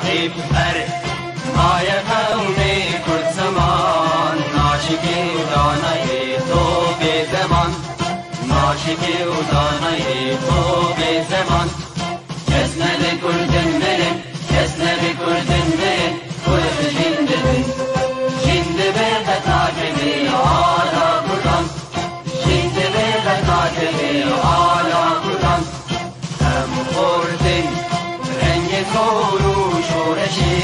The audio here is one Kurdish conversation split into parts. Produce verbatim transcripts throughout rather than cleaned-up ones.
Ber maye qewmê Kurd zeman, naşikê û danayê to bê zeman, naşikê û danayê to bê zeman. Kes nebe Kurdin mirin, kes nebe Kurdin mirin, Kurd jin dibin. Jin dibe qet nakeve ala Kurdan, jin dibe qet nakeve ala Kurdan. Em xortin rengê xor û şoreşê,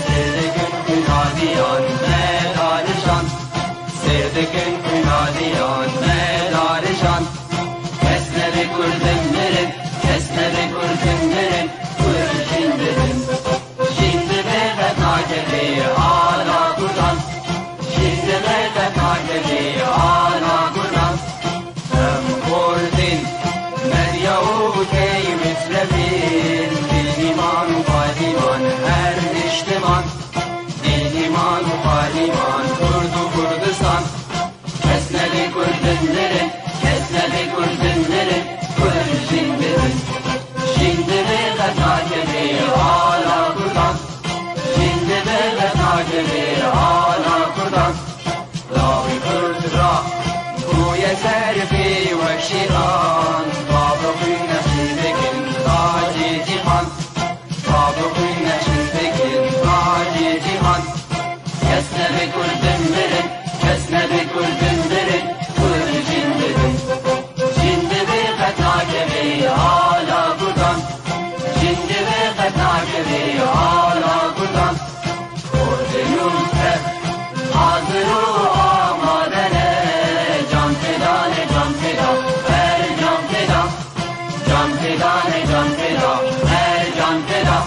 sêr dikin xwînaliyan me darijan, sêr dikin xwînaliyan me darijan. Kes nebe Kurdin mirin, kes nebe Kurdin mirin, Kurd jin dibin. Jin dibe qet nakeve ala Kurdan, jin dibe qet nakeve ala Kurdan. Em Kurdin, Medya û Tey Mitrefîn, Dîlîman û Balîman, her niştiman. Dîlîman û Balîman, Kurd û Kurdistan. Kes nebe Kurdin mirin, kes nebe Kurdin mirin, Kurd jin dibin. Jin dibe qet nakeve ala Kurdan, jin dibe qet nakeve ala Kurdan. Lawê Kurd ra bûye serfê wek şêxan, bavê xwîn neşî dikin tacê cîhan, bavê xwîn neşî dikin tacê cîhan. Kes nebe Kurdin mirin, kes nebe Kurdin mirin, Kurd jin dibin. Jin dibe qet nakeve ala Kurdan, jin dibe qet nakeve ala Kurdan. Kurdin û Kurd hazir û amade ne, can feda ne, can feda, her can feda. Can feda ne, can feda, her can feda.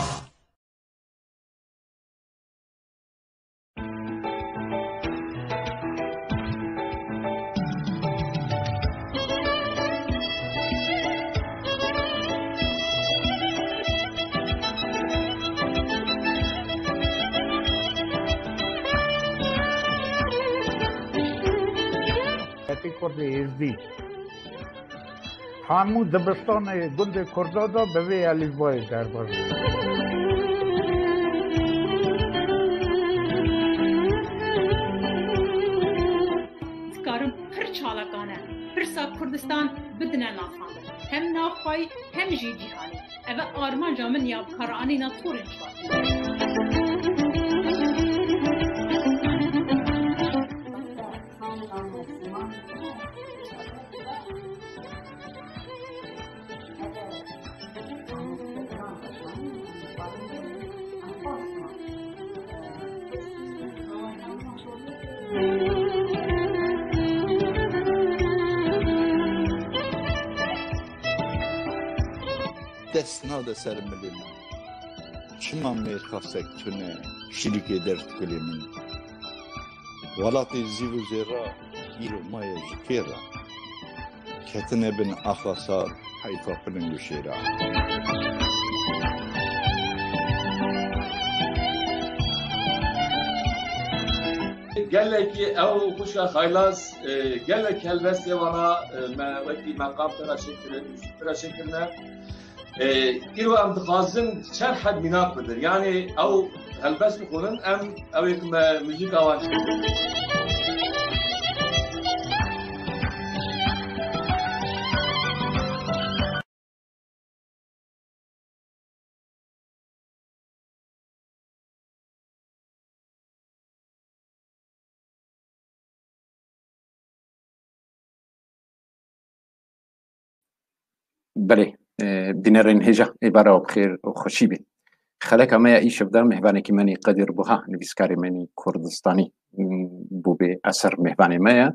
Hemû dibistanê gundê Kurda de bi vê elîfbayê derbas bû. Dikarim pir çalakane pirsa Kurdistan bidine navxandin, hem navxweyî hem jî cîhanî. Ev e armanca min ya bikaranîna torên çar. Dest nade ser milê min. Çima mêrxasek tune şirîkê derdikilê min? Welatê zîv û zêra îro maye ji kê re? Ketine bin axa sar, heyfa piling û şêra. Gelekî ew xwişka Xaylaz, e, gelek helbestê wana, e, me wekî meqam te re çêk kirin, te re çêk kirine. E, îro em dixwazin çend heb mînak bidin. Yanî ew helbest bixwînin, em ew ê ku me muzîka wan çêkin. Belê, e, bînerên hêja, êvara we bi xêr û xweşî be. Xeleka me ya îşev de mêvanekî me nî Qedîr Buha, nivîskarê me nî Kurdistanî, m, bû bê eser mêvanê me ye.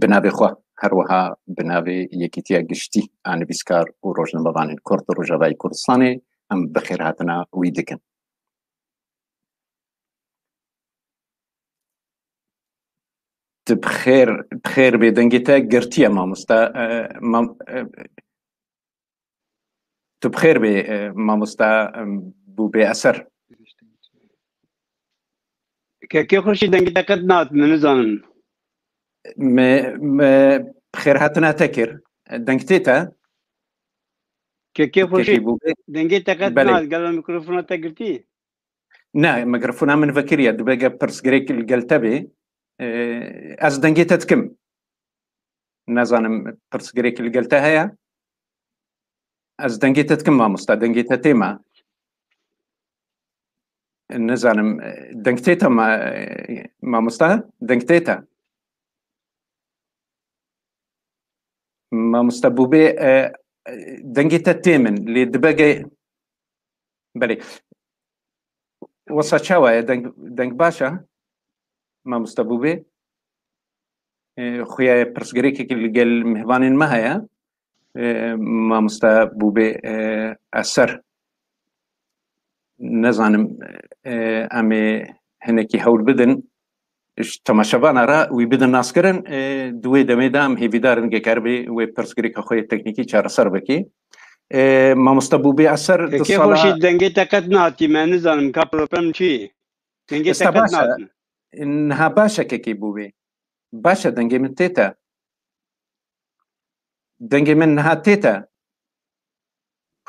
Bi navê xwe, her wiha bi navê Yekîtiya Giştî a Nivîskar û Rojnamevanên Kurd Rojavayê Kurdistanê, em bi xêrhatina wî dikin. Tu bi xêr, bi xêr bê, dengê te girtiye mamosta, e, mam-, e, tu bi xêr bê, e, mamosta, e, bû bê eser. Kekê xweşî, dengê te qet nat, min nizanin. Me, me bi xêrhatina te kir. Deng tê te? Kekê xweşî, Kekê bû bê. Dengê te qet Belê. Nat, gelo mikrofona te girtî? Ne, mikrofona min vekiriye, dibege pirsgirêk li gel te bê. E, ez dengê te dikim. Nezanim pirsgirêk li gel te heye? Ez dengê te dikim mamosta, dengê te tê me. Nizanim, deng tê te ma-, mamosta, deng tê te. Mamosta Bûbê, e, e, dengê te tê min, lê dibege, belê. Wesa çawa ye? Deng, deng baş e? Mamosta Bûbê. E, xuya ye pirsgirêkek li gel mihvanên me heye. E, mamosta Bûbê, e, Eser. Nezanim, e, em ê hinekî hewl bidin. Ji temaşevana re wî bidin naskirin, e, di wê demê de em hêvîdar in, gekaribê wê pirsgirêka xwe yê teknîkî çareser bike. E, mamosta Bûbê Eser di Kekê sala Xurşîd, dengê te qet nehatî me, nizanim ka problem çi ye? Dengê te Esta qet baş e. nehatî me. Niha baş e kekê Bûbê. Baş e, dengê min tê te. Dengê min niha tê te.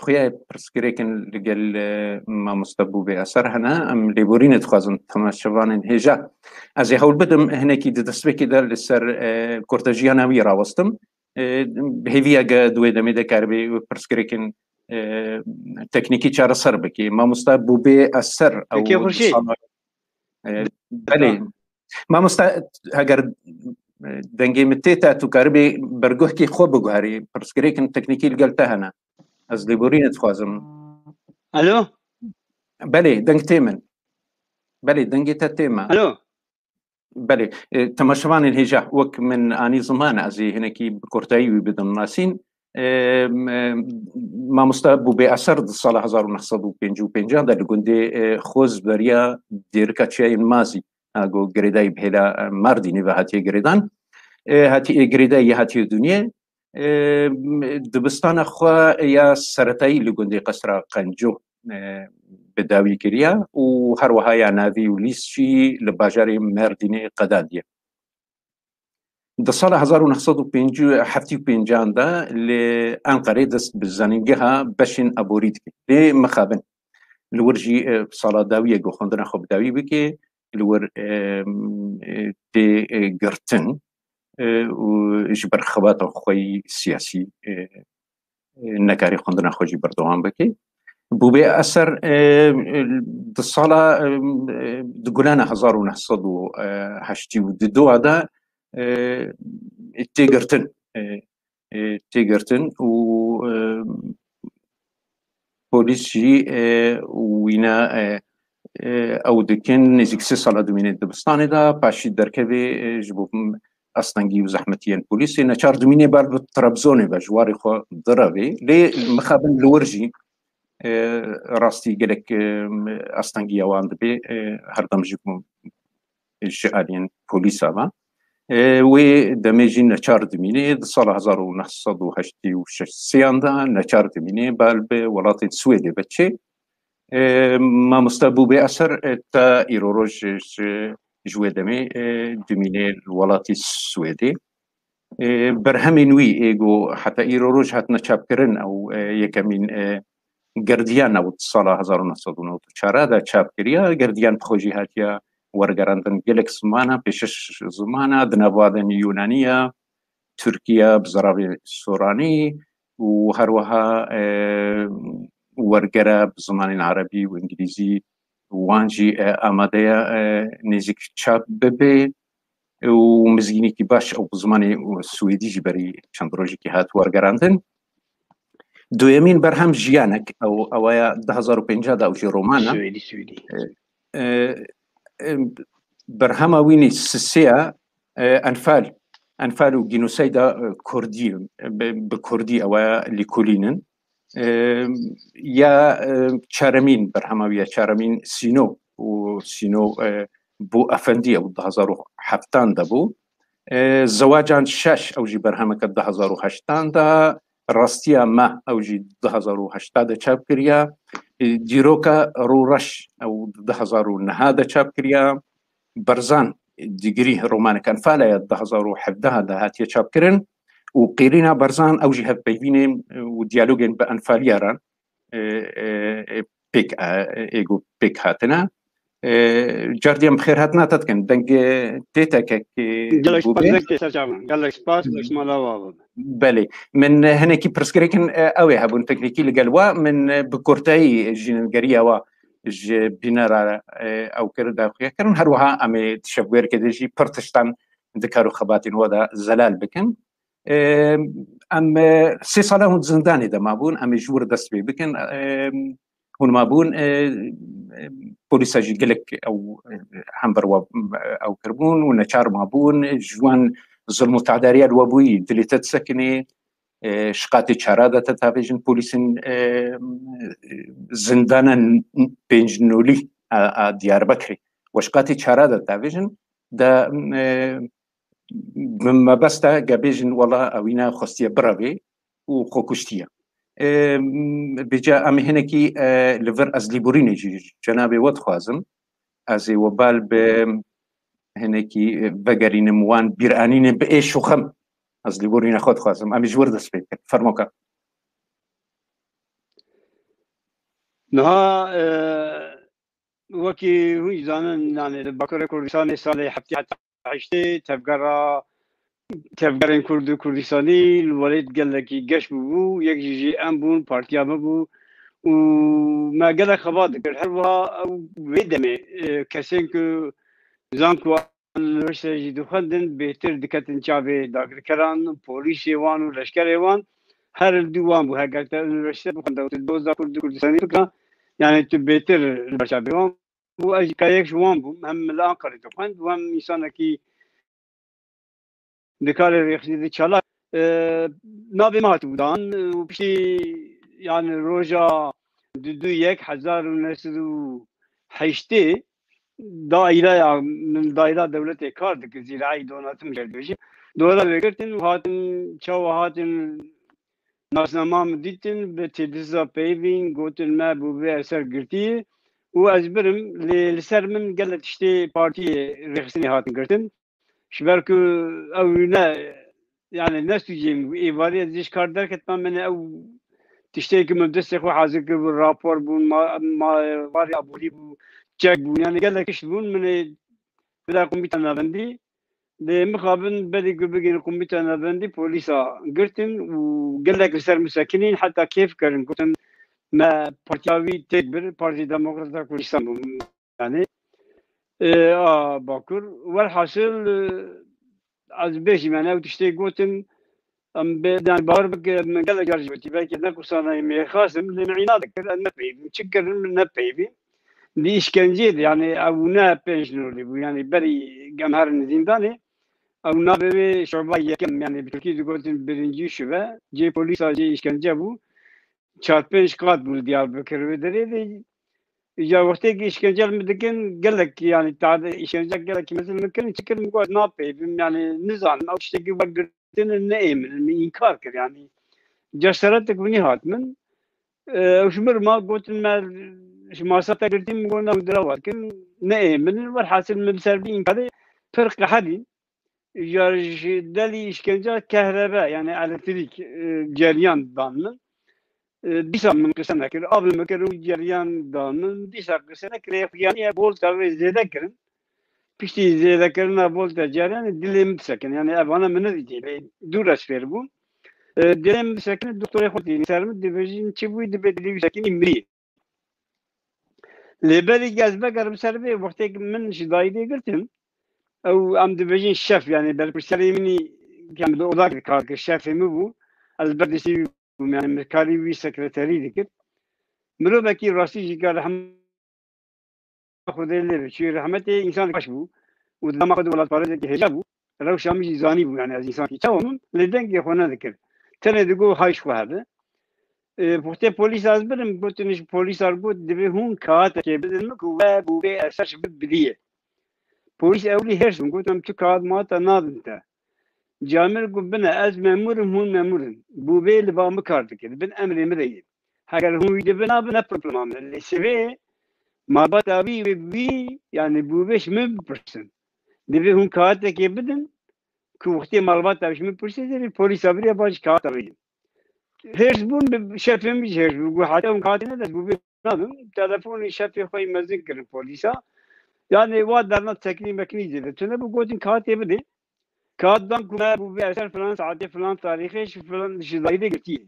Xuya pirsgirêkin li gel, e, mamoste Bûbê Eser hene. Em lêborînê dixwazin temaşevanên hêja. Ez ê hewl bidim hinekî di destpêkê de li ser, e, kurtejiyana wî rawestim. E, hêviyeke di wê demê de karibê pirsgirêkin, e, teknîkî çareser bikî. Mamoste Bûbê Eser ew Peki, Xurşîd. sala-, e, belê. Mamoste, heger, e, dengê min tê te, tu karibî berguhkî xwe biguherî, pirsgirêkin teknîkî li gel te hene. Ez lêborînê dixwazim. Alo? Belê, deng tê min. Belê, dengê te tê me. Alo? Belê, e, temaşevanên hêja, wek min anî ziman, ez ê hinekî bi kurtayî wî bidim nasîn. E, m-, e, mamoste Bûbê Eser di sala hezar û neh sed û pêncî û pênc de li gundê, e, Xoz beriya Dêrika Çiyayên Mazî, ha, ku girêdayî bi hêla, e, Mardînê ve hatiye girêdan. E, hatiye girêdayî hatiye dinyê. E, dibistana xwe ya seretayî li gundê Qesra Qenco, e, bi dawî kiriye û her wiha ya navî û lîst jî li bajarê Merdînê qedandiye. Di sala hezar û neh sed û pêncî û heft û pênc de li Enqerê dest bi zanîngeha beşên aborî dike. Lê mixabin. Li wir jî, e, sala dawiyê ku xwendina xwe bi dawî bike, li wir, e, e, tê, e, girtin, e, û ji ber xebata xwe yî siyasî, e, e, nekarî xwendina xwe jî berdewam bike. Bûbê Eser, e, e, di sala, e, e, di gulana hezar û neh sed û heştê û du de, e, tê girtin, e, e, tê girtin û, e, polîs jî, e, wîna, e, e, ew dikin, nêzîk sê sala dimîne dibistanê de, paşî derkevê, e, ji bo astengî û zehmetiyên polîsê, neçar dimîne ber bi Trabzonê ve ji warê xwe direvê. Lê mixabin li wir jî, e, rastî gelek, e, astengiya wan dibe, e, herdem ji bo ji aliyên polîsa ve. E, wê demê jî neçar dimîne, di sala hezar û neh sed û heştê û şeş sêyan de neçar dimîne, bal bi welatên Swêdê ve çê. E, mamoste Bûbê Eser, e, ta îro roj ji, ji wê demê, e, dimîne li welatî Swêdê. E, berhemên wî ê ku heta îro roj hatine çapkirin, ew, e, yekemîn, e, Girdiyan ew di sala hezar û neh sed û newid û çar de çap kiriye. Girdiyan bi xwe jî hatiye wergerandin gelek zimana, pêşeş zimana, di nav wan de Yûnaniya, Tirkiye bi ziravê soranî û her wiha, e, wergere bi zimanên erebî û îngilîzî wan jî, e, amade ye, e, nêzîk çap bibe û mizgînekî baş ew bi zimanê swêdî jî berî çend rojekî hat wergerandin. Duyemîn berhem Jiyanek, ew, ew ya du hezar û pênc de, ew jî roman e. Swêdî, swêdî. E, e, e, berhema wî nî sisê ye, e, Enfal, Enfal û Genocîda, e, Kurdî, e, bi, bi Kurdî ew ya lîkolînin. E, ya, e, çaremîn berhema wî ye, çaremîn Sîno û Sîno, e, bû efendî, ew du hezar û heftan de bû. E, Zewacan Şeş, ew jî berhemeke du hezar û heştan de, Rastiya Me, ew jî du hezar û heşta de çap kiriya. E, Dîroka Rûreş, ew du hezar û neh de çap kiriya. Berzan Digirî, romanek Enfale ye, du hezar û hevdeh de hatiye çapkirin. Û Qêrîna Berzan, ew jî hevpeyvînên, e, û diyalogên bi Enfaliya re, e, e, e, pêk, e, ê ku pêk hatine. E, Cardiyan bi xêr hatina te dikin. Deng, e, tê te kek, e, Gelek spas, bûbê. Deng tê ser çavan. Gelek spas, destmala we bibe. Belê. Min, e, hinekî pirsgirêkin, e, ew ê hebûn teknîkî li gel we. Min, e, bi kurteyî jî nivgeriya we ji bînera, e, ew kir, daxuya kirin. Her wiha em ê di şevbêrkê de jî pir tiştan di kar û xebatên we de zelal bikin. E, em, e, sê sala hûn zindanê de mabûn, em ê ji wir dest pê bikin. E, hûn mabûn, e, e, polîsa jî gelek ew, e, hember we, e, ew kiribûn û neçar mabûn. Ji wan zilm û tadariya li we bûyî dilê te disekinê. E, şiqatê çara de te tavêjin polîsên, e, zindana pênc nolî a, a Diyarbekirê. We şiqatê çara de tavêjin de, e, bi mebesta ge bêjin wela ewîna xwestiye birevê û xwe kuştiye. E, bêca em hinekî, e, li vir ez lêborînê jî cenabê we dixwazim. Ez ê we bal bi hinekî, e, vegerînim wan bîranînê bi êş û xem. Ez lêborîna xwe dixwazim. Em ê ji wir dest pê bikin. Fermoka. Niha, e, wekî hûn jî zanin, yani li Bakurê Kurdistanê salê heftê heta heştê tevgera, tevgerên Kurd û Kurdistanî li welêt gelekî geş bûbû, yek jî jî em bûn, partiya me bû û me gelek xebat dikir. Her wiha ew wê demê, e, kesên ku zan ku Unîversîte jî dixwendin, bêtir diketin çavê dagirkeran, polîsê wan û leşkerê wan. Her li dû wan bû. Heger te unîversîte bixwenda û tu doza Kurd û Kurdistanî bikira, yani tu bêtir li ber çavê wan bû. Ez jî ka yek ji wan bûm. Hem li Ankarê dixwend û hem însanekî di karê rêxistinê de çalak, e, navê me hatibû dan û piştî, yani roja du du yek hezar û neh sed û heştê daîreya min, daîra dewletê kar dikir, zîraî donatim jê dibêjin. Dora vê girtin û hatin, çawa hatin nasnama min dîtin, bi têdisa peyvîn gotin me bû vê eser girtî û ez birim, lê li ser min gelek tiştê partiyê rêxistinê hatin girtin. Ji ber ku ew ne, yani ne sûcê min bû. Êvarî ez jî ji kar derketim, min ew tiştê ku min destê xwe hazir kiribû, rapor bûn, ma, ma, warê aborî bû, çek bûn. Yani gelek tişt bûn, min ê bide komîta navendî. Lê mixabin berî ku bigihînin komîta navendî, polîsa girtin û gelek li ser min sekinîn, heta kêf kirin, gotin me partiya wî têk bir, Partî Demokrata Kurdistan bû. Yani, e, a Bakur. Welhasil, e, ez bêjim, yani ew tiştê gotin, em bê, yani bawer bike, min gelek car jî gotî, belkî ne qusana mêxasim, lê min îna dikir, ez ne peyvîm. Çi kirin min ne peyvî. Di îşkenceyê de, yani ew ne pênc nolî bû, yani berî gem herin zîndanê, ew navê wê şoba yekem, yani bi Tirkî digotin birinci şube, cê polîsa cê îşkence bû. Çar pênc qat bû li Diyarbekir wê derê de. Îca wextê ki îşkence li min dikin, gelek, yani tade îşkence gelek mezin min kirin, çi kirin, min got, napeyvim, yani nizanim, ew tiştekî we girtin ne ê min, min înkar kir, yani cesaretek min nîhat min. E, ew ji min re ma gotin, me ji masa te girtî, min got, na hûn dirawa dikin, ne ê min in. Welhasil min bi ser vî înkarê pir qeherîm. Ya ji delî îşkence kehrebe, yani elektrîk, e, ceryan dan min. E, dîsa min qise nekir, av li min kir û ceryan dan min. Dîsa qise nekir, xuyanî bolta wê zêde kirin. Piştî zêdekirina bolta ceryanê dilê min disekin. Yani evana min nedîtî, lê dûr ez fêr bûm. E, dilê min disekin, doktorê xwe tînî ser min, dibêjin çi bûyî, dibê dilê wî sekinî, mirî. Lê berî ez vegerim ser vê, wextê ki min ji dayîdê girtin, ew em dibêjin şef, yani berpirsiyarê min î, yani bi odak kar kir, şefê min bû, ez ber destî bûm, yani min karî wî sekreterî dikir. Mirovekî rastî jî ka rehma Xwedê lê be, çûyê rehmetê, însan baş bû û di dema xwe de welatparêzekî hêja bû. Rewşa min jî zanî bû, yani ez însankî çawa min, lê dengê xwe nedikir. Tenê digot hay ji xwe hebe. E, wextê polîsa ez birim, gotin ji polîsa re got, divê hûn katekê bidin min ku we bû vê eser ji min bidiyê. Polîs ewlî hêrs bûn, gotin, em tu kat mata nadin te. Camir got, bine, ez memûr im, hûn memûr in. Bû vê li ba min kar dike, di bin emrê min de ye. Heger hûn wî dibin, nabin, ne problema min e. Lê sivê malbata wî, wê wî, yani bû vê ji min bipirsin. Divê hûn katekê bidin, ku wextê malbata ji min pirsê, divê polîsa biriye, ba ji kata wê. Hêrs bûn, bi şefê min jî hêrs bû. Got, heta hûn katê nedest, bû vê nabim. Telefonê şefê xwe yî mezin kirin polîsa. Yani wa derna teknî meknî zêde tune bû, gotin kahatê bidê. Kahat dan ku me bû vê eser filan saetê filan tarîxê ji filan ji zayîdê girtiye.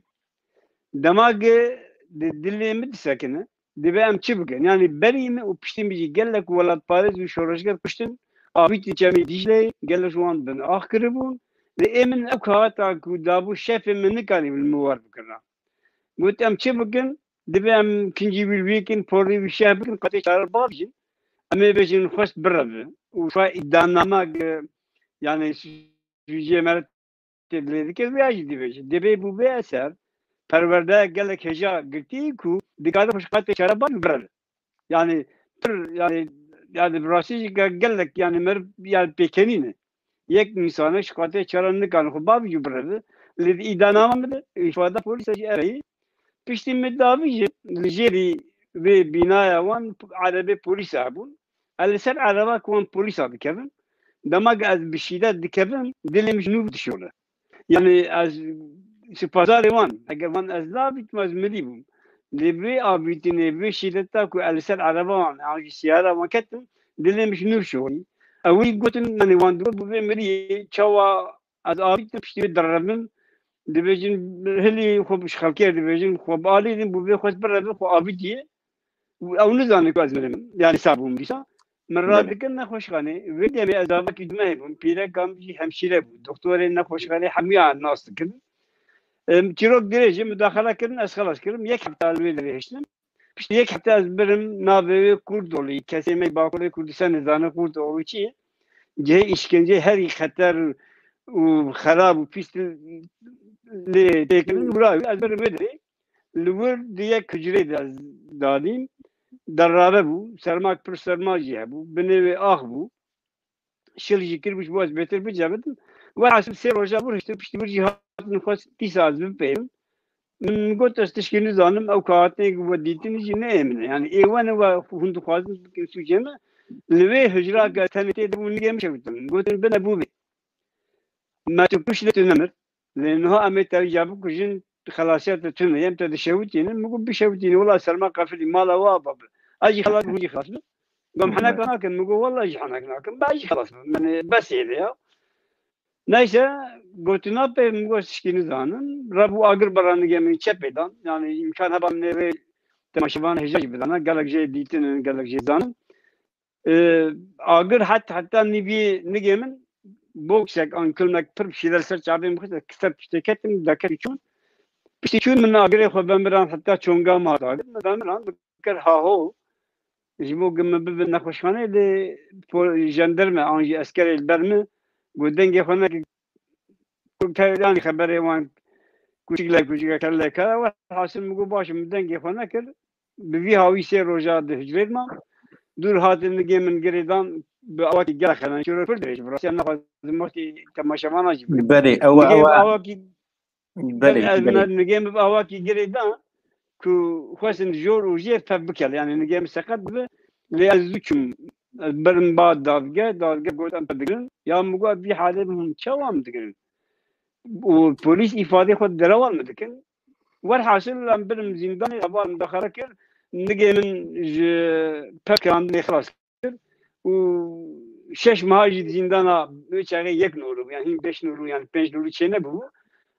Dema ge di dilê min disekine, divê em çi bikin? Yani berî min û piştî min jî gelek welatparêz û şoreşger kuştin, avîtî çemê Dîcleyê, gelek ji wan bin ax kiribûn. Lê ê min ew kahata ku dabû şefê min nikarî li min wer bikirina. Got, em çi bikin? Divê em kincî wî wî kin, porê wî şeh bikin, qatê çare bavijin. Em ê bêjin xwest bireve. Û şwa îdianame ge, yani, jiyê me tê dilê dike, vêya jî dibêje. Divê bû vê eser, perwerdeya gelek hêja girtî ku dikare xwe ji qatê çare bavijin û bireve. Yani, pir, yani, yani, bi rastî jî ge-, gelek, yani, meriv, yani, pêkenî ne. Yek însane ji qatê çare nikane xwe bavijî û bireve. Lê di îdianama min de, îfada polîsa jî ereyî. Piştî min davijî li jêrî vê bînaya wan erebê polîsa hebûn. Ez li ser ereba ku wan polîsa dikevim. Dema ku ez bi şîdet dikevim, dilê min ji nû dişole. Yani ez spazarê wan, eger wan ez navîtim, ez mirî bûm. Lê vê avîtinê, vê şîdeta ku ez li ser ereba wan, an jî siyara wan ketim, dilê min ji nû şorî. Ewî gotin, yani wan digot, bû vê miriyê, çawa ez avîtim, piştî wê direvim, dibêjin, hilî xwe ji xelkê dibêjin, xwe bialîzin, bû vê xwest bireve, xwe avîtiye. Û ew nizane ku ez mirim. Yani sağ bûm dîsa. Min Belê. radikin nexweşxanê. Vê demê ez avakî dumehê bûm. Pîreka min jî hemşîre bû. Doktorên nexweşxanê hemûya nas dikin. Em, çîrok dirêj e, mudaxele kirin, ez xelas kirim. Yek hefte li wê dirêj hiştim. Piştî yek hefte ez birim navê wê Kurdolî. Kesê me Bakurê Kurdistan nizane Kurdolî çi ye. Cihê îşkenceyê herî xeter û xerab û pîs lê têkirin. Û rawî ez birim wê dirê. Li wir di yek hucreyê de ez danîm. Derrave bû. Sermak pir serma jî hebû. Binê wê ax bû. Şil jî kiribû ji bo ez bêtir bicevidim. Welhasil sê roja wir hiştim. Piştî wir jî hatin xwest dîsa ez bipeyivim. Min got, ez tişkî nizanim, ew kaxatinê ku we dîtin jî ne ê min e. Yani ê we ne, we hûn dixwazin bikin sûcê me. Li wê hicra ke tenê tê de bû, nigê min şewitîn. Gotin, bine bû bê. Me tu kuş lê tu nemir. Lê niha em ê te ya bikujin, xelasiya te tune. Em te dişewitînin. Min got, bişewitînin. Wela serma qefilî, mala we ava bi. Ez jî xelas bim, hûn jî xelas bin. Gom henek nakin. Min got, wela jî henek nakin. Ben jî xelas bim. Yani bes ê de ya. Neyse, gotina pê min got, tişkî nizanim. Rebû agir beranigê min çepê dan. Yani îmkan heba min ê vê temaşevan hêja jî bidana. Gelek jê dîtinin, gelek jê zanin. Ee, agir het, heta nîvî nigê min boksek an kilmek pir şîler ser çavê min xist, ser piştê ketim, deketim çûn. Piştî çûn min agirê xwe vemiran heta çonga min hat agir. Min vemiran, min kir haho. Ji bo ku min bibin nexweşxanê, lê po-, jenderme an jî eskerê li ber min got, dengê xwe neke, ku te-, yanî xeberê wan kuçik le kuçik, kelle kara, we hasil min got, baş e, min dengê xwe nekir. Bi vî hawî sê roja di hicrê de mam. Dûr hatin nigê min girêdan, bi awakî gelek xelan, çîrok pir dirêj bû. Rastiya naxwazim wextî temaşevana jî bikim. Belê, ew, Nigê ew, min awakî Belê, ez belê. me-, nigê min bi awakî girê da ku xwestin jor û jêr tev bikel. Yani nigê min seqet bi, lê ez zû çûm. Ez birim ba dadge, dadge got, em te digirin. Ya min got, vî halê min hûn çawa min digirin? Û polîs îfadê xwe derewan min dikin. Werhasil em birim zîndanê, heval mudaxele kir. Nigê min ji pevkirandinê xilas kir û şeş meha jî di zîndana wê çaxê yek nor bû, yani hîn beş nor bû, yani pênc nor çê nebûbû.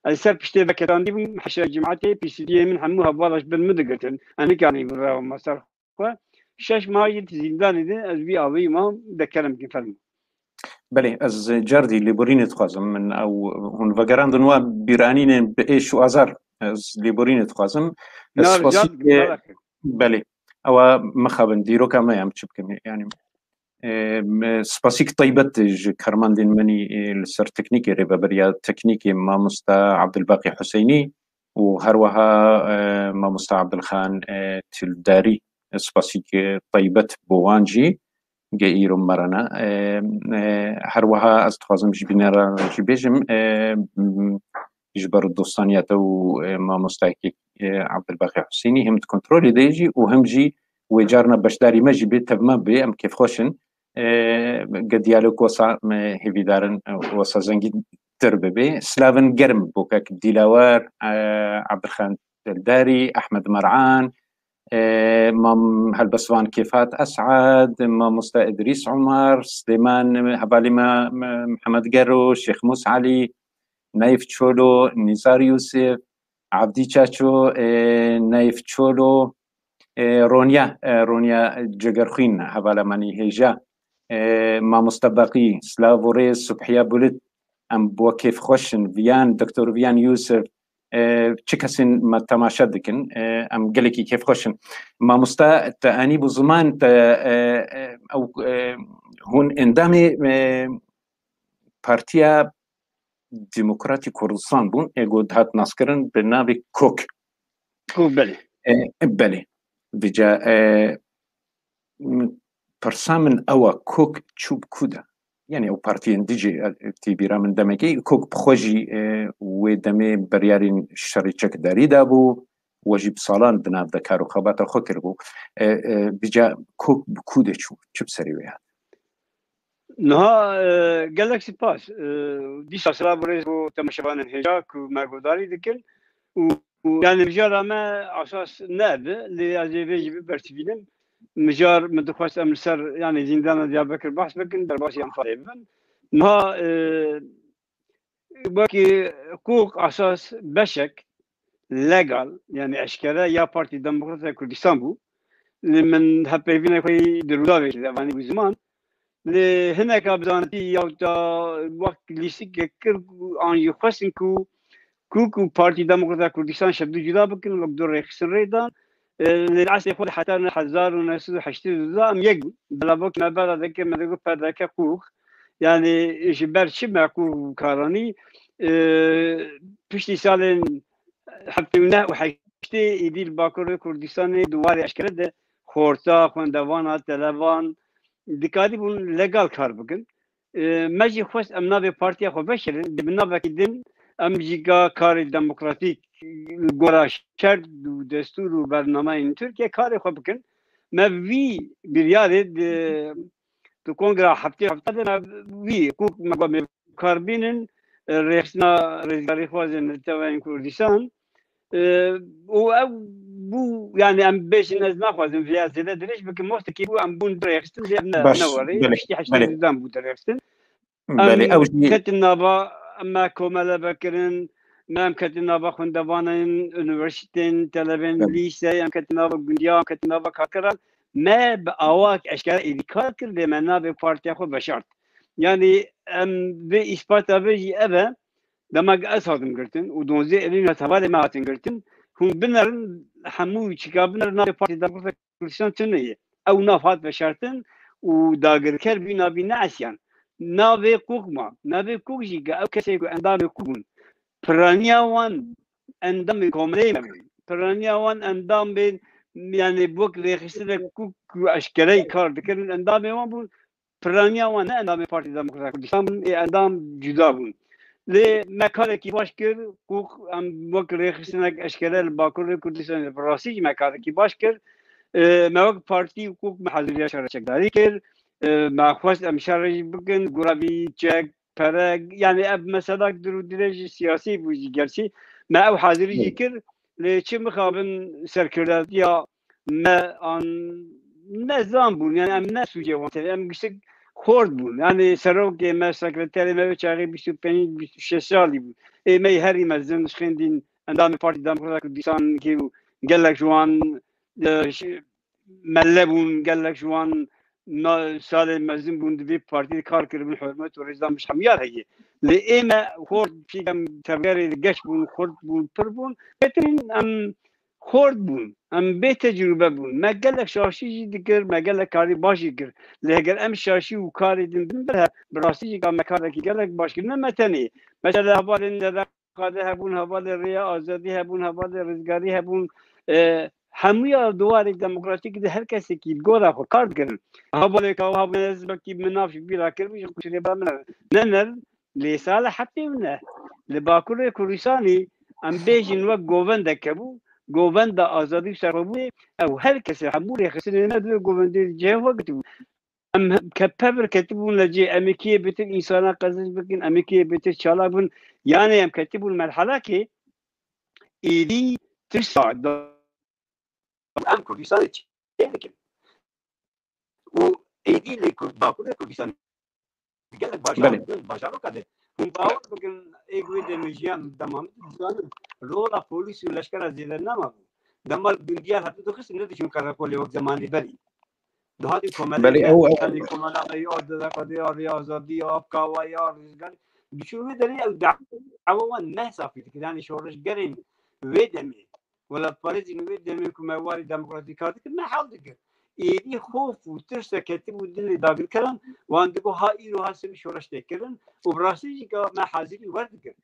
Ez ser piştê veketandî bûm, heşra cimatê, P C D'yê min hemû hevala ji bin min digirtin. Ez nikarî birevama ser xwe. Şeş meha jî di zîndanê de ez vî awayî mam, de kerem kin fermo. Belê, ez car dî lêborînê dixwazim. Min ew hûn vegerandin wa bîranînên bi êş û azar. Ez lêborînê dixwazim. Ez Na, spasî rica dikim, belê. Ewa mixabin, dîroka me ya, em çi bikin? Yani, e, me spasîk taybet ji karmandên menî, e, li ser teknîkê, rêveberiya teknîkê mamosta Abdulbaqî Huseynî û her wiha, e, mamosta Abdulxan, e, Tildarî, spasîk, e, taybet bo wan jî ge îro merana. E, e, her wiha ez dixwazim ji bînera jî bêjim, e, m-, ji ber dostaniya te û, e, mamostayekî, e, Abdulbaqî Husênî him di kontrolê de jî û him jî wê carna beşdarî me jî bê, tev me bê, em kêfxweş in. E, ge diyalog wesa me hêvîdar in, e, wesa zengîntir bibe. Silavin germ bo kek Dîlawer, e, Abdulxan Teldarî, Ehmed Mer'an, e, Mam Helbestvan Kêfat Esad, Mamosta Idrîs Umar, Silêman, hevalê me, me, Mihemed Gero, Şêx Mûs Elî, Nayf Çolo, Nîzar Yûsif, Abdî Çaço, e, Nayf Çolo, e, Ronya, e, Ronya Cegerxwîn, hevala me nî hêja, e, Mamosta Beqî, Silav û Rêz, Subhiya Bulut, em bo kêfxweş in, Viyan, Doktor Viyan Yûsif, e, çi kesên me temaşe dikin, e, em gelekî kêfxweş in. Mamosta, te anî bû ziman, te, e, e, ew, e, hûn endamê, e, Partiya Demokratîk Kurdistan bûn, ê ku dihat naskirin bi navê KOK. Ku belê. E, belê. Vêca, e, m-, pirsa min ew e, KOK çû bi ku de? Yani ew partiyên dijî, e, tê bîra min demekê, KOK bi xwe jî, e, wê demê biryarên şerê çekdarî dabû, we jî bi salan di nav de kar û xebata xwe kiribû. E, e, vêca KOK bi ku de çû? Çi bi serê wê hat? Niha, e, gelek spas. E, dîsa silav û rêz bo temaşevanên hêja ku me guhdarî dikin. Û, û yani mijara me esas ne bi, lê ez ê vê jî bibersivînim. Mijar min dixwest em li ser, yani zîndana Diyarbekir behs bikin, derbasî Anfalê bibin. Niha, e, wekî hukuk esas beşek legal, yani eşkere ya Partî Demokrata Kurdistan bû. Li min hevpeyvînek xwe yî di Rûdawê de vanî bû ziman. Li hineka bi zanîtî ya ta wek lîstikek kir ku an jî xwestin ku, ku, ku Partî Demokrata Kurdistan şevdû cuda bikin, wek du rêxistin rê dan. E, li eslê xwe de heta hezar û neh sed û heştê û du em yek bûn. Belavokê me bera dike, me digot perdeke qûx. Yani ji ber çi me qûx karanî, e, piştî salên heftê û neh û heştê êdî li Bakurê Kurdistanê di warê eşkere de xorta, xwendevana, televan dikarîbûn legal kar bikin. E, me jî xwest em navê partiya xwe veşêrin, di bi navekî din em jî ka karê demokratîk li gora şert û destûr û bernameyên Tirkiye karê xwe bikin. Me vî biryarê di, di kongra heftê hefta de me vî ku me got me kar bînin, e, rêxistina rêzgarîxwazên Neteweyên Kurdistan, e, û ew bû, yani em bêjin, ez naxwazim vêya zêde dirêj bikim, mostekî bû, em bûn dirêxistin, lê ev ne, Baş, ne werê, belê, piştî heştê belê. Duddan bû dirêxistin. Belê, Em ew jî ketin nava, em me komele vekirin, me em ketin nava xwendevanên unîversîtên, telebên Belê. Lîseyê, em ketin nava gundiya, em ketin nava karkeran. Me bi awak eşkere êdî kar kir, lê me navê partiya xwe veşart. Yani em vê îspata vê jî ev e, dema ez hatim girtin û donzdeh Eylûl hat hevalê me hatin girtin, hûn binerin, hemû çika binerin navê Partî Demokrata Kurdistan tune ye. Ew nav hat veşartin û dagirker bî navî neesiyan. Navê qûq ma. Navê qûq jî ke ew kesê ku endamê qûq bûn. Piraniya wan endamê komeleyê me bûn. Piraniya wan endamên, yani wek rêxistinek qûq ku eşkereyî kar dikirin, endamê wan bûn. Piraniya wan ne endamê Partî Demokrata Kurdistan bûn, ê endam cuda bûn. Lê me karekî baş kir, qûq em wek rêxistinek eşkere li Bakurê Kurdistanê bi rastî jî me karekî baş kir. E, me wek partî û qûq me heziriya şerê çekdarî kir. E, me xwest em şerê jî bikin, gura vî çek, pere, yani ev meselak dir û dirêj siyasî bû jî gerçî. Me ew hazirî jî kir. Lê çi mixabin serkirdatiya me an nezan bûn, yani em ne sûcê wan tevî, em giştik xort bûn. Yani serokê me, sekreterê me wê çaxê bîst û pênc, bîst û şeş salî bû. Ê me herî mezin ji xêndîn endamê Partî Demokrata Kurdistan kî bû, gelek ji wan, e, ş-, mele bûn, gelek ji wan na-, salê mezin bûn, di vê partî de kar kiribin, hurmet û rêzdan bi ji hemûyan heye. Lê ê me xort pîkem tevgerê li geş bûn, xort bûn, pir bûn. Bêtirîn em xort bûn, em bê tecrûbe bûn. Me gelek şaşî jî dikir, me gelek karî baş jî kir. Lê heger em şaşî û karê din bin ber hev, bi rastî jî ka me karekî gelek baş kir. Ne me tenê. Mesela hevalên Dede Qadê hebûn, hevalê Rêya Azadî hebûn, hevalê Rizgarî hebûn. E, hemûya di warê demokratîk de her kesekî di gora xwe kar dikirin. Hevalê Kawa hebûn, ez belkî min nav jî bîra kiribû, ji xwe şirê ba min ne ner. Lê sala heftê û neh li Bakurê Kurdistanê em bêjin wek govendeke bû, govenda azadî û serxwebûnê, ew her kesê hemû rêxistinê me di wê govendê de cihê xwe girtibû. Em ke pevir ketibûn li cê, em ê kê bêtir însana qezenc bikin, em ê kê bêtir çalak bin. Yanê em ketibûn merhelakê êdî tirsa da Em Kurdistanê çê dikin. Û êdî lê Kurd, Bakurê Kurdistanê gelek bajar, belê, din bajaroka de. Hûn bawer bikin, ê wê demê jiyan dema min dizanin, rola polîs û leşkera zêde nema bû. Dema gundiya hevdu dixistin, nediçûn karakolê wek zemanê berî. Dihatî komele, belê, ew, ew, yanî komela ya Dezakadê, ya Rêya Azadî, ya Kawa, ya Rizgar. Diçûn wê derê ew dawa wan ne safî dikir. Yanî şoreşgerên wê demê, welatparêzên wê demê ku me warî demokratîk kar dikir, me hal dikir. Êdî xof û tirse ketibû dilê dagirkeran, wan digot ha îro ha sibî şoreş tê kirin û bi rastî jî ka me hazirî werdikir.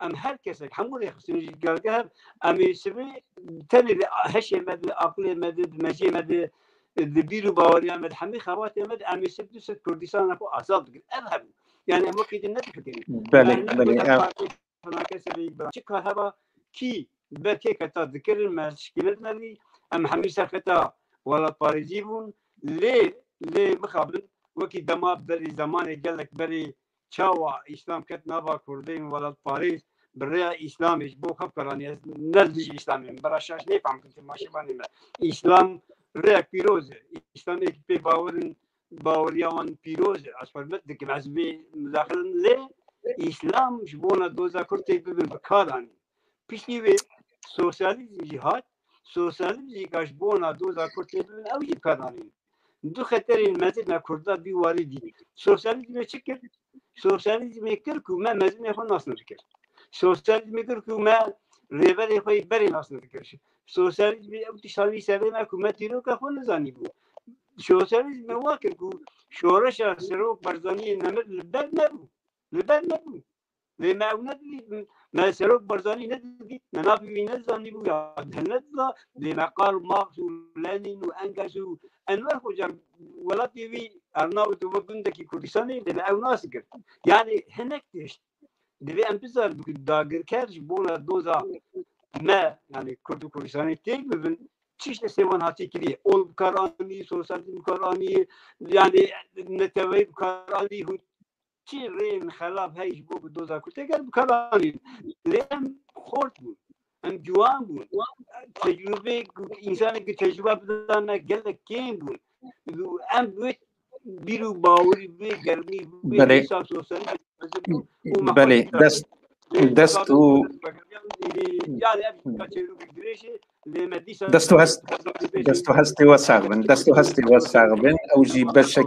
Em her kesek, hemû rêxistinên ji kargehe, em ê sibê tenê di heşê me de, aqilê me de, di mejiyê me de, di bîr û baweriya me de, hemî xebatê me de, em ê sib du sed Kurdistana xwe azad bikin. Ev hebû. Yani em wekî din nedifikirin. Belê, yani belê, ev. Çi kar heba kî be kê keta dikirin, me şikînet nedî, em hemî serxeta welatparêzî bûn. Lê, lê mixabin, wekî dema berî, zemanê gelek berî, çawa Îslam ket nava Kurdên welatparêz, bi rêya Îslamê ji bo xwe karanî, ez ne dijî Îslamê me, bera şaş nêfam bikin temaşevanê me. Îslam rêyek pîroz e. Îslamê pê bawerin, baweriya wan pîroz e. Ez hurmet dikim, ez vê mudaxilin lê Îslam ji bona doza Kurd tê bibin bi kar anî. Piştî wê sosyalîzm jî hat, sosyalîzm jî ka ji bona doza Kurd tê bibin, ew jî bi kar anîn. Du xeterên mezin me Kurda bî warî dî. Sosyalîzmê çi kir? Sosyalîzmê kir ku me mezinê xwe nas nedikir. Sosyalîzmê kir ku me rêberê xwe yê berê nas nedikir. Sosyalîzmê ew tiştanî serê me ku me tîroka xwe nizanîbû. Sosyalîzmê wa kir ku şoreşa Serok Barzaniyê nemir li ber nebû. Li ber nebû. Lê me ew nedidît, me Serok Barzanî nedidît, me navê wî nezanîbû ya di hil nedida, lê me Karl Marx û Lenin û Engels û Enwer Hoca welatê wî Arnavut û wek gundekî Kurdistanê, lê me ew nas kir. Yani hinek tişt divê em bizanin ku dagirker ji bona doza me, yani Kurd û Kurdistanê têk bibin, çi ji destê wan hatiye kiriye? Ol bi kar anî, sosyalîzm bi kar anî, yani neteweyî bi kar anî, hûn çi rêyên xelaf hey ji bo ku doza Kurd têk bikaranîn. Lê em xort bûn. Em ciwan bûn. Tecrûbê ku însanekî tecrûbe bidane gelek kêm bûn. Em wê bîr û bawerî, wê germî, wê Belê. hêsa sosyalî û me Belê, xwe dest, dest û yani ev çêrûk dirêj e, lê me dîsa dest û hest, dest û hestê we sax bin, dest û hestê we sax bin. Ew jî beşek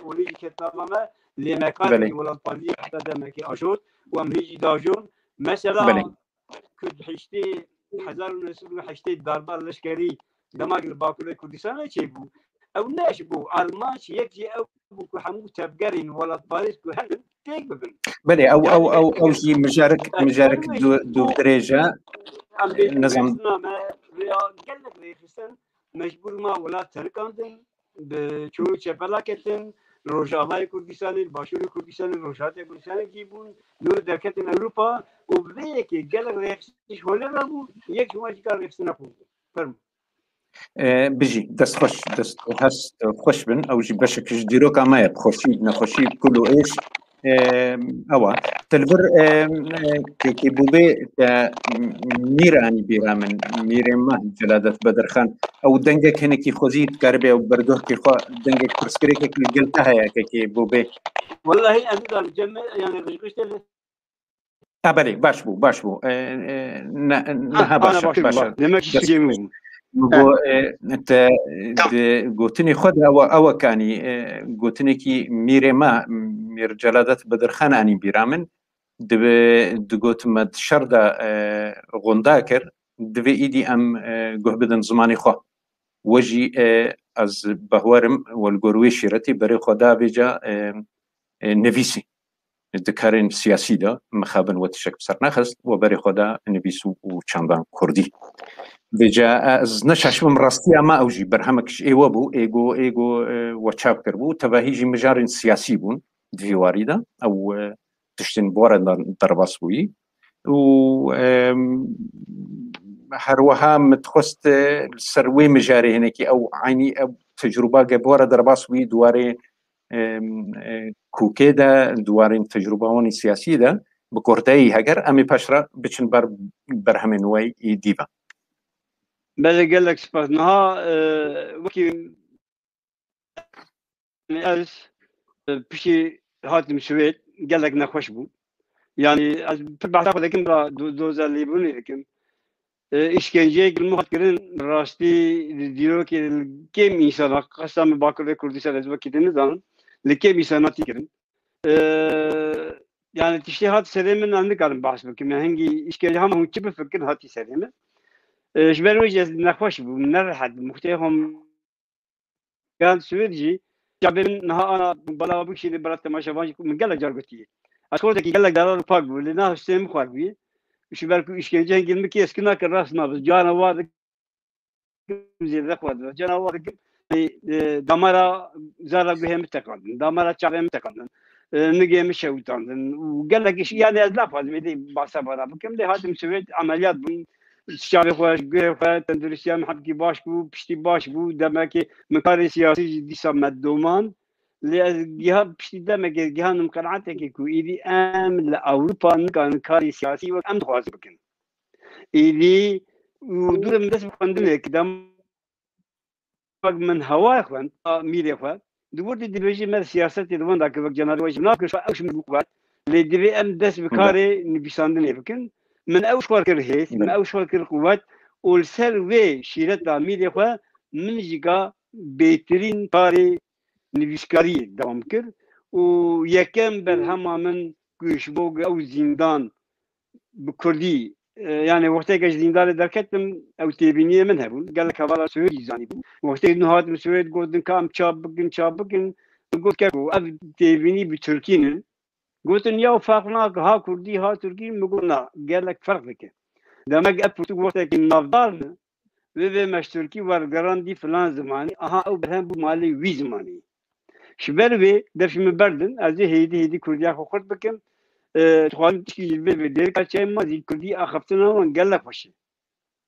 Olî jî ketnama me, lê me kar Belê. Welatparêzî heta demekê ajot û em hê jî dajon. Mesela Belê. Ku di heştê, hezar û neh sed û heştê darba leşkerî dema li Bakurê Kurdistanê çêbû, ew ne ji bo armanc yek jî ew bû ku hemû tevgerên welatparêz ku hebin têk bibin. Belê, ew, Yani ew, ew, ew jî mijarek, mijarek du-, dûvdirêj e. Em bê Nizam. Rêxistina me rêya gelek rêxistin mecbûr ma welat terikandin, bi çû çepela ketin, Rojavayê Kurdistanê, Başûrê Kurdistanê, Rojhatê Kurdistanê jî bûn, dûr derketin Ewropa û bi vê yekê gelek rêxistin ji holê re bû, yek ji wan jî kar rêxistina xwe bû. Fermo. E, bijî, dest xweş, dest û hest xweş bin. Ew jî beşek ji dîroka me ye, bi xweşî, bi nexweşî, bi kul û êş. E, ewa. Te li vir, e, e, kekê bûbê te mîr anî bîra min, mîrê me Celadet Bedirxan. Ew dengek hinekî xwezî dikaribe ew berdohkê xwe, dengek pirsgirêkek li gel te heye kekê bûbê. Wellahî ez nizanim, cem me, yani, rêxistin. Ha, belê, baş bû, baş bû. E, e, ne, Ha, neha ana baş e, baş e, baş e. Demek ki Dest- şikê min bû. Min got, e, te, Tamam. Di gotinê xwe de ew, ew kanî, e, gotinekî mîrê me, Mîr Celadet Bedirxan anî bîra min. Di, digot me di şer de, e, gonda kir, divê îdî em, e, guh bidin zimanê xwe. We jî, e, ez behwerim, we li gor wê şîretî berê xwe da vêca, e, e, nivîsî. Di karên siyasî de mixabin we tiştek bi ser nexist, we berê xwe da nivîs û, û çandan kurdî. Vêca, e, ez ne şaş bim, rastiya me ew jî berhemek ji êwe bû, êgo, êgo, e, we çap kiribû, tevahî jî mijarên siyasî bûn di vî warî de, ew, e, tiştên bi we re de-, derbas bûyî. Û, em, her wiha min dixwest, e, li ser wê mijarê hinekî ew eynî ew tecrûba ge bi we re derbas bûyî di warê, em, e, kûkê de, di warên tecrûba wan ê siyasî de, bi kurdayî heger em ê paş re biçin ber berhemên we yê dî ve. Belê, gelek spas. Niha, e, wekî ez, e, piştî hatim Swêd, gelek nexweş bû. Yanî ez pir behsa xwe dikim, ra do-, doza lêbûnê dikim. E, îşkenceyek li min hat kirin, rastî di dîrokê li kêm însana, qesta min Bakurê Kurdistan ez wekî te nizanim, li kêm însana tî kirin. E, yani tiştê hat serê min, ez nikarim behs bikim. Yani hingî îşkence hema hûn çi bifikirin hatî serê min. E, ji ber wê jî ez nexweş bûm, nerehet bûm. Muxtê xwe yan Swêd jî çavê min niha ana bala bikişîne, bala temaşevan jî min gelek car gotiye. Ez xortekî gelek delal û pak bû, lê niha hiştê min xwar bûye. Ji ber ku îşkence hingî li min kê eskî nake, rast nabe. Cana wa dikim, zêde xwar dibe. Cana wa dikim, e, e, damara zara guhê min teqandin, damara çavê min teqandin, e, nigê min şewitandin. Û gelek iş, yani ez naxwazim êdî bahsa vana bikim. Lê hatim Swêd, emeliyat bûm. Çavê xwe, guhê xwe, tenduristiya min hebkî baş bû, piştî baş bû. Demekê min karê siyasî jî dîsa me doman. Lê ez giha, piştî demekê gihanim qenaetekê ku êdî em li Ewropa nikarin karê siyasî wek em dixwazin bikin. Êdî û dû min dest bi xwendinê kir. Dem wek min hewayê xwend, a mîrê xwe, di wir de dibêjî me siyasetê di wenda kir, wek cenarê we jî nakir, ew ji min bû quwet. Lê divê em dest bi karê nivîsandinê bikin. Min ew ji xwe kir hêz, min ew ji xwe kir quwet û li ser wê şîreta mîrê xwe min jî ka bêtirîn karê nivîskariyê dewam kir û yekem berhema min ku ji bo ew zîndan bi kurdî, e, yani wexteke ji zîndanê derketim, ew têbîniyê min hebûn. Gelek hevala Swêd jî zanîbûn. Wextê nû hatim Swêd, gotin ka em çap bikin, çap bikin. Min got keko, ev têbînî bi tirkî ne. Gotin ya ferq nake, ha kurdî, ha tirkî. Min got na, gelek ferq dike. Demek ev pirtûk wextekî navdar ne. Vê vê me ji tirkî wergerandî filan zimanî, aha ew berhem bû malê wî zimanî. Ji ber wê dev ji min berdin, ez ê hêdî hêdî kurdiya xwe xurt bikim. E, dixwazim tişkî ji vê vê dêrika çayê ma zî kurdî axaftina wan gelek xweş e.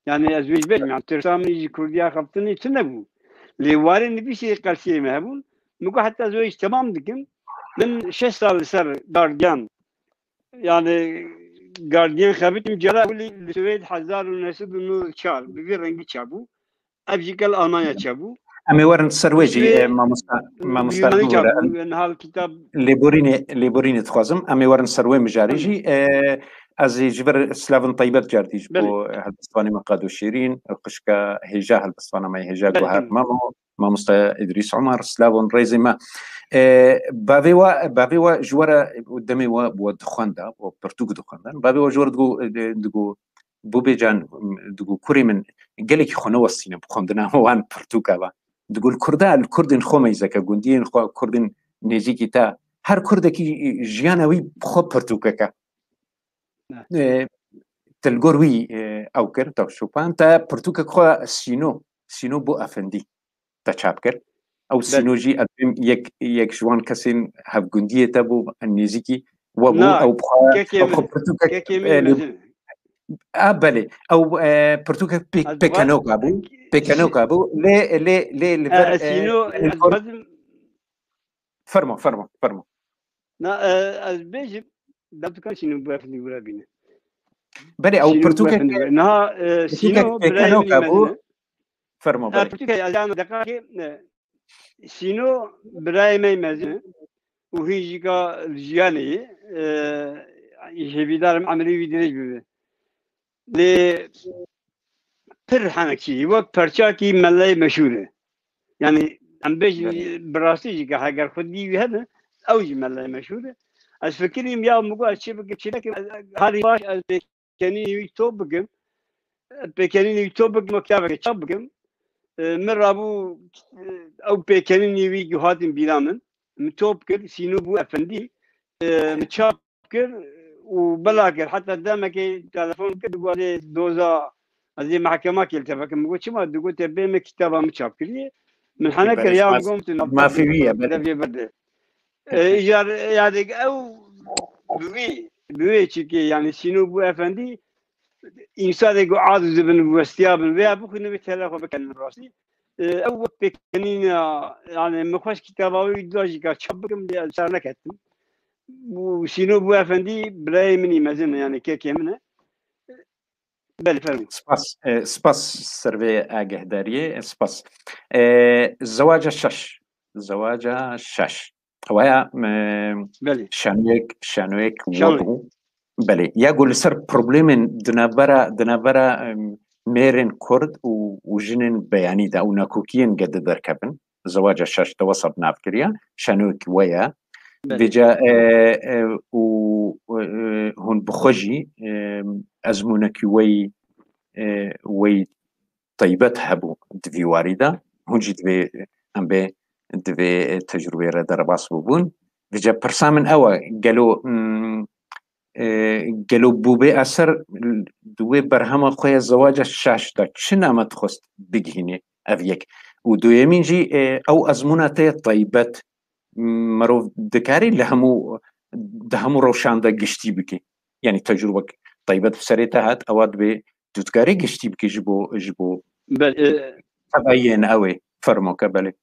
Yani ez wê ji bêjim, yani tirsa min jî kurdiya axaftinê tune bû. Lê warê nivîsê qelsiyê me hebûn. Min got heta ez wê jî temam dikim. Min şeş sal li ser Guardian, yani Guardian xebitîm, cara ewilî li Swêd hezar û neh sed û nod û çar bi vî rengî çabû. Ev jî gel Almanya çabû. Em ê werin ser wê jî, Wê e, mamosta, mamosta Yunanî bibûre. Çabû, niha li kitab Lêborînê, lêborînê dixwazim. Em ê werin ser wê mijarê Tamam. jî. E, ez ê ji vir Slavin Taybet cardî ji Belê. bo helbestvanê me Qado Şêrîn, xişka hêja helbestwana me hêja Belê, Guhar tamam. Mamo, mamosta Îdrîs Omar, Slavon rêzê me. E, bavê wa, bavê wa ji we re demê wa bi we dixwenda, we pirtûk dixwendin. Bavê wa ji we re digo, e, digo, Bûbê can, digo, kurê min, gelekî xwe newestîne bi xwendina wan pirtûka ve. Digo, li Kurda, li Kurdên xwe meyzeke, gundiyên xwe, Kurdên nêzîkî te, her Kurdekî jiyana wî bi xwe pirtûkeke. Ne. E, te li gor wî, e, ew kir, te şopan, te pirtûkek xwe Sîno, Sîno bû efendî. Te çap kir. Ew Belê. Sîno jî ez bêm yek, yek ji wan kesên hevgundiyê te bû, nêzîkî we bû, Na, ew bi xwe, kekê ew min, xwe pirtûkek, kekê min e, li mezin. A, belê. Ew, e, pirtûkek pê-, Ez pêkenoka bû. Pêkenoka bû. Lê, lê, lê, li E, ver, e, Sîno, li ez gor dixwazim Fermo, fermo, fermo. Na, e, ez bêjim, dewtûkan Sîno bû efendî wira bîne. Belê, ew Sîno bû pirtûkek, efendî wira. Niha, e, pirtûkek Sîno birayê min pêkenoka bû. Mezin e. Fermo, E, belê. Pirtûkek, ez ana deqakê, e, Sîno birayê me mezin e. Û hîn jî ka jiyanê ye. E, hêvîdarim emirê wî dirêj bibe. Lê pir henekçî, wek perçakî meleyê meşhûr e. Yani em bêjin Belê. bi rastî jî ke heger xwedî wî hebe, ew jî meleyê meşhûr e. Ez fikirîm ya min got ez çi bikim, çi nekim, ez, ez, herî baş ez pêkenînê wî top bikim. Pêkenînê wî top bikim, û kitavekê çap bikim. E, min rabû, e, ew pêkenînê wî ku hatin bîra min. Min top kir, Sîno bû efendî. E, min çap kir û bela kir. Heta demekê telefon kir, digot ez ê doza, ez ê mehkema kê li te vekim. Min got çima? Digot te bê min kitaba min çap kiriye. Min hene kir, ya min got tu mafê wî ye, belê. Devê berde. E, îcar, yani ew bi wî, bi wê çikê, yani Sîno bû efendî, însanê ku ad û zibin westiya bin, vêya bixwînin, vê tela xwe bikenin rastî. E, ew wek pêkenîna, yani min xweş kitaba wî da jî ka çap bikim, lê ez ser neketim. Û Sîno bû efendî, birayê min î mezin e, yani kekê min e. Belê, fermo. Spas, e, spas ser vê agehdariyê, e, spas. E, zewaca şeş. Zewaca şeş. Waya, e, Belê. şanoyek, şanoyek Şanoyek. Webu. Belê. Ya ku li ser problemên di navbera, di navbera, em, mêrên Kurd û, û jinên beyanî de û nakokiyên gede derkevin. Zewaca şeş de wesa bi nav kiriya. Şanoyek we ye. Belê. Vêca, e, e, û, e, hûn bi xwe jî, e, ezmûnekî wey, e, wey taybet hebû di vî warî de. Hûn jî divê, em bê, divê tecrûbeyê re derbas bûbûn. Vêca pirsa min ew e, gelo, mm, e, gelo bûbê eser di wê berhema xwe ya zewaca şaş de çi name dixwest bigihînê, ev yek. Û duyemîn jî, e, ew ezmûna te ye taybet, mirov dikarî li hemû, di hemû rewşan de giştî bike. Yanî tecrûbek taybet bi serê te hat, ewa dibê tu dikarî giştî bike ji bo, ji bo Belê, e, tevayiyên ew ê. Fermoke, belê.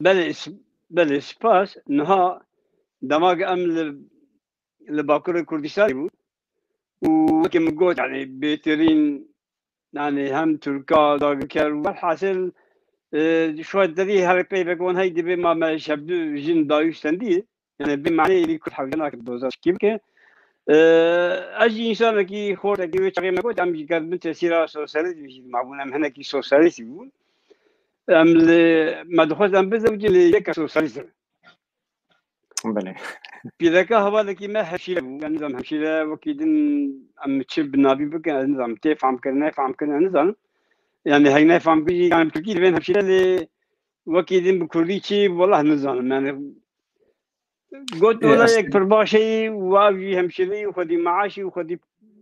Belê, s-, belê, spas. Niha dema ku em li, li Bakurê Kurdistanê bû û wekî min got, yani bêtirîn, yani hem Tirka dagirker û welhasil, e, şuwa derî her peyvek wan hey dibê ma me şevdu jin dayû stendî. Yani bi manê êdî Kurd hewce nake doza şikî bike. E, ez jî însanekî xortekî wê çaxê me got, em jî ger bin tesîra sosyalîzmê jî mabûn, em hinekî sosyalîst bûn. Em li, me dixwest em bizewicin li yeka sosyalîst re. Belê. Pîreka hevalekî me hemşîre bû. Yani nizam hemşîre wekî din em çi bi navî bikin, ez nizam tê fam kirin, ne fam kirin, ez nizanim. Yani hek ne fam kirin, yani Tirkî divên hemşîre lê wekî din bi Kurdî çi, wallah nizanim. Yani got, E, wala ez- yek pir baş ê û ev jî hemşîre û xwedî maaşî û xwedî,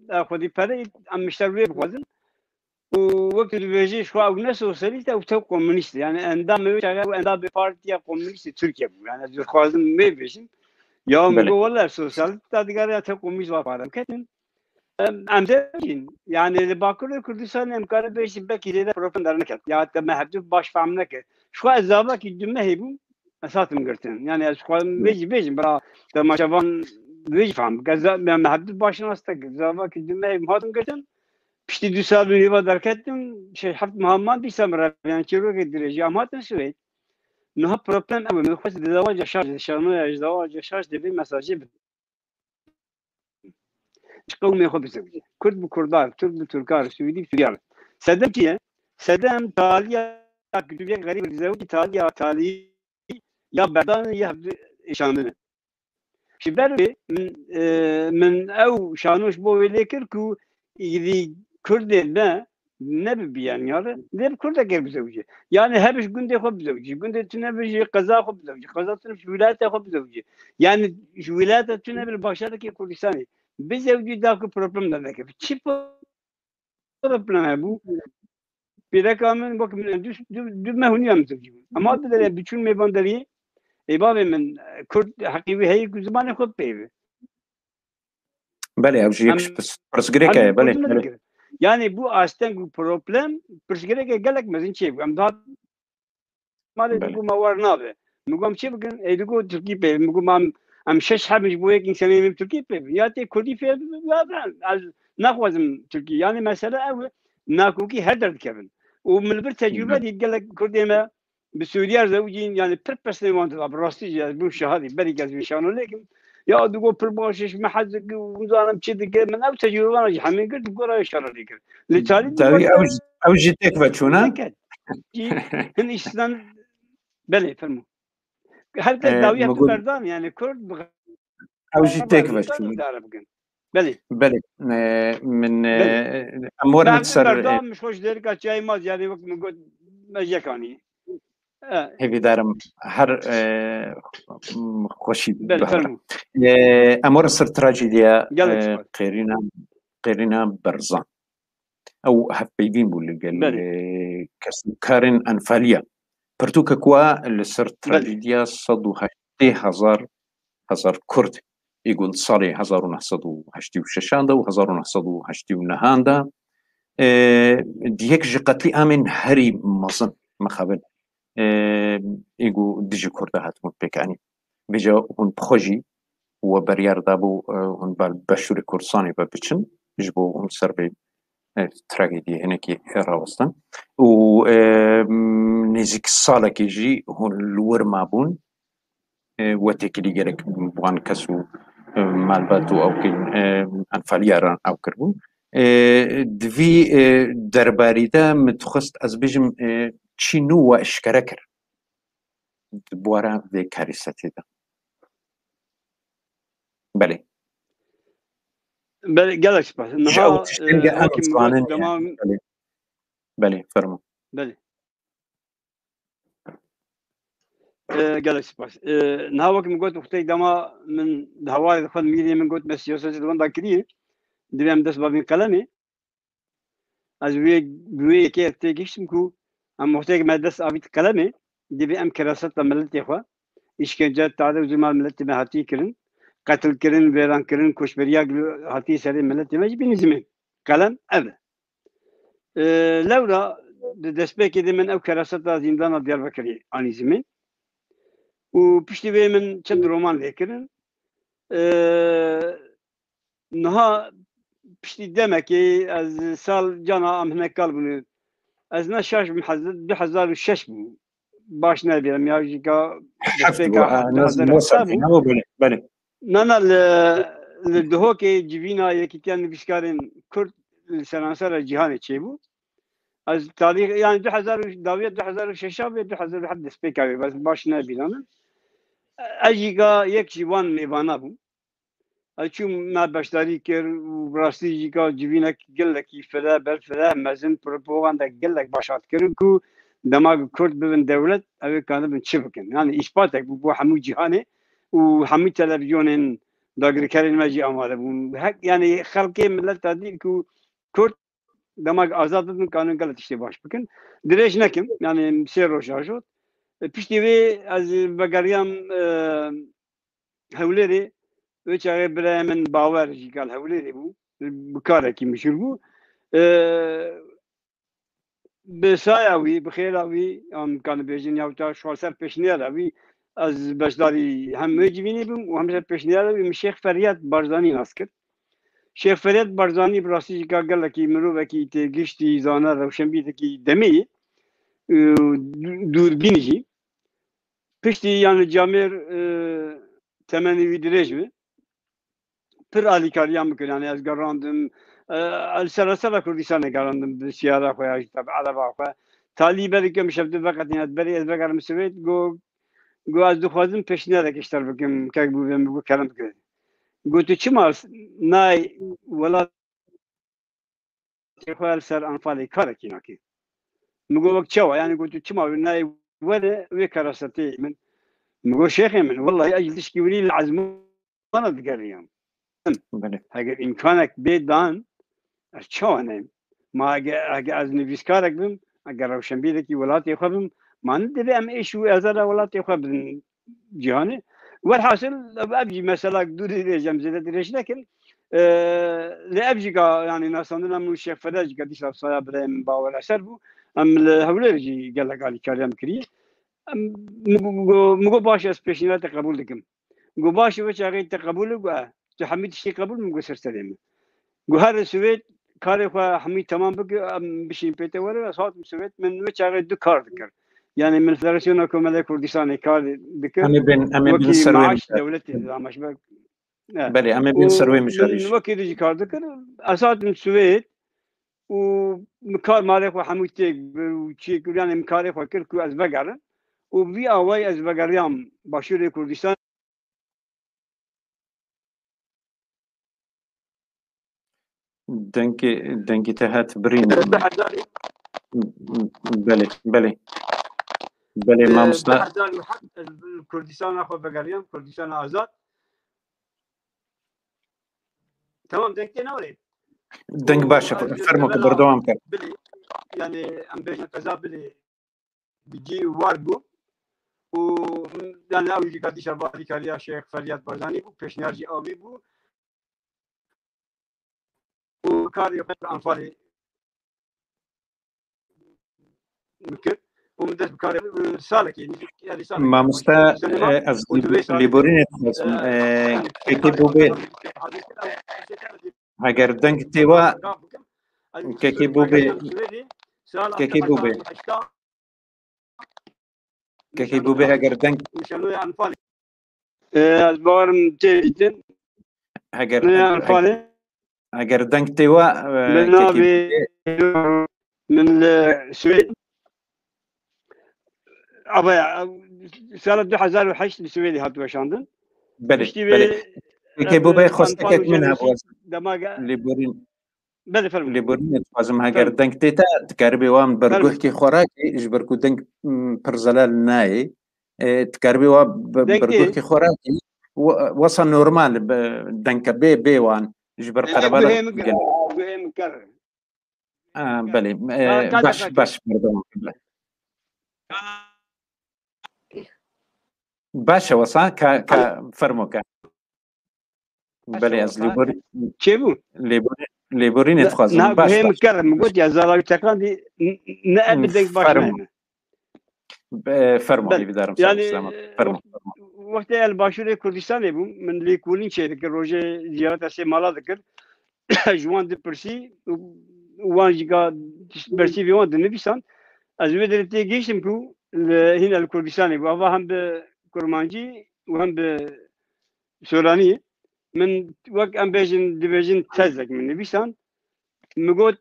e, xwedî pere, em mişter wê bixwazin. Û wek tu dibêjî, ji xwe ew ne sosyalîst e, ew tew komûnîst e. Yani endamê wê çaxê ew endamê Partiya Komûnîst ê Tirkiye bû. Yani ez dixwazim wê bêjim. Ya min Belê. got, wela sosyalîst ta digare ya tew komûnîst va pare em ketin. Em, em zewicîn. Yani li Bakurê Kurdistanê em karin bêjin belkî zêde problem derneket. Ya te me hevdu baş fehm nekir. Ji xwe ez zavakî du mehê bûm, ez hatim girtin. Yani ez xwe vê jî bêjim, bira temaşevan vê jî fehm bike. Ez za-, me, me hevdu baş nas nekir. Zavakî du mehê bûm hatim girtin. Piştî du sal û nîva derketim, şeş heft meha man dîsa min reviyan çîrokê dirêj ya em hatin Swêd. Niha problem ew e, min xwest di zewaca şaş, di şanoya ji zewaca şaş de vê mesajê bidim. Ji qewmê xwe bizewicî. Kurd bi Kurda, Tirk bi Tirka re, Swêdî bi Swêdiya re. Sedem çi ye? Sedem taliya, tu yek xerîb dizewicî taliya, talî ya berdan ya hevdu êşandin e. Ji ber wê min, e, min ew şano ji bo wê lê kir ku êdî Kurdê me ne bi biyaniya re, lê bi Kurdekê bizewicî. Yani her ji gundê xwe bizewicî. Gundê tune bi ji qeza xwe bizewicî. Qeza tune ji wîlayeta xwe bizewicî. Yani ji wîlayeta tune bi li başarekê Kurdistanê bizewicî da ku problem de nekeve. Çi problem hebû? Pîreka min wek min du, du, du meh û nîv em zewicî bûn. Em hat bi derê, biçûn mêvanderiyê, ê bavê min, Kurd heqî wî heye ku zimanê xwe pê be. Belê, ev jî yek Em, ji pirs-, pirsgirêk em heye, belê, Kurd belê. nekirin. Yani bu asteng û problem pirsgirêke gelek mezin çêbû. Em daha malê Belê. digo ma war nabe. Min got em çi bikin? Ê digo Tirkî pê. Min got em, em şeş heb ji bo yek însanê em Tirkî pê. Ya tê Kurdî pê, ya ben, ez naxwazim Tirkî. Yani mesele ew e, nakokî her derdikevin. Û min li bir tecrûbe Belê. dît gelek Kurdê me bi Sûriye re zewicîn, yani pir pesnê wan dida, bi rastî jî ez bûm şahidî, berî ez vê şano lêkim. Ya digo pir baş e, ji me hez dike û nizanim çi dike. Min ew tecrûbana jî hemî girt, gora wê şano lê kir. Lê çalî Dawî ew jî, ew jî têk veçûne. Neket. Jî hin îslam, belê, fermo. Her kes Ee, dawiya min tu got- berdan, yani Kurd bi Ew jî têk Kurd veçûne. idare bikin. Belê. Belê. Ee, min, Belê. ee, em werin Ben ser, berdan, ee, min xwe ji derika çayê ma, yani wek min got, me jekanî. E, hêvîdarim her, ee, xweşî Belê, bihewre. fermo. Ee, em werin ser trajediya, Gelek ee, spas. Qêrîna, Qêrîna Berzan. Ew hevpeyvîn bû li gel, Belê. ee, kesûkarên Enfaliya. Pirtûkek wa li ser Belê. trajediya sed û heştê hezar, hezar Kurd ê ku di salê hezar û neh sed û heştê û şeşan de û hezar û neh sed û heştê û nehan de, e, di yek ji qetlîamên herî mezin mixabin, e, ê ku dijî Kurda hatibûn pêkanîn. Vêca hûn bi xwe jî we biryar dabû, e, hûn bal Başûrê Kurdistanê ve biçin, ji bo hûn ser vê, e, tragediyê hinekî rawestin. Û, e, nêzîk salekê jî hûn li wir mabûn. E, we têkilî gerek bi wan kes û, e, malbat û ew kên, e, enfaliya re ew kiribû. E, di vî, e, derbarî de min dixwest ez bêjim, e, çî nû we eşkere kir di bûra vê karîsetê de. Belê. Belê, gelek spas. Ji ew tiştên de em wekî min got, zanin dema yani. Belê. Belê, fermo. Belê. E, gelek spas. E, niha wekî min got, wextê dema min di hewarê de xwe di mîrê min got, me siyasetê di wenda kiriye. Divê em dest bavîn qelemê. Ez wê, bi wê yekê têgihiştim ku em wextê me dest avît qelemê, divê em keraseta miletê xwe, îşkence, tade û zulma miletê me hatiye kirin, qetilkirin, vêrankirin, koçberiya hatî serê miletê me jî bînî zimên. Qelem ev e. E, lewra di destpêkê de min ew keraseta zîndana Diyarbekirê anî zimên. Û piştî wê min çend roman lê kirin. E, niha piştî demekê ez sal cana em hinek kal bûne. Ez ne şaş bim, hez-, du hezar û şeş bû. Baş nebêrim ya jî ka heft bû, destpêka ha, heft, naz du hezar heft bû. Belê, belê. Na, na, li, li Duhokê civîna Yekîtiya Nivîskarên Kurd li seranser cîhanê çêbû. Ez tarîx, yani du hezar û, dawiya du hezar û şeş ve, du hezar û heft destpêka wê, bes baş nebîranim. Ez jî ga yek ji wan mêvana bûm. Ez çûm, me beşdarî kir û bi rastî jî ka civînek gelekî fireh, berfireh, mezin, propaganda gelek baş hat kirin ku dema ku Kurd bibin dewlet, ew ê kanibin çi bikin. Yani îspatek bû bo hemû cîhanê û hemû televîzyonên dagirkerên me jî amade bûn. Hek, yani xelkê mileta dît ku Kurd dema ku azad bibin, kanin gelek tiştê baş bikin. Dirêj nekim, yani sê roj ajot. E, piştî wê ez vegeriyam, e, Hewlêrê, wê çaxê birayê min Bawer jî kal Hewlêrê bû. Bi karekî mijûl bû. E, bi saya wî, bi xêra wî, em kanî bêjin ya wita ji xwe ser pêşniyara wî, ez beşdarî hem wê civînê bûm û hem ser pêşniyara wî min Şêx Feryad Barzanî nas kir. Şêx Feryad Barzanî bi rastî jî ka gelekî mirovekî têgiştî, zane, rewşenbîrekî demê ye. Û dû-, dûrbîn jî. Piştî, yani camêr, e, temenê wî dirêj be. Pir alîkariya min kir, yani ez gerandim, e, li serasera Kurdistanê gerandim, bi siyara xwe ya jî tabi ereba xwe. Talî berî ke min şevdin veqetîne, berî ez vegerim Swêd, go, go ez dixwazim pêşniyarek ji te re bikim, kek bû vê min go kerem bike. Go tu çima nayê welat xwe li ser Anfalê karekî nake. Min got, wek çawa? Yani got, tu çima nayê were wê kerasetê min? Min got, şêxê min, wellahî ez ji tişkî winî li ezmana digeriyam. Belê. Heger îmkanek bê dan, ez çawa neyim? Ma hege, hege ez nivîskarek bim, hege rewşenbîrekî welatê xwe bim, ma ne divê em êş û ezara welatê xwe bidin cîhanê. Welhasil, ev jî mesela dûrî dirêj, em zêde dirêj nekin. Ee, lê ev jî ka, yani nasandina min û Şêx Feda jî ka dîsa saya birayê min Bawer Eser bû. Em li Hewlêr jî gelek alîkariya min kiriye. Em, min got, min got, min got baş, ez pêşniyara te qebûl dikim. Got baş, wê çaxê te qebûl e, got e. Tu hemî tiştê qebûl, min got ser serê min. Got here Swêd, karê xwe hemî temam bike, em bişîn pê te were, ez hatim Swêd, min wê çaxê du kar dikir. Yani min Federasyona Komelê Kurdistanê kar dikir. Em ê bên, em ê bên wekî ser wê maaş mijarê. Dewletê dida me ji ber. E. Belê, em ê bên ser wê mijarê jî. Wekî dijî kar dikir. Ez hatim Swêd û min kar malê xwe hemû têk bir û çêkir, yani min karê xwe kir ku ez vegerim. Û vî awayî ez vegeriyam Başûrê Kurdistan. Dengê, dengê te hat birîn. Belê, belê. Belê, mamosta. Kurdistana xwe vegeriyam, Kurdistana azad. Tamam, deng tê nawerê. Deng baş e, fermo ke berdewam ke. Bilê, yani em bêjin qeza bilê bi cî war bû. Û yani ew jî ka dîsa alîkariya Şêx Feryad Barzanî bû, pêşniyar jî awî bû. Û karê xwe Anfalê min kir û min dest bi karê, e, salekê, nêzîk yarî salekê. Mamoste, e, ez lêborînê dixwazim. E, kêkê bû bê. Heger deng tê we. Kekê Bûbê, Kekê Bûbê. Kekê Bûbê, heger deng, Ee, ez bawerim tê dîtin. Heger, Ne Enfalê? Heger deng tê we, e, Li navê Kekê Bûbê. Min li Swêd. Ava ya, sala du hezar û heşt li Swêdê hat weşandin. Belê, Piştî belê. Wê Kekê Bûbê, xwestekek min hebû. Dema ge- Lêborîn. Belê, fermo. Lêborînê dixwazim, heger deng tê te, dikaribê wan berguhkê xwe rakî, ji ber ku deng, m, pir zelal nayê. E, dikaribê wa be-, berguhkê xwe rakî, we-, wesa normal, be-, dengke bê, bê wan, ji ber qerebalix guhê min kir, guhê min kir. A, belê, e, baş, baş, berdewam. Baş e wesa, ka, ka, fermo ka. Belê, ez lêborî-, çêbû? Lêborî-, lêborînê dixwazim. Niha guhê min kir, min got ya, zala wî teqandî, n-, ne ev bi deng baş nayne. Fermo. Be-, fermo, hêvîdarim, yani, selamet. Fermo, fermo. Wextê ez li Başûrê Kurdistanê bûm, min lêkolîn çêdikir, rojê ziyareta sê mala dikir. Ji wan dipirsî, wan jî ka bersîvê wan dinivîsan. Ez wê derê tê gihîştim ku li, hîn li Kurdistanê bû. Ava hem bi kurmancî û hem bi soranî. Min wek em bêjin, dibêjin tezek min nivîsan. Min got,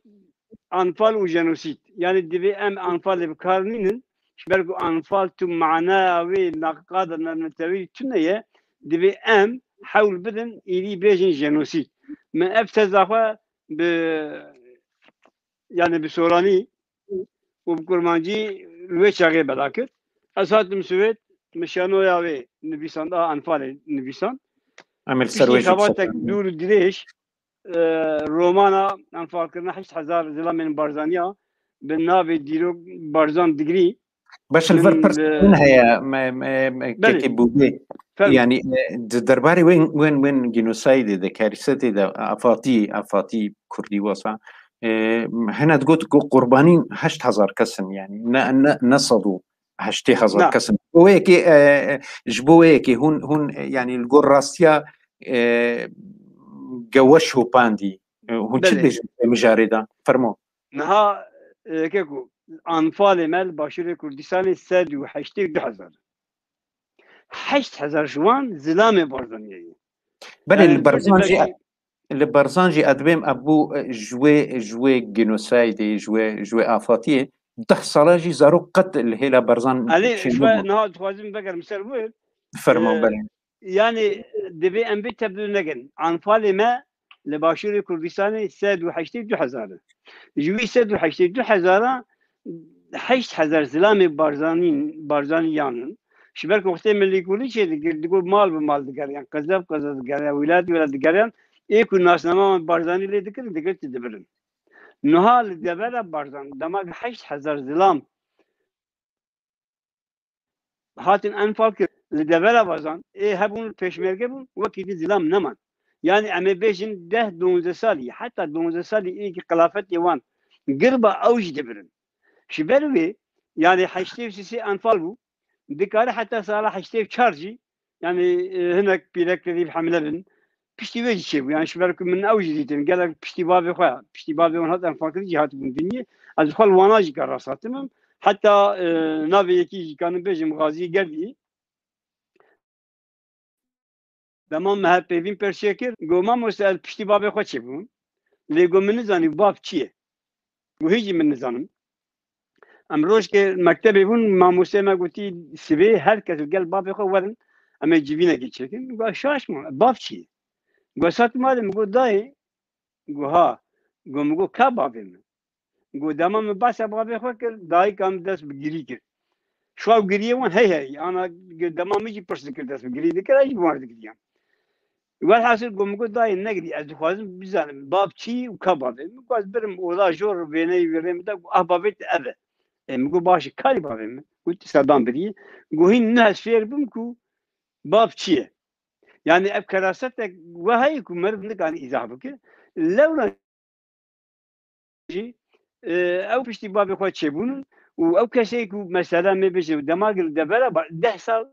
Anfal û jenosîd. Yani divê em Anfalê bi kar nînin. Ji ber ku Anfal tu manaya wê naqada netewî tune ye, divê em hewl bidin, êdî bêjin jenosîd. Min ev teza xwe bi, yani bi soranî û bi kurmancî li wê çaxê bela kir. Ez hatim Swêd, min şanoya wê nivîsand, a Anfalê nivîsand. Em ê li ser wê jî xebatek dûr û dirêj, e, romana Anfalkirina heşt hezar zilamên Barzaniya bi navê Dîrok Barzan Digrî. Baş, li vir pirs min heye, me, me, me, Belê. Kekê Bûbê. Fermo. Yani, e, di derbarê wên, wên, wên genosaydê de, karîsetê de, afatî, afatî Kurdî wesa, e, hene digot ku qurbanîn heşt hezar kes in, yani, ne, ne, ne sed û heştê hezar kes in. Bo wê yekê, e, ji bo wê yekê hûn, hûn, e, yani, li gor rastiya, e, ge we şopandî, e, hûn çi dibêjin vê mijarê de? Fermo. Niha, e, keko, Anfalê me li Başûrê Kurdistanê sed û heştê û du hezar. Heşt hezar ji wan zilamê Barzaniyê ye. Belê, yani, li Barzan jî, li Barzan jî ez dibêm ev bû, e, ji wê, ji wê genosaydê, ji wê, ji wê afatiyê, deh sala jî zarok qet li hêla Barzan çênebûn. Niha dixwazim vegerim ser wê. Fermo, e, belê. Yani, divê em vê tevdû nekin. Anfalê me li Başûrê Kurdistanê sed û heştê du hezar e. Ji wî sed û heştê du hezara heşt hezar zilamê Barzanî, Barzaniyan in. Ji ber ku wextê min lêkolîn çêdikir, digot mal bi mal digeriyan, qeza bi qeza digeriyan, wîlayet bi wîlayet digeriyan. Ê ku nasnama wan Barzanî lê dikirin, digirt dibirin. Niha li devera Barzan, dema heşt hezar zilam hatin enfal kir. Li devera Barzan, ê hebûn pêşmerge bûn, wekî dî zilam neman. Yani em ê bêjin deh donzdeh salî, heta donzdeh salî ê ki xilafetê wan gir ba, ew jî dibirin. Ji ber wê, yani heştê û sê enfal bû, dikare heta sala heştê û çar jî, yani, e, hinek pîrek tedî bi hemle bin. Piştî wê jî çêbû. Yani, ji ber ku min ew jî dîtin. Gelek piştî bavê xwe, piştî bavê wan hat enfalkirin jî hatibûn dinyê. Ez xwe li wana jî ka rast hatim. Heta, e, navê yekî jî kanim bêjim, Xazî Gerdî. Dema me hevpeyvîn pers çêkir, got, Mamoste, ez piştî bavê xwe çêbûm. Lê got, min nizanî bav çi ye. Got, hîn jî min nizanim. Em rojkê mektebê bûn, mamosteyê me gotî, sibê her kes li gel bavê xwe werin, em ê civînekê çêkin. Got, şaş ma, bav çi ye? Got, sat malê min, got, dayê. Got, ha. Got, min got, ka bavê min? Got, dema min behsa bavê xwe kir, dayika min dest bi girî kir. Şwa û giriyê wan hey hey. Ana dema min jî pirs dikir, dest bi girî dikir, ez jî bi wan re digiriyam. Welhasil got, min got, dayê negirî, ez dixwazim bizanim bav çi û ka bavê. Min got, ez birim oda jor, wêneyê wî rê min de, got, ah, bavê te ev e. E, min got, baş e, karî bavê min? Got, Sedam birî. Got, hîn niha ez fêr bim ku bav çi ye. Yani ev kerasetek we heye ku meriv nikane îzah bike. Lewra jî, e, ew piştî bavê xwe çêbûn û ew kesê ku mesela me bêje dema gil devera ba-, deh sal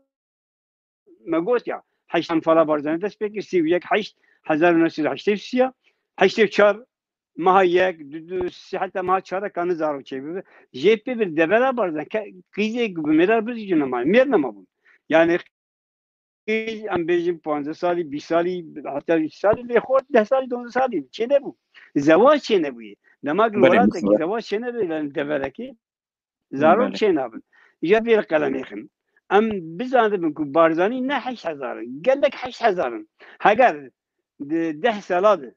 me got ya, heşt enfala Barzanî dest pê kir, sî û yek heşt hezar û neh sed û heştê û sê ya, heştê û çar meha yek, du, du, sê heta meha çar de kane zarok çêbibe. Jê pê bir devera Barzan, ke-, qîzê ku bi mêra bir jî nema, mêr nema bûn. Yani qîz, em bêjin, panzdeh salî, bîst salî, heta bîst salî lê xort, deh salî, dozde salî çê nebû. Zewac çê nebûye. Dema ki Belê, welatekî mesela. zewac çê nebe, yani deverekî, zarok Belê. çê nabin. Îja vê qelemê xin. Em bizanibin ku Barzanî ne heşt hezar in, gelek heşt hezar in. Heger di deh sala de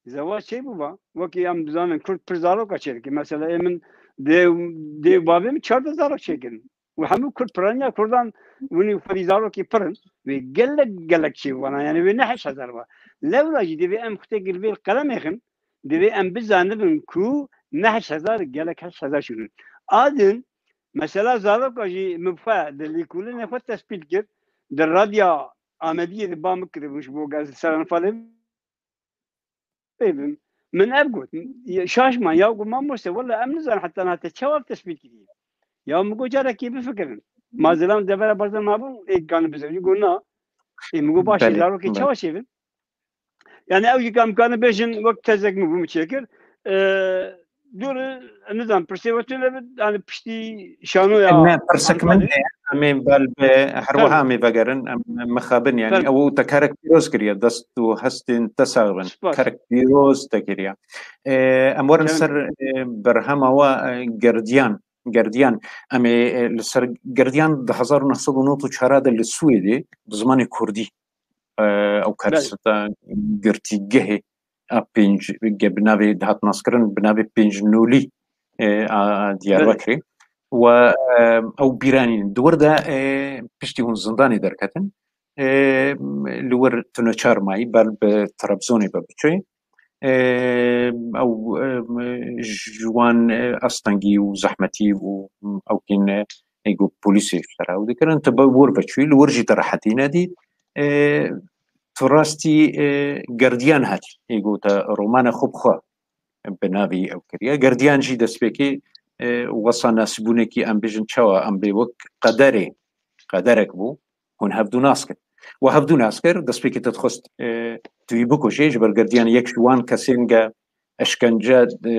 zewac çê bûba, wekî em dizanin Kurd pir zaroka çêdike. Mesela ê min dê, dê û bavê min çardeh zarok çêkirin. Û hemû Kurd piraniya Kurdan winî xwedî zarokê pir in. Wê gelek, gelek çê bûbana. Yani wê ne heşt hezar ba. Lewra jî divê em xutê gil vê qelemê xin, divê em bizanibin ku ne heşt hezar, gelek heşt hezar şûnin. A din, mesela zaroka jî min bi xwe di lîkolînê xwe tespît kir, di radya Amediyê de ba min kiribû ji bo gaz seranfalê bibim. Min ev got, şaş man, ya got, mamoste, wele em nizanin heta niha te çawa tespît kiriye. Ya min got, carekê bifikirin. Ma zilam devera Barzan mabû, ê kanî bizewicî, got, na. Ê min got, başê Belê, zarokê belê. çawa çêbin? Yani ew jî kam kanî bêjin, wek tezek min bû min çêkir. Ee, dur, nizam, pirsê we tune bit, yani piştî şanoya Ne, pirsek min Antalya. heye, em ê bel bi, her Fermo. wiha em ê vegerin, em mixabin, yani Fermo. ew te karek pîroz kiriye, dest û hestên te sax bin. Spas. Karek pîroz te kiriye. Ee, em werin Kerem. ser, e, berhema we, e, Gerdiyan. Gerdiyan, em ê, e, li ser Gerdiyan di hezar û neh sed û nod û çar de li Swêdê bi zimanê Kurdî, e, ew Belê. karseta girtîgehê a pênc ge bi navê dihat naskirin, bi navê Pênc Nolî, e, a Belê. Diyarbekirê. We, e, ew bîranîn. Di wir de, e, piştî hûn zindanê derketin, e, li wir tune çar mayî ber bi Trabzonê ve biçûyê. E, ew, e, ji wan, e, astengî û zehmetî û ew kîn, e, êgo polîsê ji te re ew dikirin, tu bi wir ve çûyî, li wir jî te rehetî nedît. E, tu rastî, e, Gerdiyan hatî, êgo te romana xwe bi xwe bi navî ew kiriye. Gerdiyan jî destpêkê, e, wesa nasibûnekî, em bêjin çawa, em bê wek qederê, qederek bû, hûn hevdû nas kir. We hevdû nas kir, destpêkê te dixwest, e, tu wî bikujê, ji ber Gerdiyan yek ji wan kesên ge eşkence, e,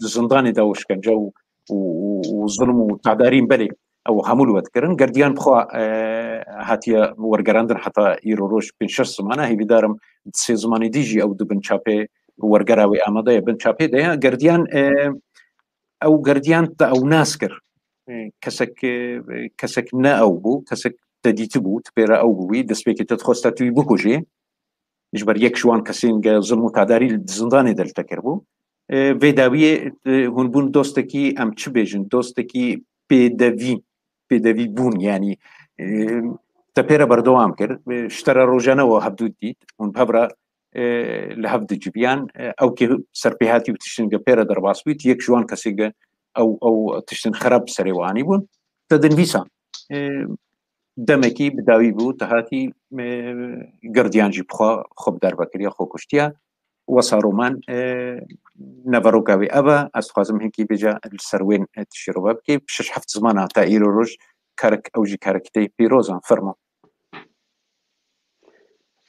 di zindanê de û eşkence û, û, û, û zulm û tedarîn belê ew hemû li we dikirin. Gerdiyan bi xwe, e, hatiye wergerandin heta îro roj pênc şeş ziman e. Hêvîdar im di sê zimanê dî jî ew di bin çapê wergera wê amade ye, bin çapê de ye. Gerdiyan, e, ew Gerdiyan te ew nas kir. E, kesek, e, kesek ne ew bû, kesek te dîtibû, tu pê re ew bûyî, destpêkê te dixwest te tu wî bikujê. Ji ber yek ji wan kesên ge zilm û tedarî li zindanê de li te kiribû. E, vê dawiyê, e, hûn bûn dostekî, em çi bêjin, dostekî pêdevî, pêdevî bûn, yanî, e, te pê re berdewam kir. E, ji te re rojane we hevdû dît, hûn bi hev re, e, li hev diciviyan, e, ew kê serpêhatî û tiştin ge pê re derbas bûyî, tu yek ji wan kesê ge ew, ew tiştin xerab serê we anîbûn. Te dinivîsa, e, demekî bi dawî bû, te hatî, e, Gerdiyan jî bi xwe, xwe bi derve kiriye, xwe kuştiye. Wesa roman, e, neveroka wê ev e. Ez dixwazim hinkî vêca li ser wên, e, tişîrove bikê. Bi şeş heft zimana ta îro roj karek, ew jî karekîteyê pîroz e. Fermo.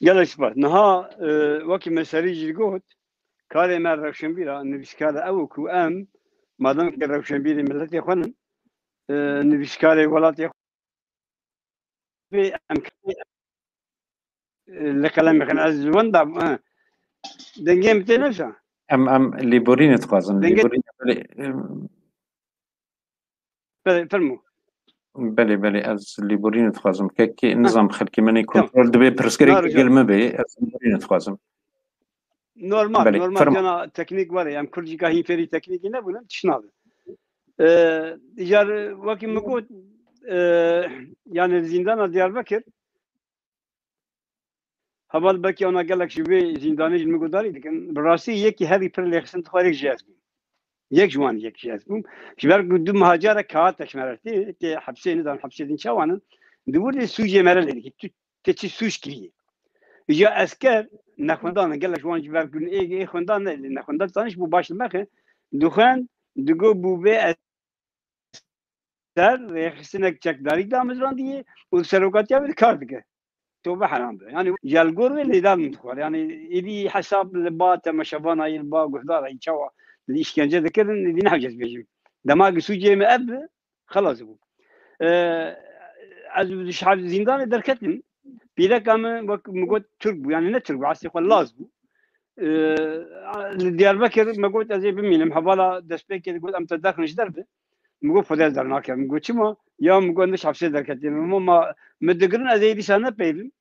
Gelek spas. Niha, e, wekî me serî jî got, karê me rewşenbîr e, nivîskar e, ew ku em, madem ke rewşenbîrê miletê xwe nin, e, nivîskarê welatê xwe em, e, li qelemê xin ez wenda, e, dengê min tê newsa. Em, em lêborînê dixwazin. Dengê Lêborînê, belê, em, Belê, fermo. Belê, belê, ez lêborînê dixwazim. Kekê, Heh. nizam xelkê min ê Tamam. kontrol dibe pirsgirêk Naro gel can. me be, ez lêborînê dixwazim. Normal, Belê, normal fermo. cana teknîk were. Em Kurd jî ka hîn fêrî teknîkî nebûne, tişt nabe. Ee, îcar wekî min got, ee, yani zîndana Diyarbekir, heval belkî ona gelek ji vê zîndanê ji min guhdarî dikin. Bi rastî yekî herî pir lêxistin dixwar yek ji ez bûm. Yek ji wan yek ji ez bûm. Ji ber ku du meha carek ka teşmerertî, tê hepsê, nizam hepsê din çawan in. Di wir de sûcê me re lê dikî. Tu, te çi sûc kiriye? Îja esker nexwendan in, gelek ji wan ji ber ku ê, ê xwendan ne, nexwendan zaniş bû baş li me xe. Dixwend, digo bû vê ser rêxistinek çekdarî damezrandiyê û serokatiya wê kar dike. tobe heram be. Yani, ji li gor wê lêdan min dixwar. Yani, êdî hesab li ba temaşevana yê, li ba guhdara yê çawa li îşkence dikirin, êdî nehewce ez bêjim. Dema ki sûcê me ev bi, xelas bû. Ee, ez ji hev-, zîndanê derketim. Pîreka min, wek min got, Tirk bû. Yani, ne Tirk bû, eslê xwe Laz bû. Ee, li Diyarbekir me got, ez ê bimînim. Hevala destpêkê digot, em te derxin ji derve. Min got, Xwedê ez dernakem. Min got, çima? Ya min got, niş hepsê derketî. Min got, ma, min digirin, ez ê dîsa nepeyivim.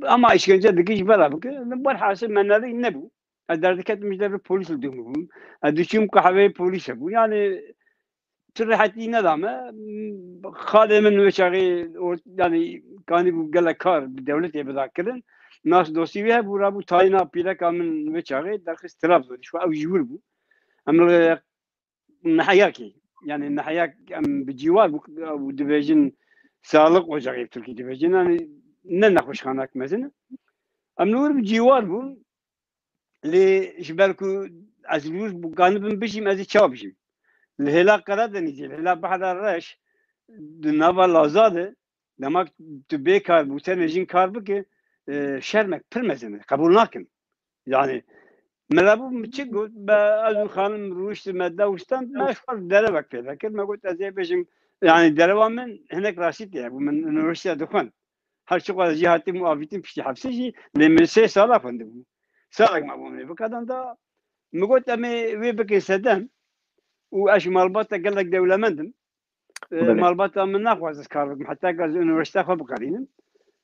Ama îşkence dikir ji bela bike. Min ber hasil me nerî nebû. Ez derdiketim ji derve polîs li dû min bûm. Ez diçûm qehweyê polîs hebû. Yani, tu rehetî nedame. Xalê min wê çaxê or-, yani, kanî bû gelek kar bi dewletê bida kirin. Nas dosî wê hebû, rabû tayîna pîreka min wê çaxê derxist Trabzonê. Şu ew ji wir bû. Em li Neheyakê, yani Neheyak em bi cîwar bû, ew dibêjin sağlık ocağı, Tirkî dibêjin, yani ne nexweşxanek mezin e. Em li wir bi cîwar bûn, lê ji ber ku ez li wir bû, ganibim bijîm, ez ê çawa bijîm? Li hêla Karadenîzê, li hêla Behra Reş, di nava Laza de, dema tu bê kar bû, tenê jin kar bike, e, şermek pir mezin e, qebûl nakin. Yani, me re bû, min çi got, me, ez û xanim rûştin, me de û stand, me ji xwe derevek pêda kir, me got, ez ê bêjim, yani, dereva min hinek rastî tê hebû, min unîversîte dixwend. Her çiqas jî hatim û avîtim piştî hepsê jî, lê min sê sala xwendibû. Salek me bû min ê bikadan da, min got, em ê wê bikin sedem û ez ji malbata gelek dewlemend im. E, Belê. Malbata min naxwaz ez kar bikim, heta ka ez unîversîte xwe biqedînim.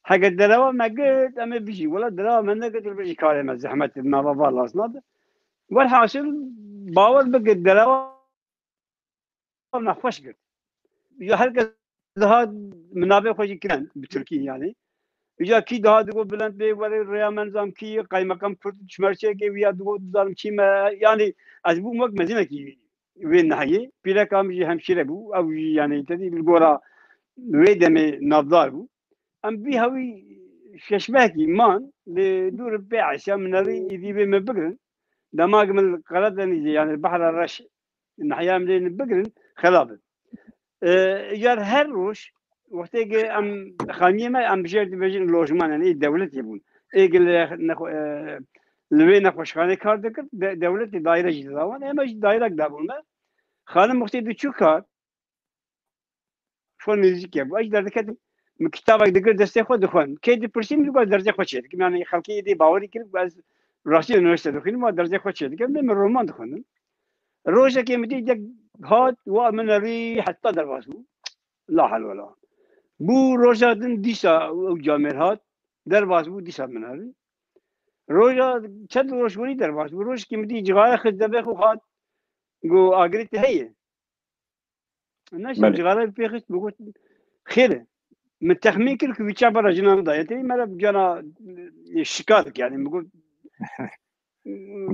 Heke derewa me girt, em ê bijî. Wela derewa me negirt, bijî karê me zehmet e, nava va laz nabe. Werhasil, bawer bike, derewa me xweş girt. Ya her kes dihat min navê xwe jî kirin bi Tirkî yani. Ya kî dihat digot Bilent Bey, were rêya me nizam kî, qaymeqam Kurd, çimerçeyekê wî ya digot, dizanim çî me, yani ez bûm wek mezinekî wê nehiyê. Pîreka min jî hemşîre bû. Ew jî, yani, tedî li gora wê demê navdar bû. Em vî hewî şeşmehekî man, lê dûr pê Esya min nerî êdî bê me bigirin. Dema ki min li Karadenîzê, yani Behra Reş, nehiya min lê bigirin, xerab in. E, car her roj, wextê ki em xaniyê me, em bi jêr dibêjin lojman, yani ê dewletê bûn. Ê ki li nexwe-, e, li wê nexweşxanê kar dikir, de-, dewletê daîre jî dida wan. Ê me jî daîrek dabûn me. Xanim wextê diçû kar, xwe nêzîk hebû. Ez jî derdiketim, min kitabek digir destê xwe dixwend. Kê dipirsî min digot derzê xwe çêdikim. Yani xelkê êdî bawerî kir ku ez rastî unîversîte dixwînim, ma derzê xwe çêdikim. Lê min roman dixwendin. Rojekê min dît yek hat, wa min nerî heta derbas bû. La hel wela. Bû roja din dîsa ew camêr hat, derbas bû, dîsa min nerî. Roja çend roj werî derbas bû. Rojekê min dî cixare xist devê xwe hat. Got, agirê te heye? Neşe Belê. Cixare pê xist, min got, xêr e. Min texmîn kir ku wî çava re jina min daye. Tê me re cana, e, şika dik yani. Min got,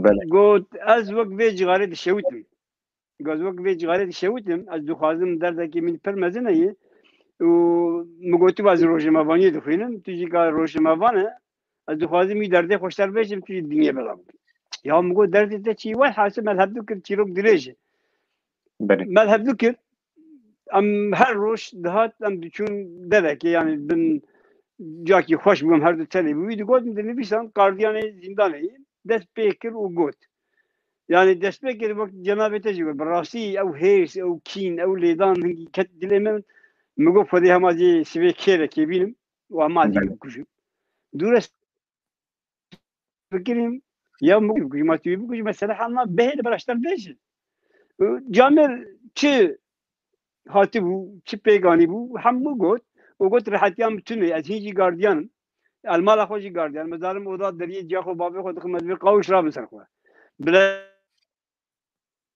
Belê. Got, ez wek vê cixarê dişewitim. Got, ez wek vê cixarê dişewitim. Ez dixwazim derdekî min pir mezin heye. Û min got, tu ez rojnamevaniyê dixwînim. Tu jî ka rojnamevan e. Ez dixwazim wî derdê xweşter bêjim, tu jî dinyê belav. Ya min got, derdê te çi? Welhasil me hevdu kir, çîrok dirêj e. Belê. Me hevdu kir, em her roj dihat, em diçûn derekê, yani bin cakî xweş bû, em her du tenê bû. Wî digot, min dinivîsan gardiyanê zîndanê ye. Dest pê kir û got. Yani dest pê kir, wek cenabê te jî got. Bi rastî ew hêrs, ew kîn, ew lêdan hingî ket dilê min. Min got, Xwedê hema zî sivê kêrekê bînim û hema zî Belê. bikujim. Dûr ez fikirîm, ya min bikujim, ma tu yê bikujî, mesele hema bihêle beraşter bêje. Camêr çi hatibû, çi pêganî bû, hemû got, û got, rehetiya min tune, ez hîn jî gardiyan im. Ez mala xwe jî gardiyan im. Ez darim oda deriyê ciya xwe, bavê xwe dixim, ez vê qawîş rabin ser xwe. Bila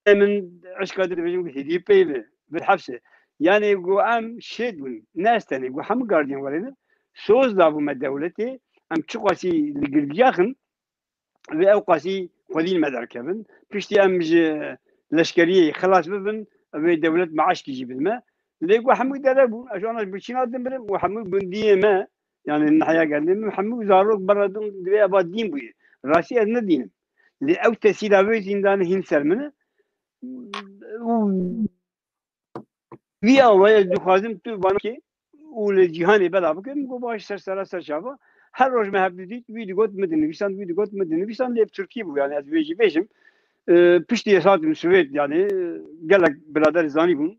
min eşka dibêjin ku hêdî peyve, bir hepse. Yani ku em şêd bûn, ne ez tenê, ku hemû gardiyan werê ne. Soz dabû me dewletê, em çiqasî li girdiyaxin, vê ew qasî xwedî li me derkevin. Piştî em ji leşkeriyê xelas bibin, vê dewlet meaşkî jî bidime. Lê ku hemû dere bûn, ez ana ji birçîna din birim û hemû gundiyê me, yani neheya gelê min, hemû zarok bera din divê eva dîn bûye. Rastî ez nedînim. Lê ew tesîra wê zîndanê hîn ser min e. Û vî awayê ez dixwazim tu bana kê, û li cîhanê bela bikin, min got baş, ser sera ser çava. Her roj me hev didît, wî digot min dinivîsan, wî digot min dinivîsan, lê bi tirkî bû, yani ez vê jî bêjim. E, piştî ez hatim Swêd, yani, e, gelek biraderê zanî bûn.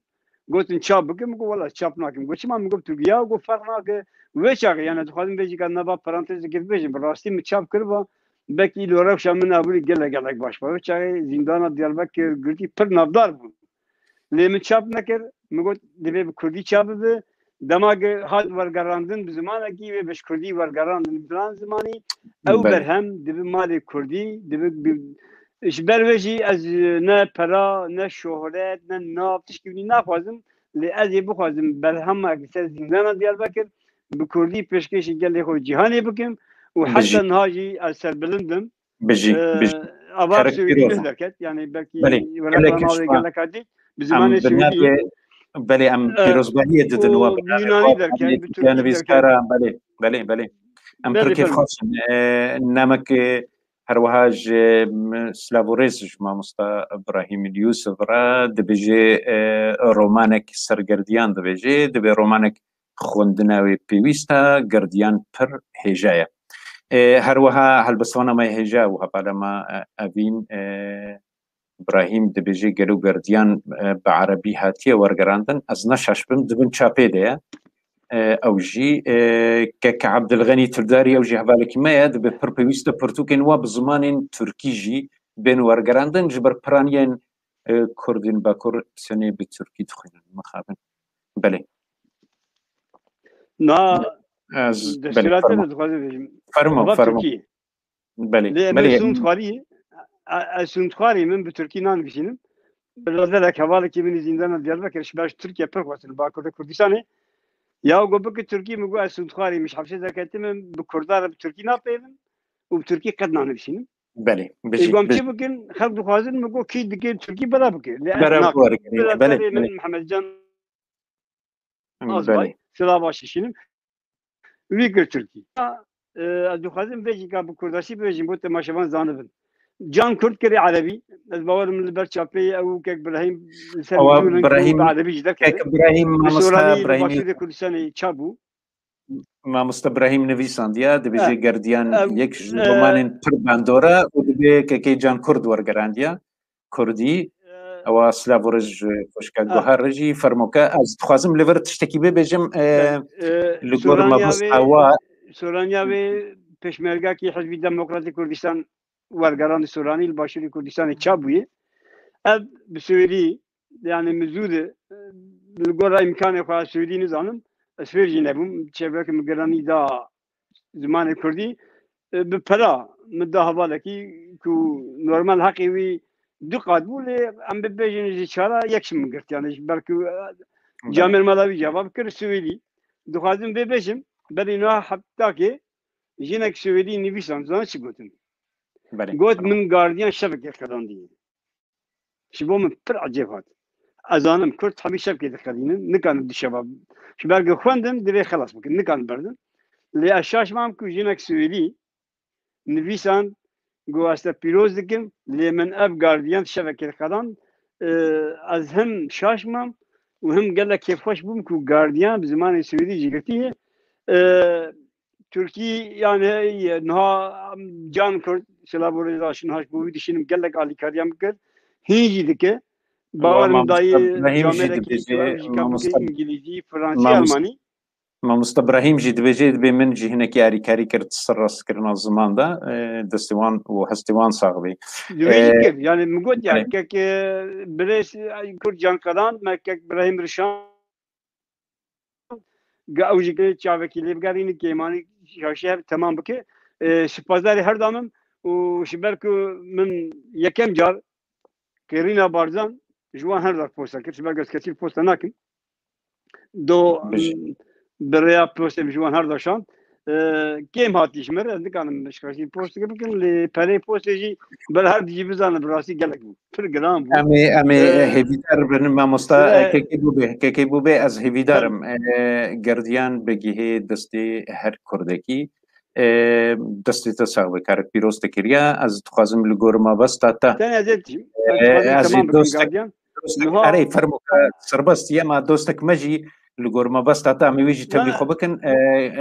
Gotin çap bikin, min got wela çap nakim. Got çima? Min got tirkî ya, got ferq nake. Wê çaxê, yani, ez dixwazim vê jî ka nava parantezekê bibêjim, bi rastî min çap kiriba, belkî îlo rewşa min abûrî gelek gelek baş ba. Wê çaxê zîndana Diyarbekir girtî pir navdar bû. Lê min çap nekir, min got divê bi kurdî çap bibe. Dema ke hat wergerandin bi zimanekî, wê bi ji kurdî wergerandin filan zimanî, ew Belê. berhem dibe malê kurdî, dibe bi, ji ber vê jî ez ne pera, ne şohret, ne nav, tişkî winî naxwazim. Lê ez ê bixwazim berhemek li ser zîndana Diyarbekir bi kurdî pêşkêşî gelê xwe cîhanê bikim û Bijî. heta niha jî ez serbilind im. Bijî, Ee, bijî. ava Kerek Swêdî pîroz. derket. Yani belkî Belê, were gelek bana keşfa. gelek hadî. Bi Em zimanê bi Swêdî. navê, belê, em Ee, pîrozbahiyê didin û we bi navê Yunanî we, bi derket, navê bi Tirkî ya derket. nivîskara, belê, belê, belê. Em Belê, pir belê. kêfxweş in. Ee, namek, e, her wiha ji, m, silav û rêz ji mamosta Brahîm Yusuf re dibêje, e, romanek sergerdiyan dibêje, dibê romanek xwendina wê pêwîst e, girdiyan pir hêja ye. E, her wiha helbestwana me hêja û hevala me, e, Evîn, e, Brahîm dibêje gelo girdiyan, e, bi erebî hatiye wergerandin, ez ne şaş bim, di bin çapê de ye. E, ew jî, e, kek Ebdilxenî Tildarî, ew jî hevalekî me ye, dibe pir pêwîst e pirtûkên wa bi zimanên tirkî jî bên wergerandin, ji ber piraniyên, e, kurdên Bakur tenê bi tirkî dixwînin, mixabin. Belê. Na, Ez, belê, destûra te fermo. de dixwazim bêjim. Fermo, Ava fermo. Tirkî. Belê, Lê em belê. ez sûnd xwarî, e, ez sûnd xwarî min bi tirkî nanivîsînim. Biraderek hevalekî min ê zîndana Diyarbekir ji ber ji Tirkiye pir xwestin li Bakur de Kurdistanê. Ya got bike tirkî, min got ez sûnd xwarî, min ji hepsê derketim, min bi kurdan re bi tirkî napeyivim û bi tirkî qet nanivîsînim. Belê, Ê bijî, got em bijî. çi bikin? Xelk dixwazin, min got kî dike tirkî bela bike. Lê ez Bera nakim. wergerîne, belê, Biraderê min belê. Mihemed Can Azbay, Belê. silav baş şînim. Wî kir tirkî. E, ez dixwazim vê jî ka bi kurdaşî bibêjim, bo temaşevan zanibin. Can Kurd kirê erebî. Ez bawerim li ber çapê ew kek Birahîm li ser Ewa vîdyo Birahîm, bi erebî jî derkeve. kek Birahîm, Bi mamosta soranî li Birahîmî. Başûrê Kurdistanê çap bû. Mamosta Birahîm nivîsandiya, dibêje Eh, Gerdiyan eh, yek ji eh, romanên pir bandor e û dibê kekê Can Kurd wergerandiya. Kurdî, eh, ewa silav û rêz ji xwişka ah. Guhar re jî fermoke. Ez dixwazim li vir tiştekî bibêjim, eh, Eh, eh, li gor soraniya mebesta wê, wa. Soraniya wê pêşmergakî Hizbî Demokratîk Kurdistan wergerandî Soranî li Başûrê Kurdistanê çap bûye. Ev bi Swêdî, yani min zû de, li gora îmkanê xwe Swêdî nizanim, ez fêr jî nebûm, çêveke min giranî da zimanê Kurdî, e, bi pera min da hevalekî ku normal heqê wî du qat bû, lê em bibêjin ji çara yek ji min girt, yani ji ber ku, e, Belê. camêr mala wî cevab kir Swêdî. Dixwazim vê bêjim, berî niha heftakê jinek Swêdî nivîsand, zanî çi gotin? Belê, Got, tamam. Min gardiyan şevekê qedandiye. Ji bo min pir ecêb hat. Ez zanim Kurd hemî şevkê diqedînin, nikarin du şeva. Ji ber ku xwendin, divê xelas bikin, nikarin berdin. Lê ez şaş mam ku jinek Swêdî nivîsan, got, ez te pîroz dikim, lê min ev gardiyan şevekê diqedan, e, ez him şaş mam û him gelek kêfxweş bûm ku gardiyan bi zimanê Swêdî jî girtiye. E, Tirkî, yani, niha Can Kurd, silav û rêza ji niha ji bo wî dişînim, gelek alîkariyan bikir. Hîn jî dike. Bawer min dayê Mamosta Brahîm jî camêrekî dibêje, ku ew jî ka bike Mamosta, Îngilîzî, Fransî, Mamosta, Almanî. Mamosta Brahîm jî dibêje, dibê min jî hinekî alîkarî kir ser rastkirina ziman de, e, destê wan û hestê wan sax bî. Dibê jî E, kir. Yani min got ya, belê. kek, e, birêz, e, Kurd Can Qedan, me kek Brahîm Rişan, Ga ew jî ki çavekî lê bigerîne, kêmanî şaşî hev temam bike. E, spasdarê her damim û ji ber ku min yekem car Kêrîna Barzan ji wan her dar posta kir, ji ber ku ez kesî posta nakim. Do, Bijî. bi rêya postê min ji wan her dar şand. E, kêm hatî ji min re, ez nikarim ji kesî post bikim, lê perê postê jî ber her dijî bizane, bi rastî gelek bû. Pir giran bû. Em ê, em ê Ee, hêvîdar bin, mamosta, Sire- e, kekê bûbê, kekê bûbê, ez hêvîdar Tabii. im. E, gerdiyan bigihê destê her kurdekî. E, destê te sax be, karek pîroz te kiriya. Ez dixwazim li gor mabesta te. Tenê ez ê tişim. E, Ez dixwazim ez jî temam bikim dostek, gardiyan. dostek, Niha erê, fermo ke serbest ye, ma dostek me jî Li gor mebesta te em ê wê jî tevlî xwe bikin. E,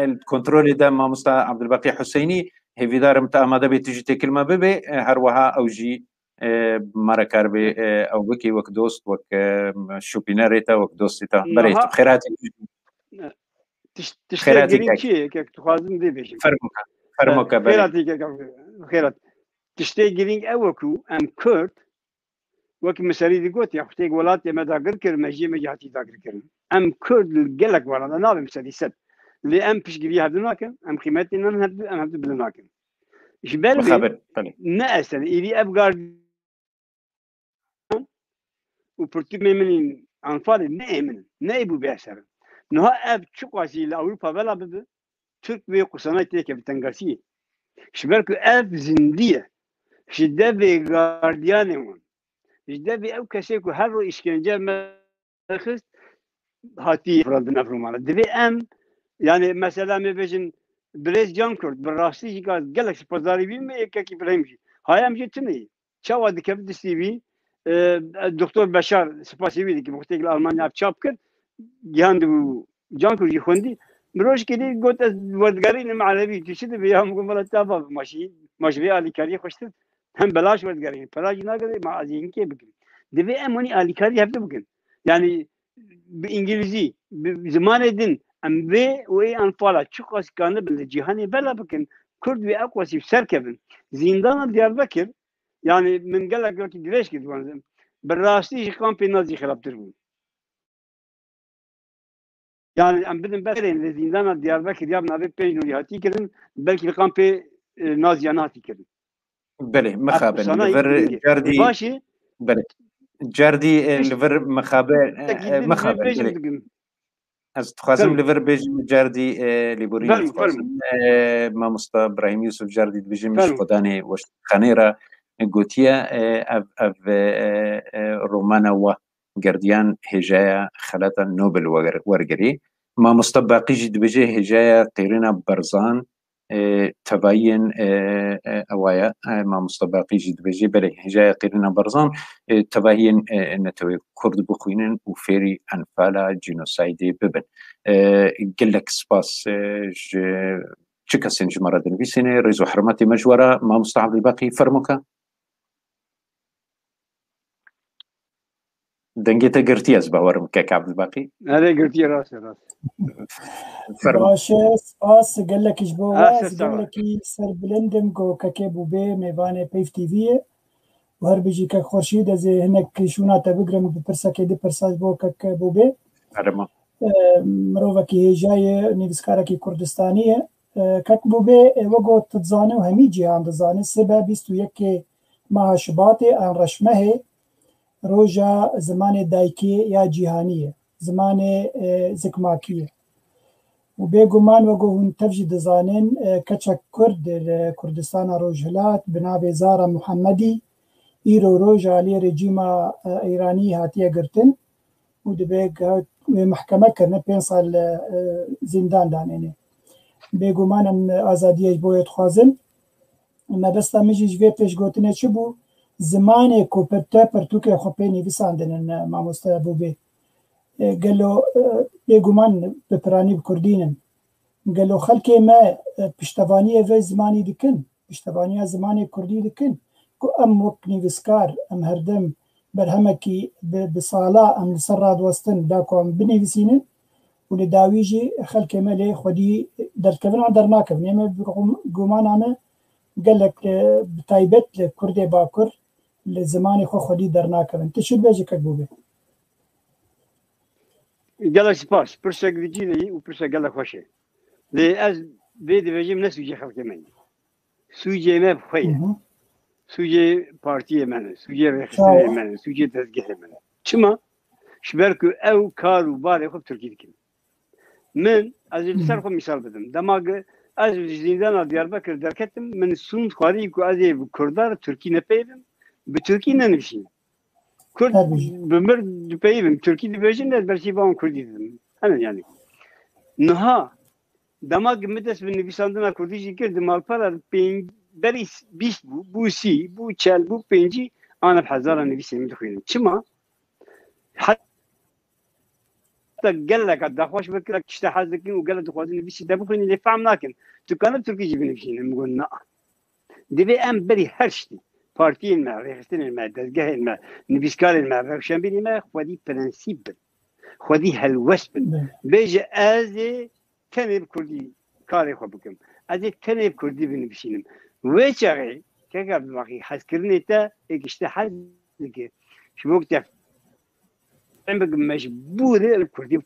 e, kontrolê de mamosta Abdulbaqî Huseynî, hêvîdar im tu amade bê, tu jî têkil me bibê. E, her wiha ew jî, e, me re kar bê, e, ew bikî wek dost, wek, e, şopînerê te, wek dostê te. Belê, tu bi xêr hatî. Tişt-, tiştê girîng çi ye? Kek, dixwazim vê bêjim. Fermo ke, fermo ke, belê. Xêr hatî kek, xêr hatî. Tiştê girîng ew e ku em Kurd, wekî min serî digot, ya xwe têk welatê me dagir kir, mejiyê me jî hatî dagirkirin. Em Kurd li gelek welat, nabim sedî sed. Lê em piştgiriyê hevdu nakin, em qîmetê nan hevdu, em hevdu bilind nakin. Ji ber wê ne ez tenê, îrî ev gardiyan û pirtûkê min ên Anfalê ne ê min in, ne ê bû bê eser in. Niha ev çiqasî li Ewropa bela bibe, Tirk wê qursanayê têke bi tengasiyê. Ji ber ku ev zindî ye. Ji devê gardiyanê wan. Ji devê ew kesê ku her roj îşkence me xist, hatî firandin ev romana. Divê em, yani mesela me bêjin, birêz Can Kurd, bi rastî jî ka gelek spasdarî wî me yekekî Birahîm jî. Hay em jî tune yî. Çawa dikeve distî wî, e, Doktor Beşar spasî wî dikim. Wextê li Almanya ev çap kir, gihand û Can Kurd jî xwendî. Mirojkê dî got, "Ez werdigerînim erebî, tu çi dibê?" Ya min got, "Wela te ava, ma jî, ma ji vê alîkariyê xweştir." Hem belaş werdigerîn, pera jî nagerê, ma ez ê hinkê bikim. Divê em hûnî alîkarî hevdu bikin. Yani bi îngilîzî, bi zimanê din, em vê û ê Anfala çiqas kanibin li cîhanê bela bikin, Kurd wê eqwasî bi ser kevin. Zîndana Diyarbekir, yani min gelek wekî dirêj kir, dixwazim. Bi rastî ji kampê Nazî xirabtir bû. Yani em bidin berên li zîndana Diyarbekir ya bi navê pênc nûrî hatî kirin, belkî li kampê, e, Naziyan hatî kirin. Belê, mixabin. Li vir cardî, belê. Cardî, e, li vir mixabin, e, mixabin, belê. Ez dixwazim li vir bêjim cardî, e, lêborînê dixwazim. E, mamosta Birahîm Yusuf cardî dibêje min ji xwedanê weşxanê re gotiye, e, ev, ev, e, e, romana wa Gerdiyan hêjaya xelata Nobel wer-, wergirî. Mamosta Baqî jî dibêje hêjaya Qêrîna Berzan, e, tevayiyên, e, e, ewa ye. E, Mamosta Baqî jî dibêje, belê, hêjaya Qêrîna Berzan, e, tevayiyên, e, netewê Kurd bixwînin û fêrî enfala cînosaydê bibin. E, gelek spas, e, ji çi kesên ji me re dinivîsîne, rêz û hurmetê me ji we re. Mamosta Abdulbaqî, fermo ke. Dengê te girtî, ez bawerim, kek Abdulbaqî. Erê, girtî, rast e, rast. Fermo. Baş e, spas gelekî ji bo we. Ez gelekî serbilind im ku kekê Bûbê mêvanê Peyv T V ye. Û her bijî kek Xurşîd, ez ê hinek şûna te bigrim, bi pirsekê, du pirsa ji bo kek Bûbê. Fermo. E, mirovekî hêja ye, nivîskarekî Kurdistanî ye. E, kek Bûbê, e, wek ku tu dizanî û hemî cîhan dizane, sibe bîst û yekê meha Şibatê an Reşmehê roja zimanê dayikê ya cîhanî ye, zimanê, e, zikmakî ye. Û bêguman wek ku hûn tev jî dizanin, e, keçek Kurd li Kurdistana Rojhilat bi navê Zara Muhemmedî îro roj aliyê rejîma, e, Îranî hatiye girtin û dibe wê mehkeme kirine, pênc sal, e, zîndan danêne. Bêguman em azadiyê ji bo wê dixwazin. Mebesta min jî ji vê pêşgotinê çi bû? Zimanê ku pir-, te pirtûkê xwe pê nivîsandin in, e, mamoste Bûbê. E, gelo, e, bêguman bi piranî bi kurdî nin. Gelo xelkê me, e, piştevaniyê vê zimanî dikin? Piştevaniya zimanê kurdî dikin? Ku em wek nivîskar, em herdim berhemekî bi, bi sala em li ser radiwestin da ku em binivîsînin û li dawî jî xelkê me lê xwedî derdikevin an dernakevin. Ê me bi gum-, gumana me gelek, e, bi taybet li Kurdê Bakur li zimanê xwe xwedî dernakevin. Tu çi dibêjî kek Bûbê? Gelek spas. Pirsek li cî de yî û pirsek gelek xweş e. Lê ez vê dibêjim ne sûcê xelkê me ye. Sûcê me bi xwe ye. Hı hı. Sûcê partiyê me ne, sûcê rêxistinê me ne, sûcê dezgehê me ne. Çima? Ji ber ku ew kar û barê xwe bi tirkî dikin. Min, ez ê li ser xwe mîsal bidim. Dema ge-, ez ji zîndana Diyarbekir derketim, min sûnd xwarî ku ez ê bi kurda re tirkî nepeyivim, bi tirkî nenivîsînim. Kurd bi mir dipeyivim, tirkî dibêjin, ez bersiva wan kurdî didim. Hene yani. Niha, dema ge min dest bi nivîsandina kurdî jî kir, di malpera pênc, berî bîst bû, bû sî, bû çel, bû pêncî, ana bi hezara nivîsên min dixwînim. Çima? Heta gelek daxwaş bikin, tişta hez dikin û gelek dixwazin nivîsî te bixwînin, lê fehm nakin. Tu kanî bi tirkî jî binivîsînin? Min got, na. Divê em berî her tiştî, partiyên me, rêxistinên me, dezgehên me, nivîskarên me, rewşenbîrên me xwedî prensîp bin. Xwedî helwest bin. Bêje, ez ê tenê bi kurdî karê xwe bikim. Ez ê tenê bi kurdî binivîsînim. Wê çaxê, keka bi wexî hezkirinê te, êk ji te hez dike. Ji bo te em bikim mecbûr e li kurdî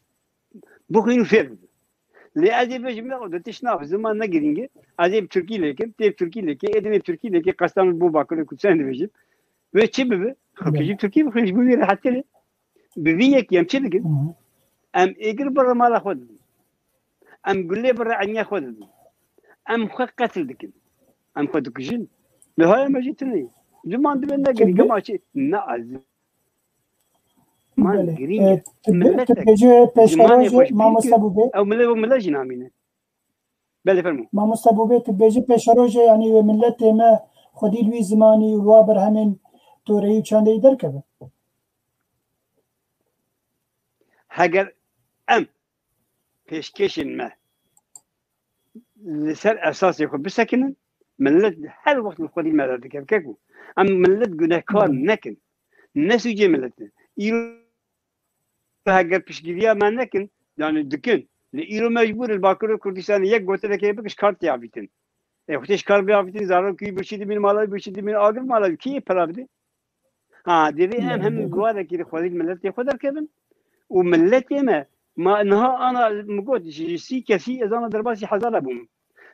bixwîn û fêr bibin. Lê ez ê bêjim, ya, de tişt nav, ziman ne girîng e. Ez ê bi tirkî lêkim, tê bi tirkî lêkê, ê dinê bi tirkî lêkê, qestan bo Bakurê Kurdistan dibêjim. Wê çi bibe? Xelkê jî tirkî bixwîn, ji bo wî rehettir e. Bi vî yekî em çi dikin? Em êgir bi mala xwe didin. Em gulê bi eniya xwe didin. Em xwe qetil dikin. Em xwe dikujin. Lê haya me jî tune ye. Ziman divê ne girîng, gema çi? Ne ez. Ziman girîng e. Miletek. Tu bêjî pêşerojê, mamoste Bûbê. Ew milê bo mile jî namîne. Belê, fermo. Mamoste Bûbê, tu bêjî pêşerojê, yanî wê miletê me xwedî li wî zimanî û li wa berhemên toreyî û çandeyî derkeve. Heger em pêşkêşên me li ser esasê xwe bisekinin, milet her wext li xwedî me derdikeve. Keko, em milet gunehkar nekin. Ne sûcê milet e. Îro heger piştgiriya me nekin, yani dikin. Lê îro mecbûr in li Bakurê Kurdistanê yek gotinekê bike, ji kar tê avîtin. Ê, xwe tê ji kar bê avîtin, zarokî wî birçî dibîn, mala wî birçî dibîn, agir mala wî kî pera bide? Ha, divê em hem guharekî li xwedî miletê xwe derkevin û miletê me, ma niha ana min got, ji sî kesî ez ana derbasî hezara bûm.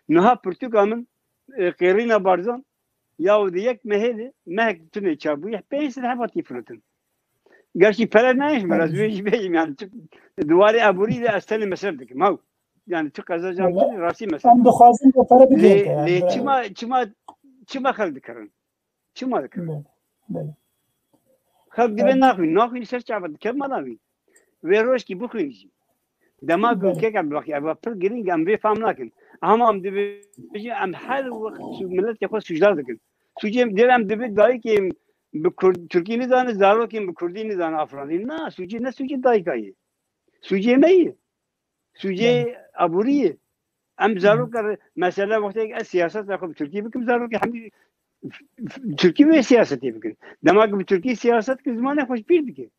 Niha pirtûka min, e, Qêrîna Barzan, ya di yek mehê de, mehek tune çapbûyî, pênc sed heb hatî firotin. Gerçî pere nayê ji min re, ez wê jî bêjim, yani, tu, di warê aborî de ez tenê mesref dikim, haw. Yani, tu qezecan tu rastî mesref. Em dixwazin vê pere bigihîte, yani, lê çima, çima, çima xelk dikirin? Çima dikirin? Belê, belê. Xelk divê naxwîn, naxwîn ser çava dikeve mala wî. Wê rojkî bixwîn jî. Dema ku keka bi wextî, ev pir girîng, em vê fam nakin. Hema em dibêjin, em her wext su-, miletê xwe sûcdar dikin. Sûcê em, divê em dibê dayikê bi Kurd, Tirkî nizane, zarokên bi Kurdî nizane afirandî. Na, sûcê ne sûcê dayika ye. Sûcê me ye. Sûcê aborî ye. Em zarok re, mesela wextê ez siyaset xwe bi Tirkî bikim, zarokê hemî Tirkî vê siyasetê bikin. Dema ku bi Tirkî siyaset ki zimanê xwe ji bîr dike.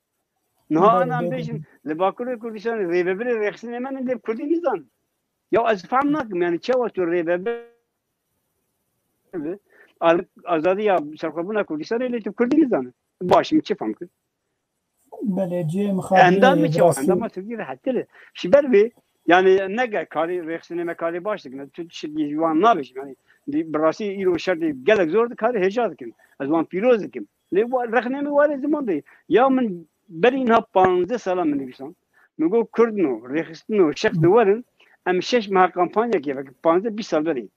Niha ana em bêjin, li Bakurê Kurdistanê rêvebirê rêxistinê me ne dê bi Kurdî nizan. Ya ez fehm nakim, yani çawa tu rêvebir bi azadiya serxwebûna Kurdistanê lê tu bi Kurdî nizane. Baş, min çi fehm kir? Belê, cihê mixabin. Endamê çawa? Endama Tirkî rehettir e. Ji ber vê, yani ne ge karê rêxistinê me karê baş dikin. Tu tiştekî ji wan nabêjim. Yani bi rastî îro şertê gelek zor dikarê hêja dikin. Ez wan pîroz dikim. Lê wa-, rexnê min warê ziman de. Ya min berî niha panzdeh sala min nivîsan. Min got Kurdno, rêxistino, şexs de werin. Em şeş meha kampanyakê vekin. Panzdeh bîst sal berê.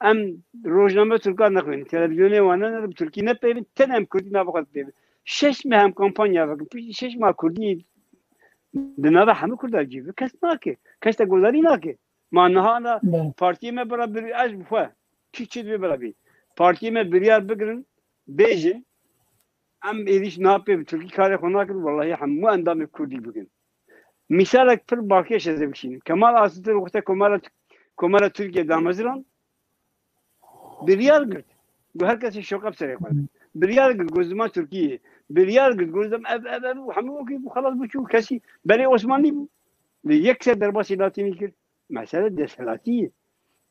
Em rojname Tirka nexwînin, televîzyonê wan ne, ne bi Tirkî nepeyvin, tenê em Kurdî nava xwe dipeyvin. Şeş meh em kampanya vekin, piştî şeş meh Kurdî di nava hemû Kurda cî bi kes nake, kes te guhdarî nake. Ma niha na partiyê me bira bir ez bi xwe, çi çi divê bira bî. Partiyê me biryar bigirin, bêjin, em êdî ji niha pê bi Tirkî karê xwe nakin, wellahî hemû endamê Kurdî bikin. Mîsalek pir balkêş ez ê bişînim. Kemal Atatürk wexta Komara, Komara Tirkiye damezirand, biryar girt. Got her kesê şoqe bi serê xwe. Biryar girt, got ziman Tirkî ye. Biryar girt, got ziman ev, ev, ev, hemû wekî bû, xelas bû, çû kesî berê Osmanlî bû. Lê yek ser derbasî latînî kir. Mesele desthilatî ye.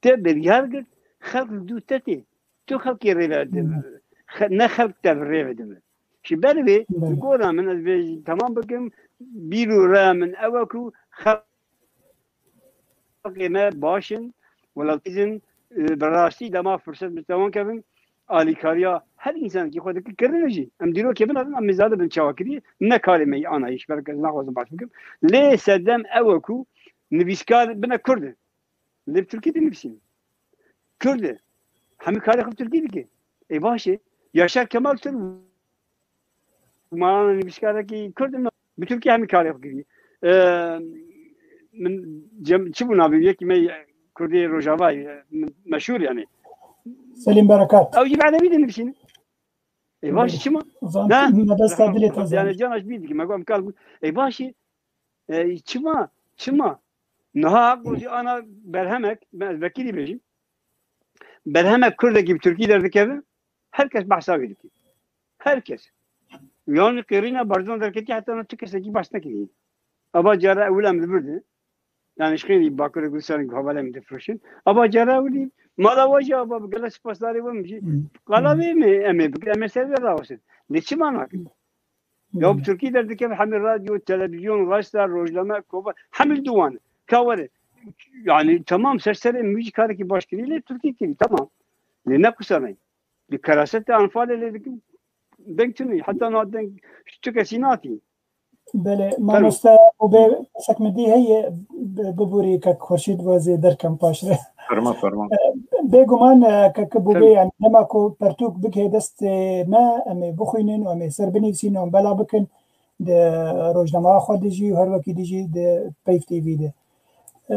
Te biryar girt, xelk li dû te tê. Tu xelkê rê ve dibe. Xe-, ne xelk te bi rê ve dibe. Ji ber vê, gora min ez vê jî temam bikim, bîr û raya min ew e ku xelkê me baş in, welatîz in, e, bi rastî dema firset bi tewan kevin, alîkariya her însanekî xwe dike kirine jî. Em dîrokê bin herin, em mizadibin çawa kiriye, ne karê me yî ana yî, ji ber ku ez naxwazim baş bikim. Lê sedem ew e ku nivîskar bine Kurd in. Lê bi Tirkî dinivîsînin. Kurd e. Hemî karê xwe bi Tirkî dike. Ê baş e. Yaşar Kemal Türk malana nivîskarekî Kurd e. Bi Tirkî hemî karê xwe kiriye. Ee, min cem, çi bû navê yekî me Kurdê Rojava ye, min meşhûr yani. Selîm Berekat. Ew jî bi edebî dinivîsîne. Ê baş e, çima? Zan, ne? Mebesta dilê te zan. Yani cana ji bîr dike. Me got em kal bû. Ê baş e. E, çima? Çima? Niha gotî ana berhemek, ben ez vekîlî bêjim. Berhemek Kurdekî bi Tirkî derdikeve, her kes behsa wî dike. Her kes. Yanî qêrîna Barzan derketî heta niha tu kesekî behs nekiriye. Ava cara ewil em dibirdi. Yani ji xêrî Bakurê Kurdistanê ku hevalê min difroşin. Ava cara ewilî mala we jî ava bi gelek spasdarê we min jî. Qala vê me em ê bikin, em ê ser vê rawestin. Lê çima nakin? Ya bi Tirkî derdikeve hemî radyo, televîzyon, rasta, rojname, kova, hemî li dû wan. Ka were. Yani tamam ser serê min jî karekî baş kirî lê Tirkî kirî, tamam. Lê ne qisa ne. Li kerasetê Anfalê lê dikin. Deng tune, heta na deng tu kesî natî. Belê, mamoste, û bê qisek min dî heye, bi-, biborî kek Xurşîd ve zê derkem paşre. Ferma, ferma. Bêguman, e, kek Bûbê, yani, dema ku pertûk bigihê destê me, em ê bixwînin û em ê ser binivîsîn û em bela bikin di rojnameya xwe de jî û her wekî de jî di Peyv T V de. E,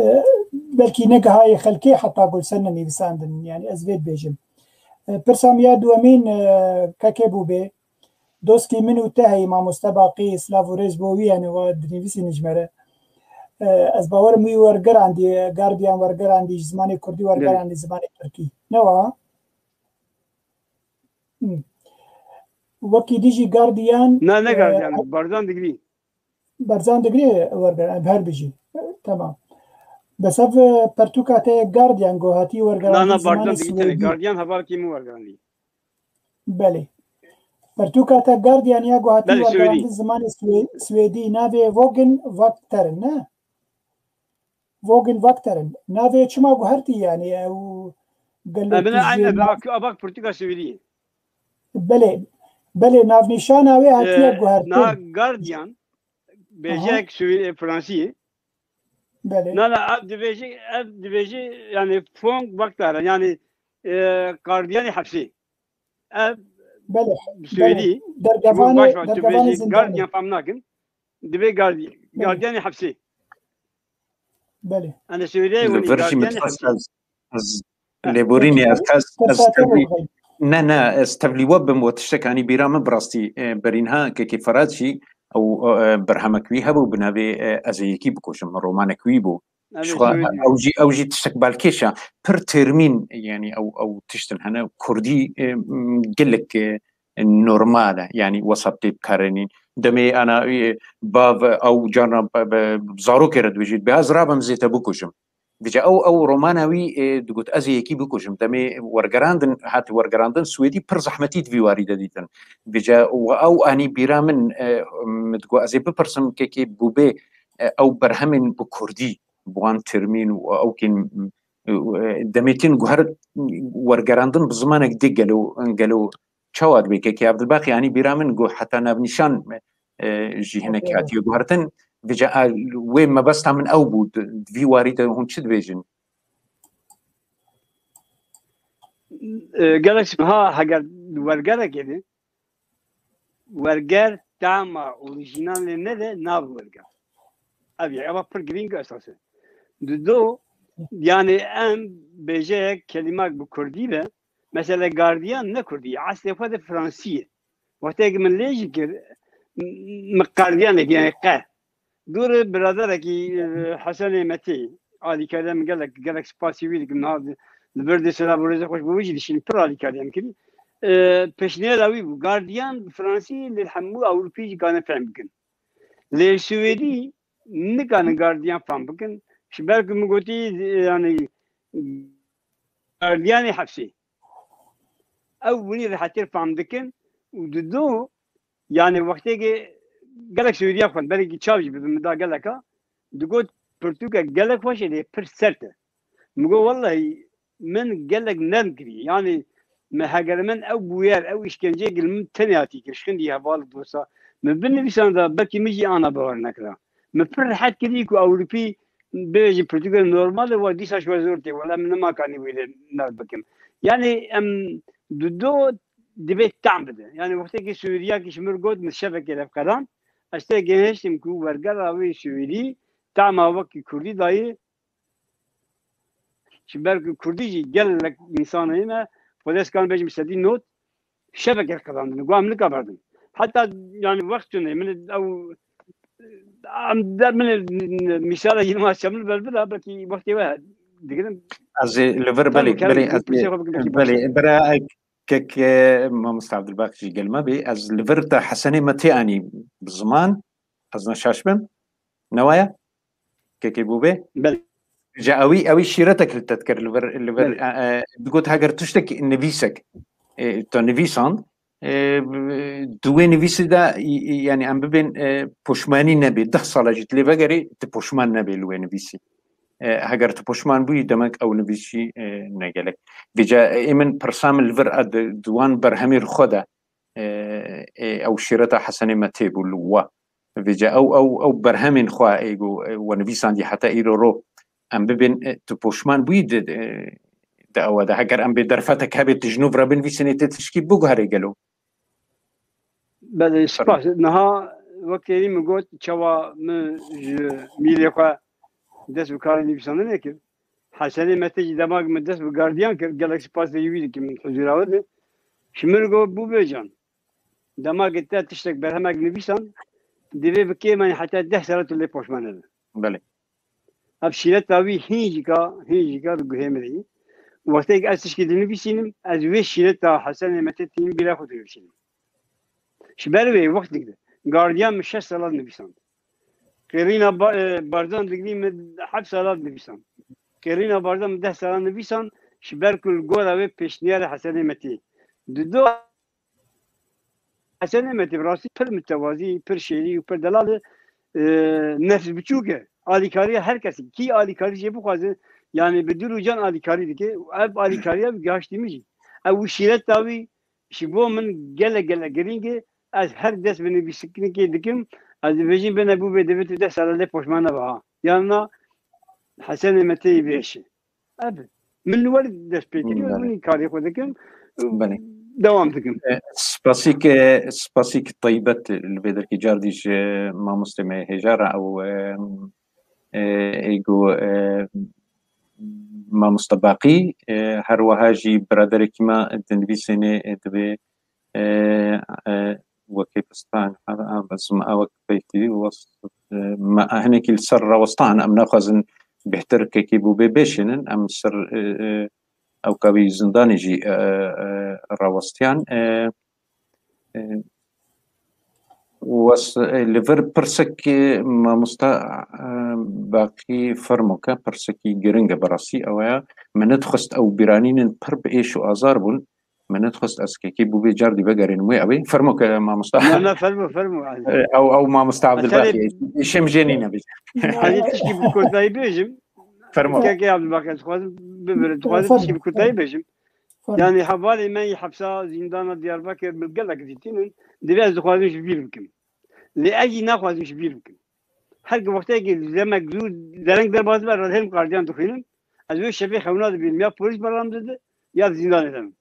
e, belkî negihayê xelkê heta ku li ser nenivîsandin, yani ez vê dibêjim. E, pirsa min ya duwemîn, e, kekê Bûbê, Doskî min û te heyî, mamoste Baqî, silav û rêz bo wî, yani wa dinivîsînin ji me re. E, ez bawerim wî wergerandî, Guardian wergerandî, ji zimanê kurdî wergerandî zimanê tirkî. Ne wa? Hmm. Wekî dî jî Guardian, Ne, ne e, Guardian, Barzan digirî. Barzan digirî wergeran, her bijî. Tamam. Besev, e, pertûka te Guardian go hatî Na, wergerandî na, Barzan zimanê digirî, tenê swêdî. Guardian hevalkî min wergerandî. Belê. Pertûka te Guardian ya guhatî Belê, wergerandin Swêdî. Zimanê Swê-, Swêdî navê Vågen Vakter, ne? Vågen Vakter. Navê çima guhertî yani ew gelo Em bine tu aynen jê bak, bak pertûka Swêdî. Belê. Belê, navnîşana wê hatiye Ee, guhertin. Na Guardian, Aha. Bêjek Swê-, Fransî. Belê. Na, na, ev dibêjî, ev dibêjî, yani, Fången Vakter, yani, e, gardiyanê hepsê. Ev Belê, Swêdî, belê. Dergevanê, baş var, tu dergevanê bêjî zindanê. Gardiyan fam nakin. Dibê gardi-, Belê. Gardiyanê hepsê. Belê. Yani, Swêdiyê Li winî vir jî min gardiyanê dixwest hepsê. ez, ez Ha, lêborînê peki, ez kes, ez pirsa te tevlî, bixwîn. Ne, ne, ez tevlî we bim we tiştek anî bîra min bi rastî, e, berînha kekê Ferhat jî ew, e, berhemek wî hebû bi navê, e, Ez ê yekî bikujim, romanek wî bû. Ji xwe ew jî, ew jî tiştek balkêş e. Pir termîn, yani ew, ew tiştin hene. Kurdî, e, m, gelek, e, normal e. Yani wesa tê bikarenîn. Demê ana, e, bav ew carna be, be, zarokê re dibêjît, "Bê ez rabim zê te bikujim." Vêca ew, ew romana wî, e, digot, "Ez ê yekî bikujim." Demê wergerandin, hat wergerandin, Swêdî pir zehmetî di vî warî de dîtin. Vêca we ew anî bîra min, e, min digot, "Ez ê bipirsim kekê Bûbê, e, ew berhemên bi kurdî." bi wan termîn û ew kên, e, demê tên guher wergerandin bi zimanek dê gelo, gelo çawa dibe? Kekê Evdilbaqî anî bîra min got heta navnîşan, e, jî hinek hatiye guhertin. Vêca a, wê mebesta min ew bû, di, di vî warî de hûn çi dibêjin? E, gelek sp-, ha, heger wergerekê de, werger tama orîjînalê nede, nav werger. Ev ya, eva pir girîng esas e. Dudo, yani em bêjeyek kelimak bi kurdî be, mesela gardiyan ne kurdî, eslê xwe de fransî ye. Wextê ki min lê jî kir, m-, mi gardiyanek, yani qe. Dûr biraderekî, e, Hesenê Metê, alîkariya min gelek, gelek spasî wî dikim. Niha di, li vir de silav û rêzê xweş bo wî jî dişînim, pir alîkariya min kirî. E, pêşniyara wî bû. Gardiyan bi fransî li hemû Ewropî jî kane fehm bikin. Lê li Swêdî nikanin gardiyan fehm bikin. Ji ber ku min gotî, e, yani, gardiyanê hepsê. Ew winî rehettir fehm dikin û dido, yani wextê ki gelek Swêdiya xwend, belkî çav jî bibe min da geleka, digot, "Pirtûke gelek xweş e, lê pir sert e." Min got, "Wellahî min gelek nerm kiriye." Yani me heger min ew bûyer, ew îşkenceyê gil min tenê hatî kir, ji xindî heval dosa. Min binivîsanda, belkî min jî ana bawer nekira. Min pir rehet kirî ku Ewropî bêjin pirtûke normal e, wa dîsa ji we zor tê. Wela min nema kanî wî lê nerm bikim. Yani em dudo dibê tam bide. Yani wextê ki Sûriyakî ji min got, min şevekê levqedan, ez tê gihiştim ku wergera wê Sûrî tama wekî Kurdî dayê, ji ber ku Kurdî jî gelek însanê me, xwedê ez kan bêjim sedî not, şevekê qedandin. Guam nika berdin. Heta yani wext tune, min ew em der min mîsala yirmi çemil ber bida, belkî wextê we digirin. Ez ê li vir, belê, belê, ez ê, belê, bira kek, e, mamosta Abdulbak jî gel me bê. Ez li vir te Hesenê me tê anî bi ziman, ez ne şaş bim. Ne waya? Kekê Bûbê? Belê. Ji ewî, ewî şîretek li te dikir, li vir, li vir, belê, e, e, digot heger tiştek nivîsek, e, te nivîsand, e, di wê nivîsî de, y-, y-, yani em bibên, e, poşmanî nebê, deh sala jî tu lê vegerî, tu poşman nebê li wê nivîsî. E, heger tu poşman bûyî, demek ew nivîsî, e, ne gelek. Vêca, e, ê min pirsa min li vir e di, di wan berhemê xwe de, e, e, ew şîreta Hesenê me tê bû li wa. Vêca ew, ew, ew berhemên xwe ê go, e, we nivîsandî heta îro ro em bibên, e, tu poşman bûyî di, e, di ewa de. Heger em bê derfetek hebê tu ji nû re binivîsînê tê tişkî biguherê gelo. Belê, spas. Niha wekî min got, çawa min ji mîrê xwe dest bi karê nivîsandinê kir. Hesenê me tê jî dema min dest bi gardiyan kir, gelek spasê wî dikim min huzura we de. Ji min got, Bûbê can, dema te tiştek berhemek nivîsan, divê bi kêmanî heta deh sala tu lê poşman nebe. Belê. Ev şîreta wî hîn jî ka, hîn jî ka di guhê min de ye. Wextê ez tişkî dinivîsînim, ez wê şîreta Hesenê me tê tînin bîra xwe dinivîsînim. Ji ber wê wextêk de gardiyan min şeş sala nivîsand. Qêrîna Ba-, e, Barzan Diglî min heft sala nivîsand. Qêrîna Barzan min deh sala nivîsand, ji ber ku li gora wê pêşniyara Hesenê me tê. Di do Hesenê me tê bi rastî pir mitewazî, pir şêrî û pir delal e, e, nefs biçûk e. Alîkariya her kesî, kî alîkarî jê bixwaze, yani bi dil û can alîkarî dike. Ev alîkariya bi gihaştî min jî. Ew şîreta wî ji bo min gelek gelek girîng e. Ez her dest bi nivîsînekê dikim. Ez dibêjim bêne Bûbê, divê tu deh sala lê poşman nebe ha. Yan na Hesenê me tê yî bêşe. Ev min li wer dest pê kiriye, belê, min karê xwe dikim. Belê. Dewam dikim. E, spasîk, e, spasîk taybet li vê derkê cardî ji mamostê me hêja re ew, e, e, ê go, e, mamosta Baqî, e, her wiha jî biraderekî me dinivîsênê, e, divê, e, e, wekî pistan, ha, ha, ez ma wek peytî west, e, me hinekî li ser rawestan, em naxwazin bêhtir kekî Bûbê bêşînin, em ser, e, e, ew ka wî zindanê jî, e, e, rawestiyan. E, e, wes-, e, li vir pirsek, e, mamosta, e, Baqî fermo ke, pirsekî giring e bi rastî, ew e, me nedixwest ew bîranînin pir bi êş û azar bûn, me nedixwest ez kekî Bûbê cardî vegerînim wê ew ê. Fermo ke mamosta. Na, na, fermo, fermo. E, ew, ew mamosta Abdulbaqî. Şem jê nîne bêje. Ez ê tişkî bi kurtayî bêjim. Fermo. Kekê Abdulbaqî, ez dixwazim bibire, dixwazim tişkî bi kurtayî bêjim. Fermo. Yani hevalê me yî hepsa zîndana Diyarbakir min gelek dîtînin. Divê ez dixwazim ji bîr bikim. Lê ez jî naxwazim ji bîr bikim. Her ki wextekî demek zû dereng derbas dibe, ez hêm gardiyan dixwînim. Ez wê şevê xewna dibînim. Ya polîs beram dide, ya zîndanê de.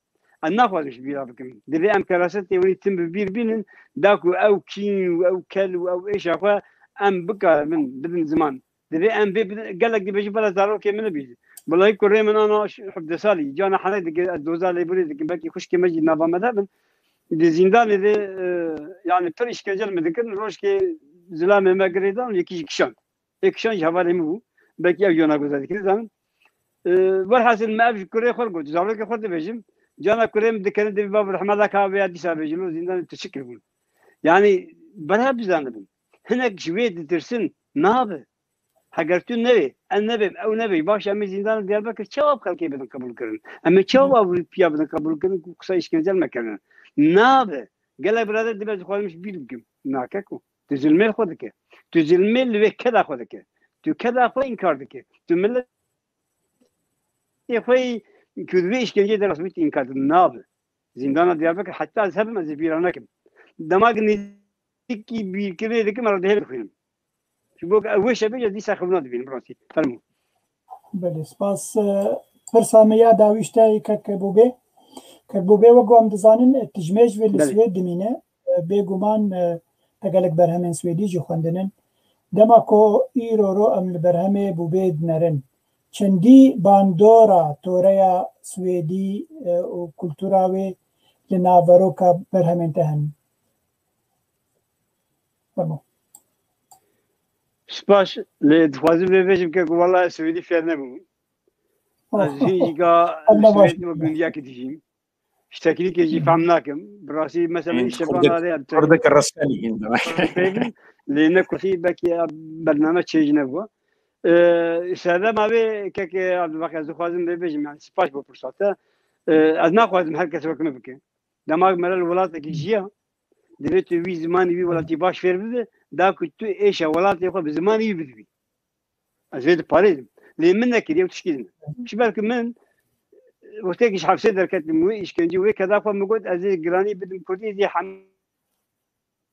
Ez naxwazim ji bîra bikim. Divê em kerasetê wî tim bi bîr bînin, da ku ew kîn û ew kel û ew êşa xwe em bikarin bidin ziman. Divê em vê bidin, gelek dibêjin bela zarokê min bî. Welayi kurê min ana hevdeh salî, cana henek dike, ez doza lêbûrê dikim, belkî xwişkê me jî nava me de bin. Di zîndanê de, e, yani pir îşkence li min dikirin, rojkê zilamê me girêdan, yekî jî kişand. Ê kişand jî hevalê min bû. Belkî ew jî wana goza dikir, zanim. E, Werhasil me ev ji kurê xwe got, zarokê xwe dibêjim. Cana kurê min dikene, divê bab rehmeta ka vê ya dîsa bêjin, o zîndanê tu çi kiribûn? Yani, bera bizanibin. Hinek ji wê ditirsin, nabe. Heger tu newê, em nebêm, ew nebê, baş em ê zîndana Diyarbekir çawa bi xelkê bidin qebûlkirin? Em ê çawa ew piya bidin qebûlkirin ku qisa îşkence me kirine? Nabe. Gelek birader dibe dixwazim ji bîr bikim. Nake ku. Tu zilmê li xwe dike. Tu zilmê li wê keda xwe dike. Tu keda xwe înkar dike. Tu miletê xwe yî ku di vê îşkenceyê de rastî înkar dike. Nabe. Zîndana Diyarbekir heta ez hebim ez ê bîra nekim. Dema ki nêzîkî bîrkirinê dikim, ez dihê dixwînim. Ji bo ew wê şevê ya dîsa xewna dibînim, bi rastî. Fermo. Belê, spas. E, pirsa me ya dawî ji te kek Bûbê. Kek Bûbê, wek em dizanin, e, tijmê ji vê li Belê. Swêd dimîne. E, bêguman, e, te gelek berhemên swêdî jî xwendinin. Dema ku îro ro em li berhemê Bûbê dinerin, çendî bandora toreya swêdî, e, û kultura wê li nav veroka berhemên te hene? Fermo. Spas, lê dixwazim vê bêjim ke ku wela ez Swêdî fêr nebûm. Ez hîn jî ka Swêd û gundiyekî dijîm. Ji teknîkê jî fehm nakim. Bi rastî mesela Hîn îşe xwedek, xwedek rastî hîn demek. Lê ne kuşî belkî ya bername çêj nebû. Ee, serdema vê keke Abdulbak ez dixwazim vê bêjim, yani spas bo pirsa te. Ee, ez naxwazim her kes wek min bike. Dema mere li welatekî jiya, divê tu wî zimanî wî welatî baş fêr bibe, da ku tu êşa welatê xwe bi zimanî wî bidibî. Ez vê diparêzim. Lê min nekiriye ew tişkî din. Ji ber ku min wextê ki ji hefsê derketim wê îşkencî wê keda xwe min got ez ê giranî bidim kurdî, ez ê hemû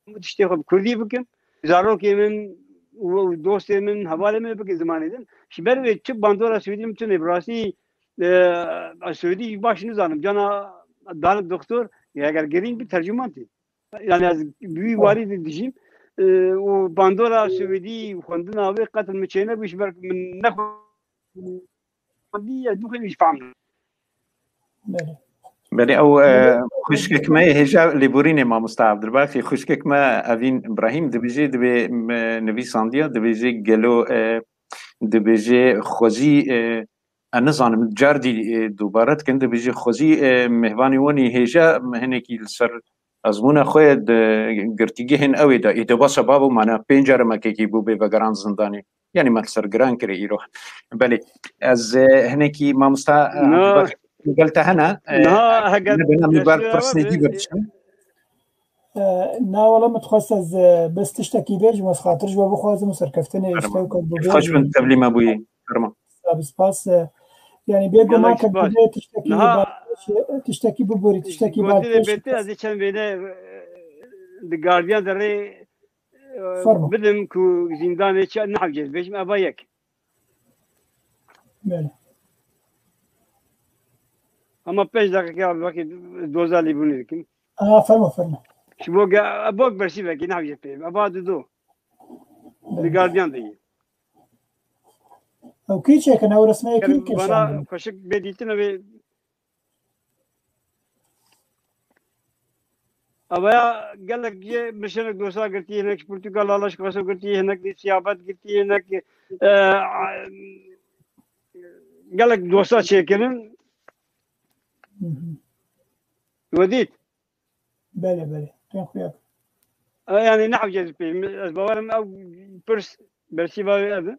tiştê xwe bi kurdî bikim. Zarokê min û dostê min, hevalê min bikin zimanê din. Ji ber wê çi bandora Swêdî min tune bi rastî, e, Swêdî baş nizanim. Cana dane doktor, ya eger girîng bi tercüman tê. Yani ez bi wî warî de dijîm, e, û bandora Swêdî xwendina wê qet min çênebû ji ber min nexwendî, ez bixwînim jî fehm. Belê. Belê, ew, e, xwişkek me yê hêja lêborînê mamosta Abdulbakî, xwişkek me Evîn Ibrahîm dibêje, dibê me nivîsandiya, dibêje gelo, e, dibêje xwezî, e, ez nizanim, cardî, e, dubare dikin, dibêje xwezî, e, mêvanê wan ê hêja hinekî li ser ezmûna xwe di girtîgehên ew ê de, ê de basa babo mane pênc care mekekî bû bê vegeran zindanê. Yanî me li ser giran kirê îro. Belê, ez, e, hinekî mamosta, e, Abdulbakî gel te hene, e, niha heger ne bena mîbar pirsnê dî berçim. E, na wela min dixwest ez, e, bes tiştekî bêjim, ez xatir ji we bixwazim û serkeftinê ji te û kar bibêjim. Xweş bin tevlî me bûyî. Fermo. Spas, spas. E, yani bêguman ke divê tiştekî, tiştekî biborî, tiştekî bar pêş. Bêtir ez ê çend vêne, e, di gardiyan de rê, e, bidim ku zîndanê çi nehewce bêjim, eva yek. Belê. Ama pênc deqîqe ya belkî doza lêbûnê dikim. Aha, fermo, fermo. Ji bo ge-, bok bersî vekî nehewce pê. Eva dido. Belê. Di gardiyan de yî. Ew kî çêkin, ew resmeyê kî kêşandin? Xweşik bê dîtin, ev ê Avaya gelek jê min hinek dosa girtî, hinek ji Portugal lala ji Qaso girtî, hinek dî siyabet girtî, hinek, e, gelek dosa çêkirin. Hı hı. We dît? Belê, belê. Tên xuya. E, yani ne hewce ez pê, ez bawerim ew pirs bersîva wê ev e.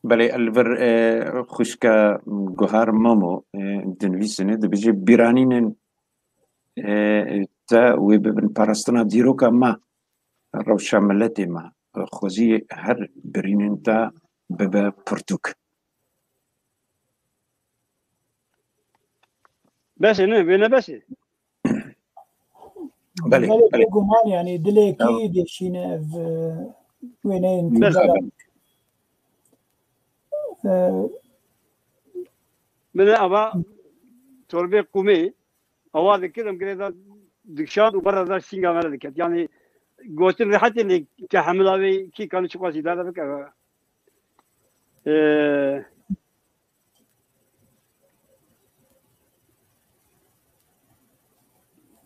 Belê, li vir, e, xwişka Guhar Mamo, e, dinivîsine, dibêje, bîranînên, e, te wê bibin parastina dîroka me, rewşa miletê me. Xwezî her birînên te bibe pirtûk. Bes e, ne? Wê ne bes e? Belê, belê, belê. Bêguman, yani dilekî deşîne ev, e, wêneyên Bes e, tîmera. Belê. E, Min ava torbê qumê, awa dikir, em girê da dikşand û berra da sînga me re diket. Yani gotin rehetê lê ke hemila wê kî kanî çi qasî dare bike. Ee,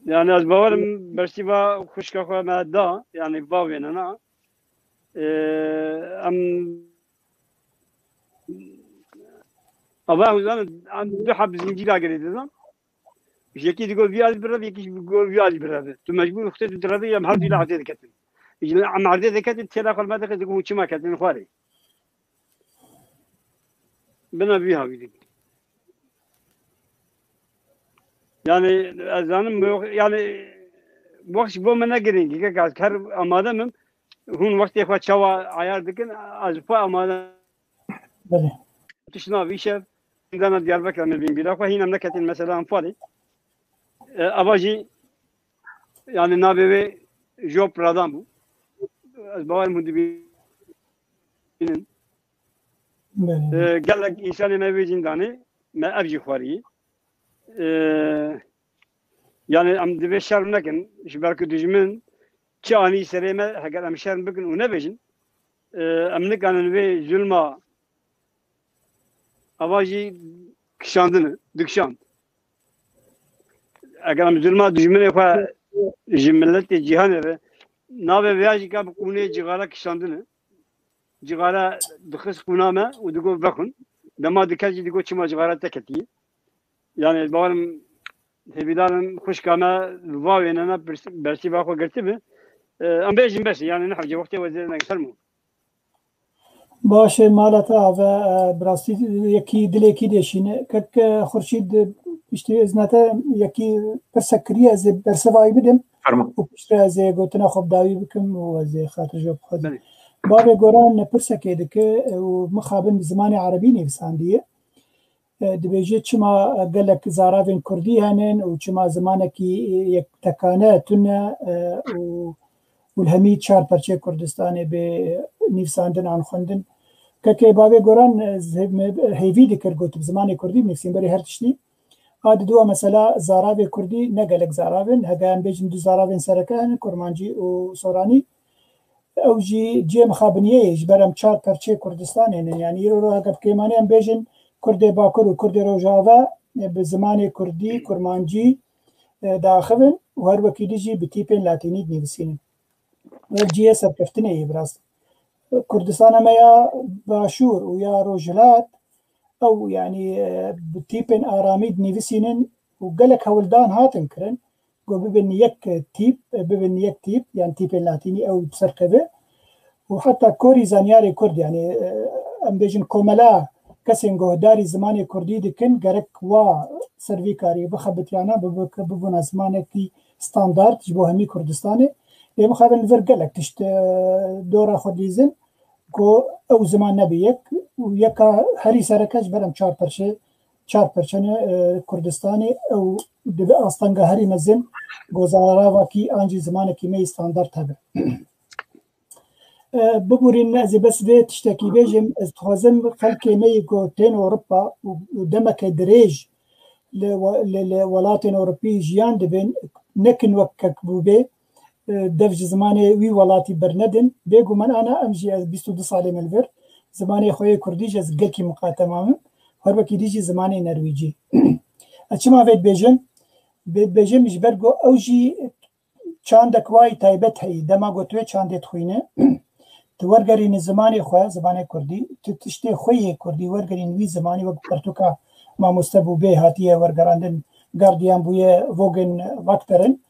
yani ez bawerim bersîva xwişka xwe me da, yani va wênena. Ee, em ava huzan em du heb zincîra girê dizan. Yekî digo vî alî bireve, yekî jî digo vî alî bireve. Tu mecbûr wextê tu direve, em her dî li erdê diketin. Ji em erdê diketin, têra xwe me dike, digo hûn çima ketin xwarê. Bina vî havî dikin. Yani, ez zanim, yani, wext ji bo me ne girîng e, kek ez her amade min, hûn wextê xwe çawa ayar dikin, ez xwe amade. Belê. Tişt nav îşev, zîndana Diyarbekir em ê bîn bîra xwe, hîn em neketin mesela Anfalê. E, ava jî, yani navê wê Job Radan bû. Ez bawerim hûn dibînin. Belê. E, gelek însanê me wê zîndanê, me ev jî xwarî. E, yani em divê şerm nekin, ji ber ku dijmin çi anî serê me, heger em şerm bikin û nebêjin, e, em nikanin vê zulma ava jî kişandine, dikişand. Eger em zulma dijminê xwe ji miletê cîhanê re navê vêya jî ka bi qûnê cixara kişandine. cixare dixist qûna me û digot vexwin. Dema dike jî digot çima cixare te ketî. Yani ez bawerim hêvîdarim xwişka me va wênene pirs-, bersîva xwe girtibi. E, em bêjin bes, yani ne hewce wextê wezêrine fermo. Baş e, mala te ave, e, bi rastî yekî dilekî deşîne. Kek, e, Xurşîd, e, piştî izna te yekî pirsek kiriye, ez ê bersivayî bidim. Fermo. Û piştre ez ê gotina xwe bi dawî bikim û ez ê xatir ji xwe. Belê. Bavê Goran pirsekê dike, e, û mixabin bi zimanê erebî nivîsandiye. E, dibêje çima gelek zaravên kurdî henin û çima zimanekî, e, yektekane tune, e, û û li hemî çar perçeyê Kurdistanê bê nivîsandin an xwendin. Kekê bavê Goran, e, hêvî dikir, got, bi zimanê kurdî binivîsîn berî her tiştî. A diduwa mesela zaravê kurdî ne gelek zarav in. Heke em bêjin du zaravên sereke hene, kurmancî û soranî. Ew jî cihê mixabiniyê ye, ji ber em çar perçeyê Kurdistanê ne. Yani îro ro heke bi kêmanê em bêjin kurdê bakur û kurdê rojava, e, bi zimanê kurdî, kurmancî, e, diaxivin û her wekî dî jî bi tîpên latînî dinivîsînin. Ev cihê serkeftinê ye bi rast. Kurdistana me ya Başûr û ya Rojhilat, ew, yani, e, bi tîpên aramî dinivîsînin û gelek hewldan hatin kirin ku bibin yek tîp, e, bibin yek tîp, yani tîpên latînî ew bi ser keve. Û heta korî zanyarê kurd, yani, e, em bêjin komela kesên guhdarî zimanê kurdî dikin, gerek wa ser vî karî bixebitiyana, bibe-, bibûna zimanekî standard ji bo hemî Kurdistanê. Lê mixabin li vir gelek tişt, e, dora xwe dîzin ku ew ziman nebe yek û yeka herî sereke ji ber em çar perçe, çar perçe ne, e, Kurdistanê, ew dibe astanga herî mezin ku zaravakî an jî zimanekî me yî standard hebe. E, biborîn, ez ê bes vê tiştekî bêjim. Ez dixwazim xelkê me yî ku tên Ewropa û, û demeke dirêj li we-, li, li welatên Ewropî jiyan dibin, nekin wek kek bûbê, e, dev ji zimanê wî welatî bernedin. Bêguman ana em jî, ez bîst û du salê me li vir, zimanê xwe yê kurdî jî ez gelkî miqate mabim. Her wekî dî jî zimanê nerwîcî. Ez çima vê dibêjim? Vê dibêjim ji ber ku ew jî çandek wayî taybet heyî. Dema ku tu yê çandê dixwîne, tu wergerînî zimanê xwe, zimanê kurdî, tu tiştê xwe yê kurdî wergerîn wî zimanî, wek pirtûka mamoste bûbê hatiye wergerandin, Guardian bûye Vogen Vakterin,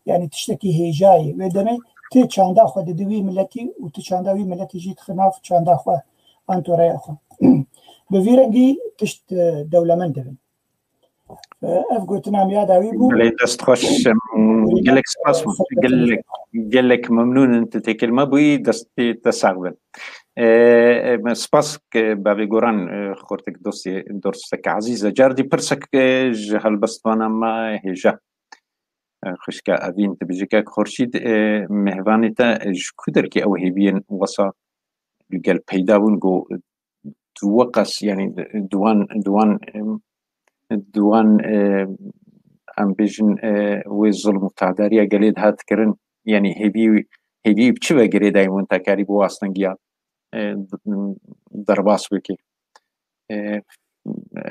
yani tiştekî hêja ye. Wê demê tu çanda xwe didî wî miletî û tu çanda wî miletî jî dixî nav çanda xwe an toreya xwe. Bi vî rengî tişt, e, dewlemend dibin. E, ev gotina min ya dawî bû. Belê, dest xweş. Em, gelek spas bû. Gelek, gelek memnûn in tu têkil me bûyî. Destê te sax bin. E, em, spas ke bavê Goran, e, xortek dostê, dostek ezîz e. Cardî pirsek, e, ji helbestvana me hêja. E, xwişka Evîn dibêje kek Xurşîd, e, mêvanê te ji ku derkê ew hêviyên wesa li gel peyda bûn ku tu weqas, yani, di wan, di wan, em, di wan, em, em bêjin, e, wê zulm û tadariya gelê dihat kirin, yani hêvî, hêvî bi çi ve girêdayî hûn te karî bo astengiya, e, derbas bike. E,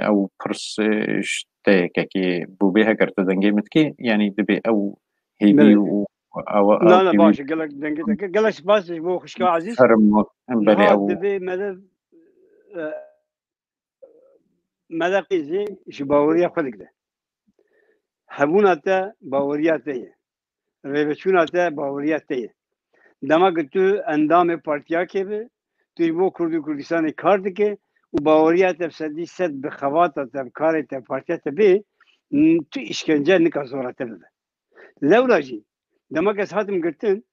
ew pirs, e, ji te yekekê bûbê heger tu dengê min dikê, yani dibê ew hêvî Belê. û ew, ew Na, na, hêvî baş e, gelek dengê te. Gelek spas ji bo xwişka ezîz. Fermo, belê Niha ew. Divê me de, e, me de qîzî ji baweriya xwe digre. Hebûna te baweriya te ye. Rêveçûna te baweriya te ye. Dema ku tu endamê partiyakê be, tu ji bo Kurd û Kurdistanê kar dike û baweriya te bi sedî sed bi xebata te, bi karê te, partiya te bê, n-, tu îşkence nika zora te bibe. Lewra jî, dema ku ez hatim girtin,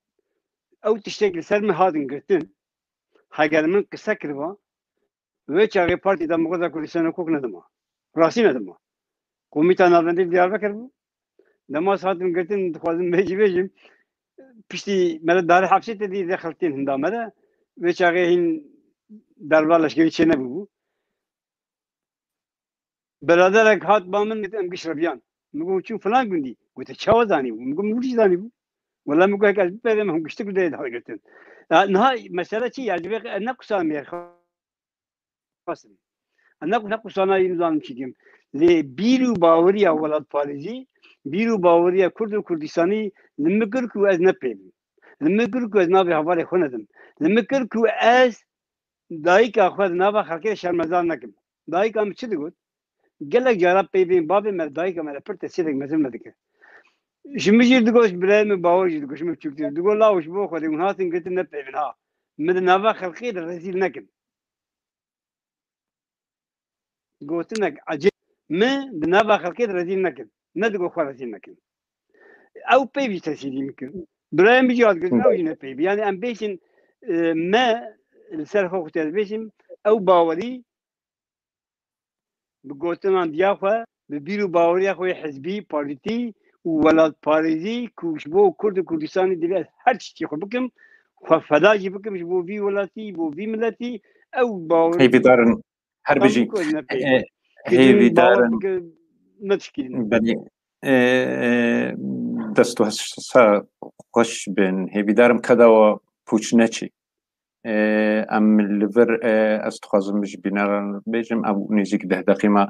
ew tiştek li ser min hatin girtin, heger min qise kiriba, wê çaxê partî Demokrata Kurdistanê kok nedima. Rastî nedima. Komîta Navendî li Diyarbekir bû. Dema ez hatim girtin, dixwazim vê jî bêjim, piştî me de darê hepsê te dî de xelk tên hinda me de, wê çaxê hîn derba leşkerî çê nebûbû. Biraderek hat ba min, em giş reviyan. Min got, çû filan gundî. Gote, çawa zanîbû? Min got, min hûn jî zanîbû. Wela min got, heke ez bipeyvêm, hûn giştik li derê dihagirtin. Ya, niha mesele çi? Ya, ji vê ne qusana mêr xasim. Ne, ne qusana yîn zanim çi dikim. Lê bîr û baweriya welatparêzî, bîr û baweriya Kurd û Kurdistanî li min kir ku ez nepeyvim. Li min kir ku ez navê hevalê xwe nedim. Li min kir ku ez dayika xwe di nava xelkê de şermezar nekim. Dayika min çi digot? Gelek cara peyvên bavê me, dayika me re pir tesîrek mezin me dikir. Ji min jî digot, ji birayê min Bawir jî digot, ji min biçûktir. Digot, lawo ji bo Xwedê hûn hatin girtin ne peyvên ha. Min di nava xelkê de rezîl nekin. Gotinek ecêb, min di nava xelkê de rezîl nekin. Ne digot xwe rezîl nekin. Ew peyvî tesîrî min kir. Birayê min jî hat girtin, ew jî ne peyvî. Yani em bêjin, e, me li ser xwe xwe dibêjin, ew bawerî bi gotinan diya xwe, bi bîr û baweriya xwe yê hizbî, partî û welatparêzî ku ji bo Kurd û Kurdistanê divê ez her tiştî xwe bikim, xwe feda jî bikim ji bo vî welatî, bo vî miletî, ew bawerî Hêvîdar in. Her bijî. Hêvîdar in. Belê. E, e, dest û hesa xweş bin. Hêvîdarim keda we pûç neçî. E, em li vir, e, ez dixwazim ji bîneran bêjim, ev nêzîk deh deqî me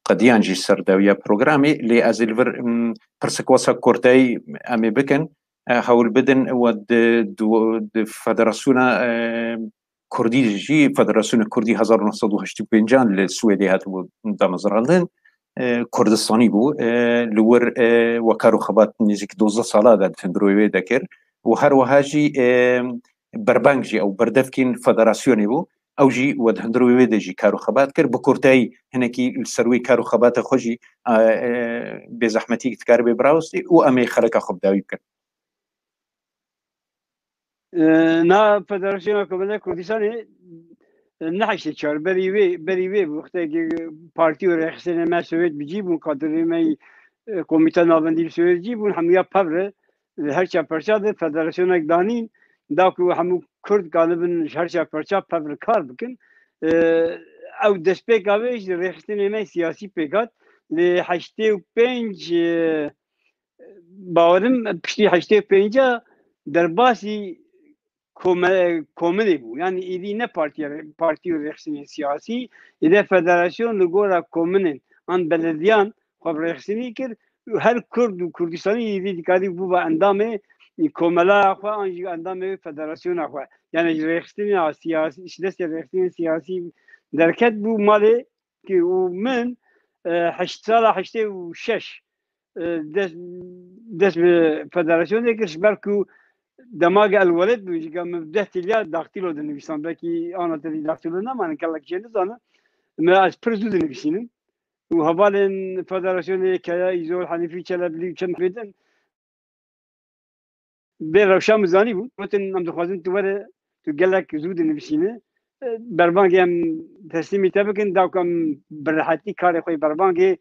qediyan jî ser dawiya programê, lê ez ê li vir, m, pirsek wesa kurtayî em ê bikin. E, hewl bidin we di, di, di federasyona, e, Kurdî jî, Federasyona Kurdî hezar û neh sed û heştê û pênc li Swêdê hatibû damezrandin. E, Kurdistanî bû. E, li wir, e, we kar û xebat nêzîk dozdeh sala de di hundirê wê de kir. Û her wiha jî, e, berbang jî ew berdevkên federasyonê bû. Ew jî we di hundirê wê de jî kar û xebat kir. Bi kurtayî hinekî li ser wê kar û xebata xwe jî, e, e, bêzehmetî dikare bê birawestî û em ê xeleka xwe bi dawî bikin. E, na Federasyona Komele Kurdistanê, e, ne heştê çar, berî wê, berî wê bû. Wextekî partî û rêxistinê me Sowêt bi cî bûn, kadrê me yî, e, Komîta Navendî li Sowêt cî bûn, hemûya pevre, e, her çar perça de federasyonek danîn, da ku hemû Kurd kanibin ji her çar perça pevre kar bikin. E, ew destpêka wê ji rêxistinê me siyasî pêk hat. Lê heştê û pênc, e, bawerim piştî heştê û pênca derbasî kome-, kominê bû. Yani êdî ne partiye, partî û rêxistinên siyasî, êdî federasyon li gora kominên an belediyan xwe bi rêxistinî kir. Her Kurd û Kurdistanî êdî dikarî bûba endamê komela xwe an jî endamê federasyona xwe. Yani ji rêxistina siyasî, ji destê rêxistinên siyasî derket bû malê ki û min, e, heşt sala heştê û şeş, e, dest, dest bi federasyonê kir, ji ber ku dema ge el weled bû, jî min deh tiliya daktilo dinivîsan, belkî ana te dî daktilo nemanin, gelek jê nizanin. Me ez pir zû dinivîsînim. Û hevalên federasyonê Keya Îzol, Henîfî Çeleblî û çend bêdin, bê rewşa min zanîbû. Gotin, em dixwazin tu were, tu gelek zû dinivîsîne. E, berbangê em teslîmî te bikin, da ku em bi rehetî karê xwe yê berbangê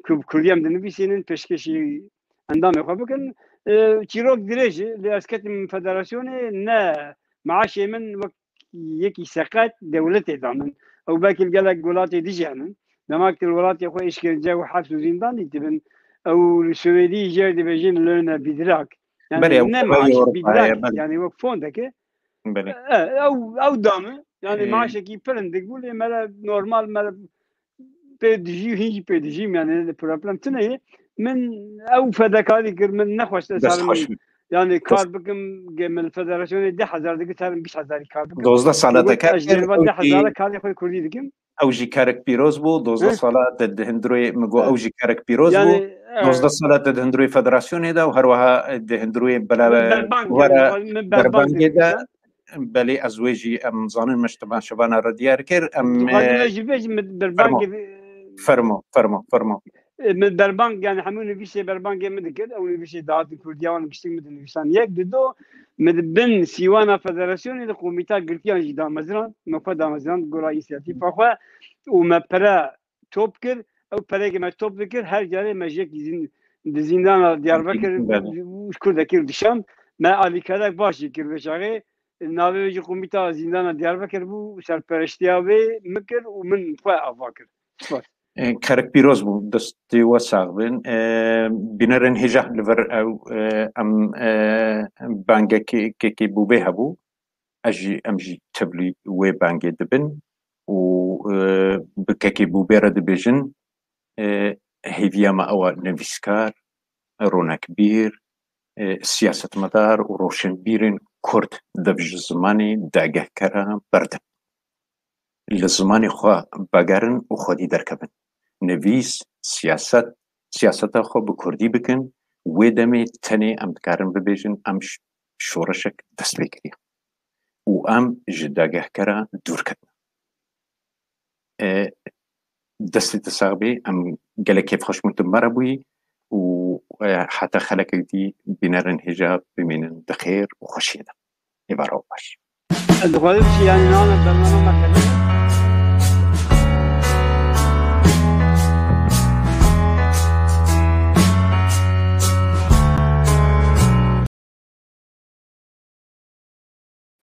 ku bi kurdî em dinivîsînin, pêşkêşî endamê xwe bikin. E, çîrok dirêj e, lê ez ketim federasyonê, ne maaşê min wek yekî seqet dewletê da min. Ew belkî li gelek welatê dijî henin. Dema ku li welatê xwe îşkence û heps û zîndan dîtibin. Ew li Swêdî jê re dibêjin lönebidrag. Yani Belê, ew ne maaş, bidrag. Yani wek fondeke. Belê. E, ew, ew da min. Yani Ee. maaşekî pir hindik bû, lê me re normal, me re pê dijî û hîn jî pê dijîm, yani problem tune ye. Min ew fedekarî kir, min nexwest ez Dest xweş. Yani kar bikim, ge min federasyonê deh hezar dikir, serim bîst hezarî kar bikim. Dozdeh sala te kar kir, ez ji deh hezar karê xwe kurdî dikim. Ew jî karek pîroz bû, dozdeh sala te di hundirê, min got, ew jî karek pîroz bû. Yani, e, dozdeh sala te di hundirê federasyonê de û her wiha di hundirê bela-, berbangê de. Belê, ez wê jî em zanin, me ji temaşevana re diyar kir. Em, Dixwazim e, ez jî bêjim, min fermo. Berbangê, fermo, fermo, fermo. E, min berbang, yani hemû nivîsê berbangê min dikir. Ew nivîsê dihatin kurdiya wan giştik min dinivîsan. Yek, di do, min di bin sîwana federasyonê de komîta girtiyan jî dameziran. Me xwe dameziran, gora însiyatîfa xwe û me pere top kir. Ew pereyê me top dikir, her carê me ji yekî zîn-, di zîndana Diyarbekir Belê. û ji kurdekî dişand. Me alîkarek baş jî kir vê çaxê. Navê wê jî Komîta Zîndana Diyarbekir bû, serpereştiya wê min kir û min xwe ava kir. Spas. E, kerek pîroz bû, destê we sax bin. E, bînerên hêja li vir ew, e, em, e, bangekê, kekê bûbê hebû. Ez jî, em jî tevlî wê bangê dibin û, e, bi kekê bûbê re dibêjin, e, hêviya me ew e nivîskar, ronekbîr, e, siyasetmedar û roşenbîrên Kurd dev ji zimanê dagehkera berdin. Li zimanê xwe vegerin û xwedî derkevin. Nivîs, siyaset, siyaseta xwe bi kurdî bikin, wê demê tenê em dikarin bibêjin em ş-, şoreşek dest pê kiriye û em ji dagehkera dûr ketin. E, destê te sax bê, em gelek kêfxweş bûn tu me re bûyî û, e, heta xelekek dî bînerên hêja bimînin di xêr û xweşiyê de. Êvara we baş. Ez dixwazim jî, yanî, name bername me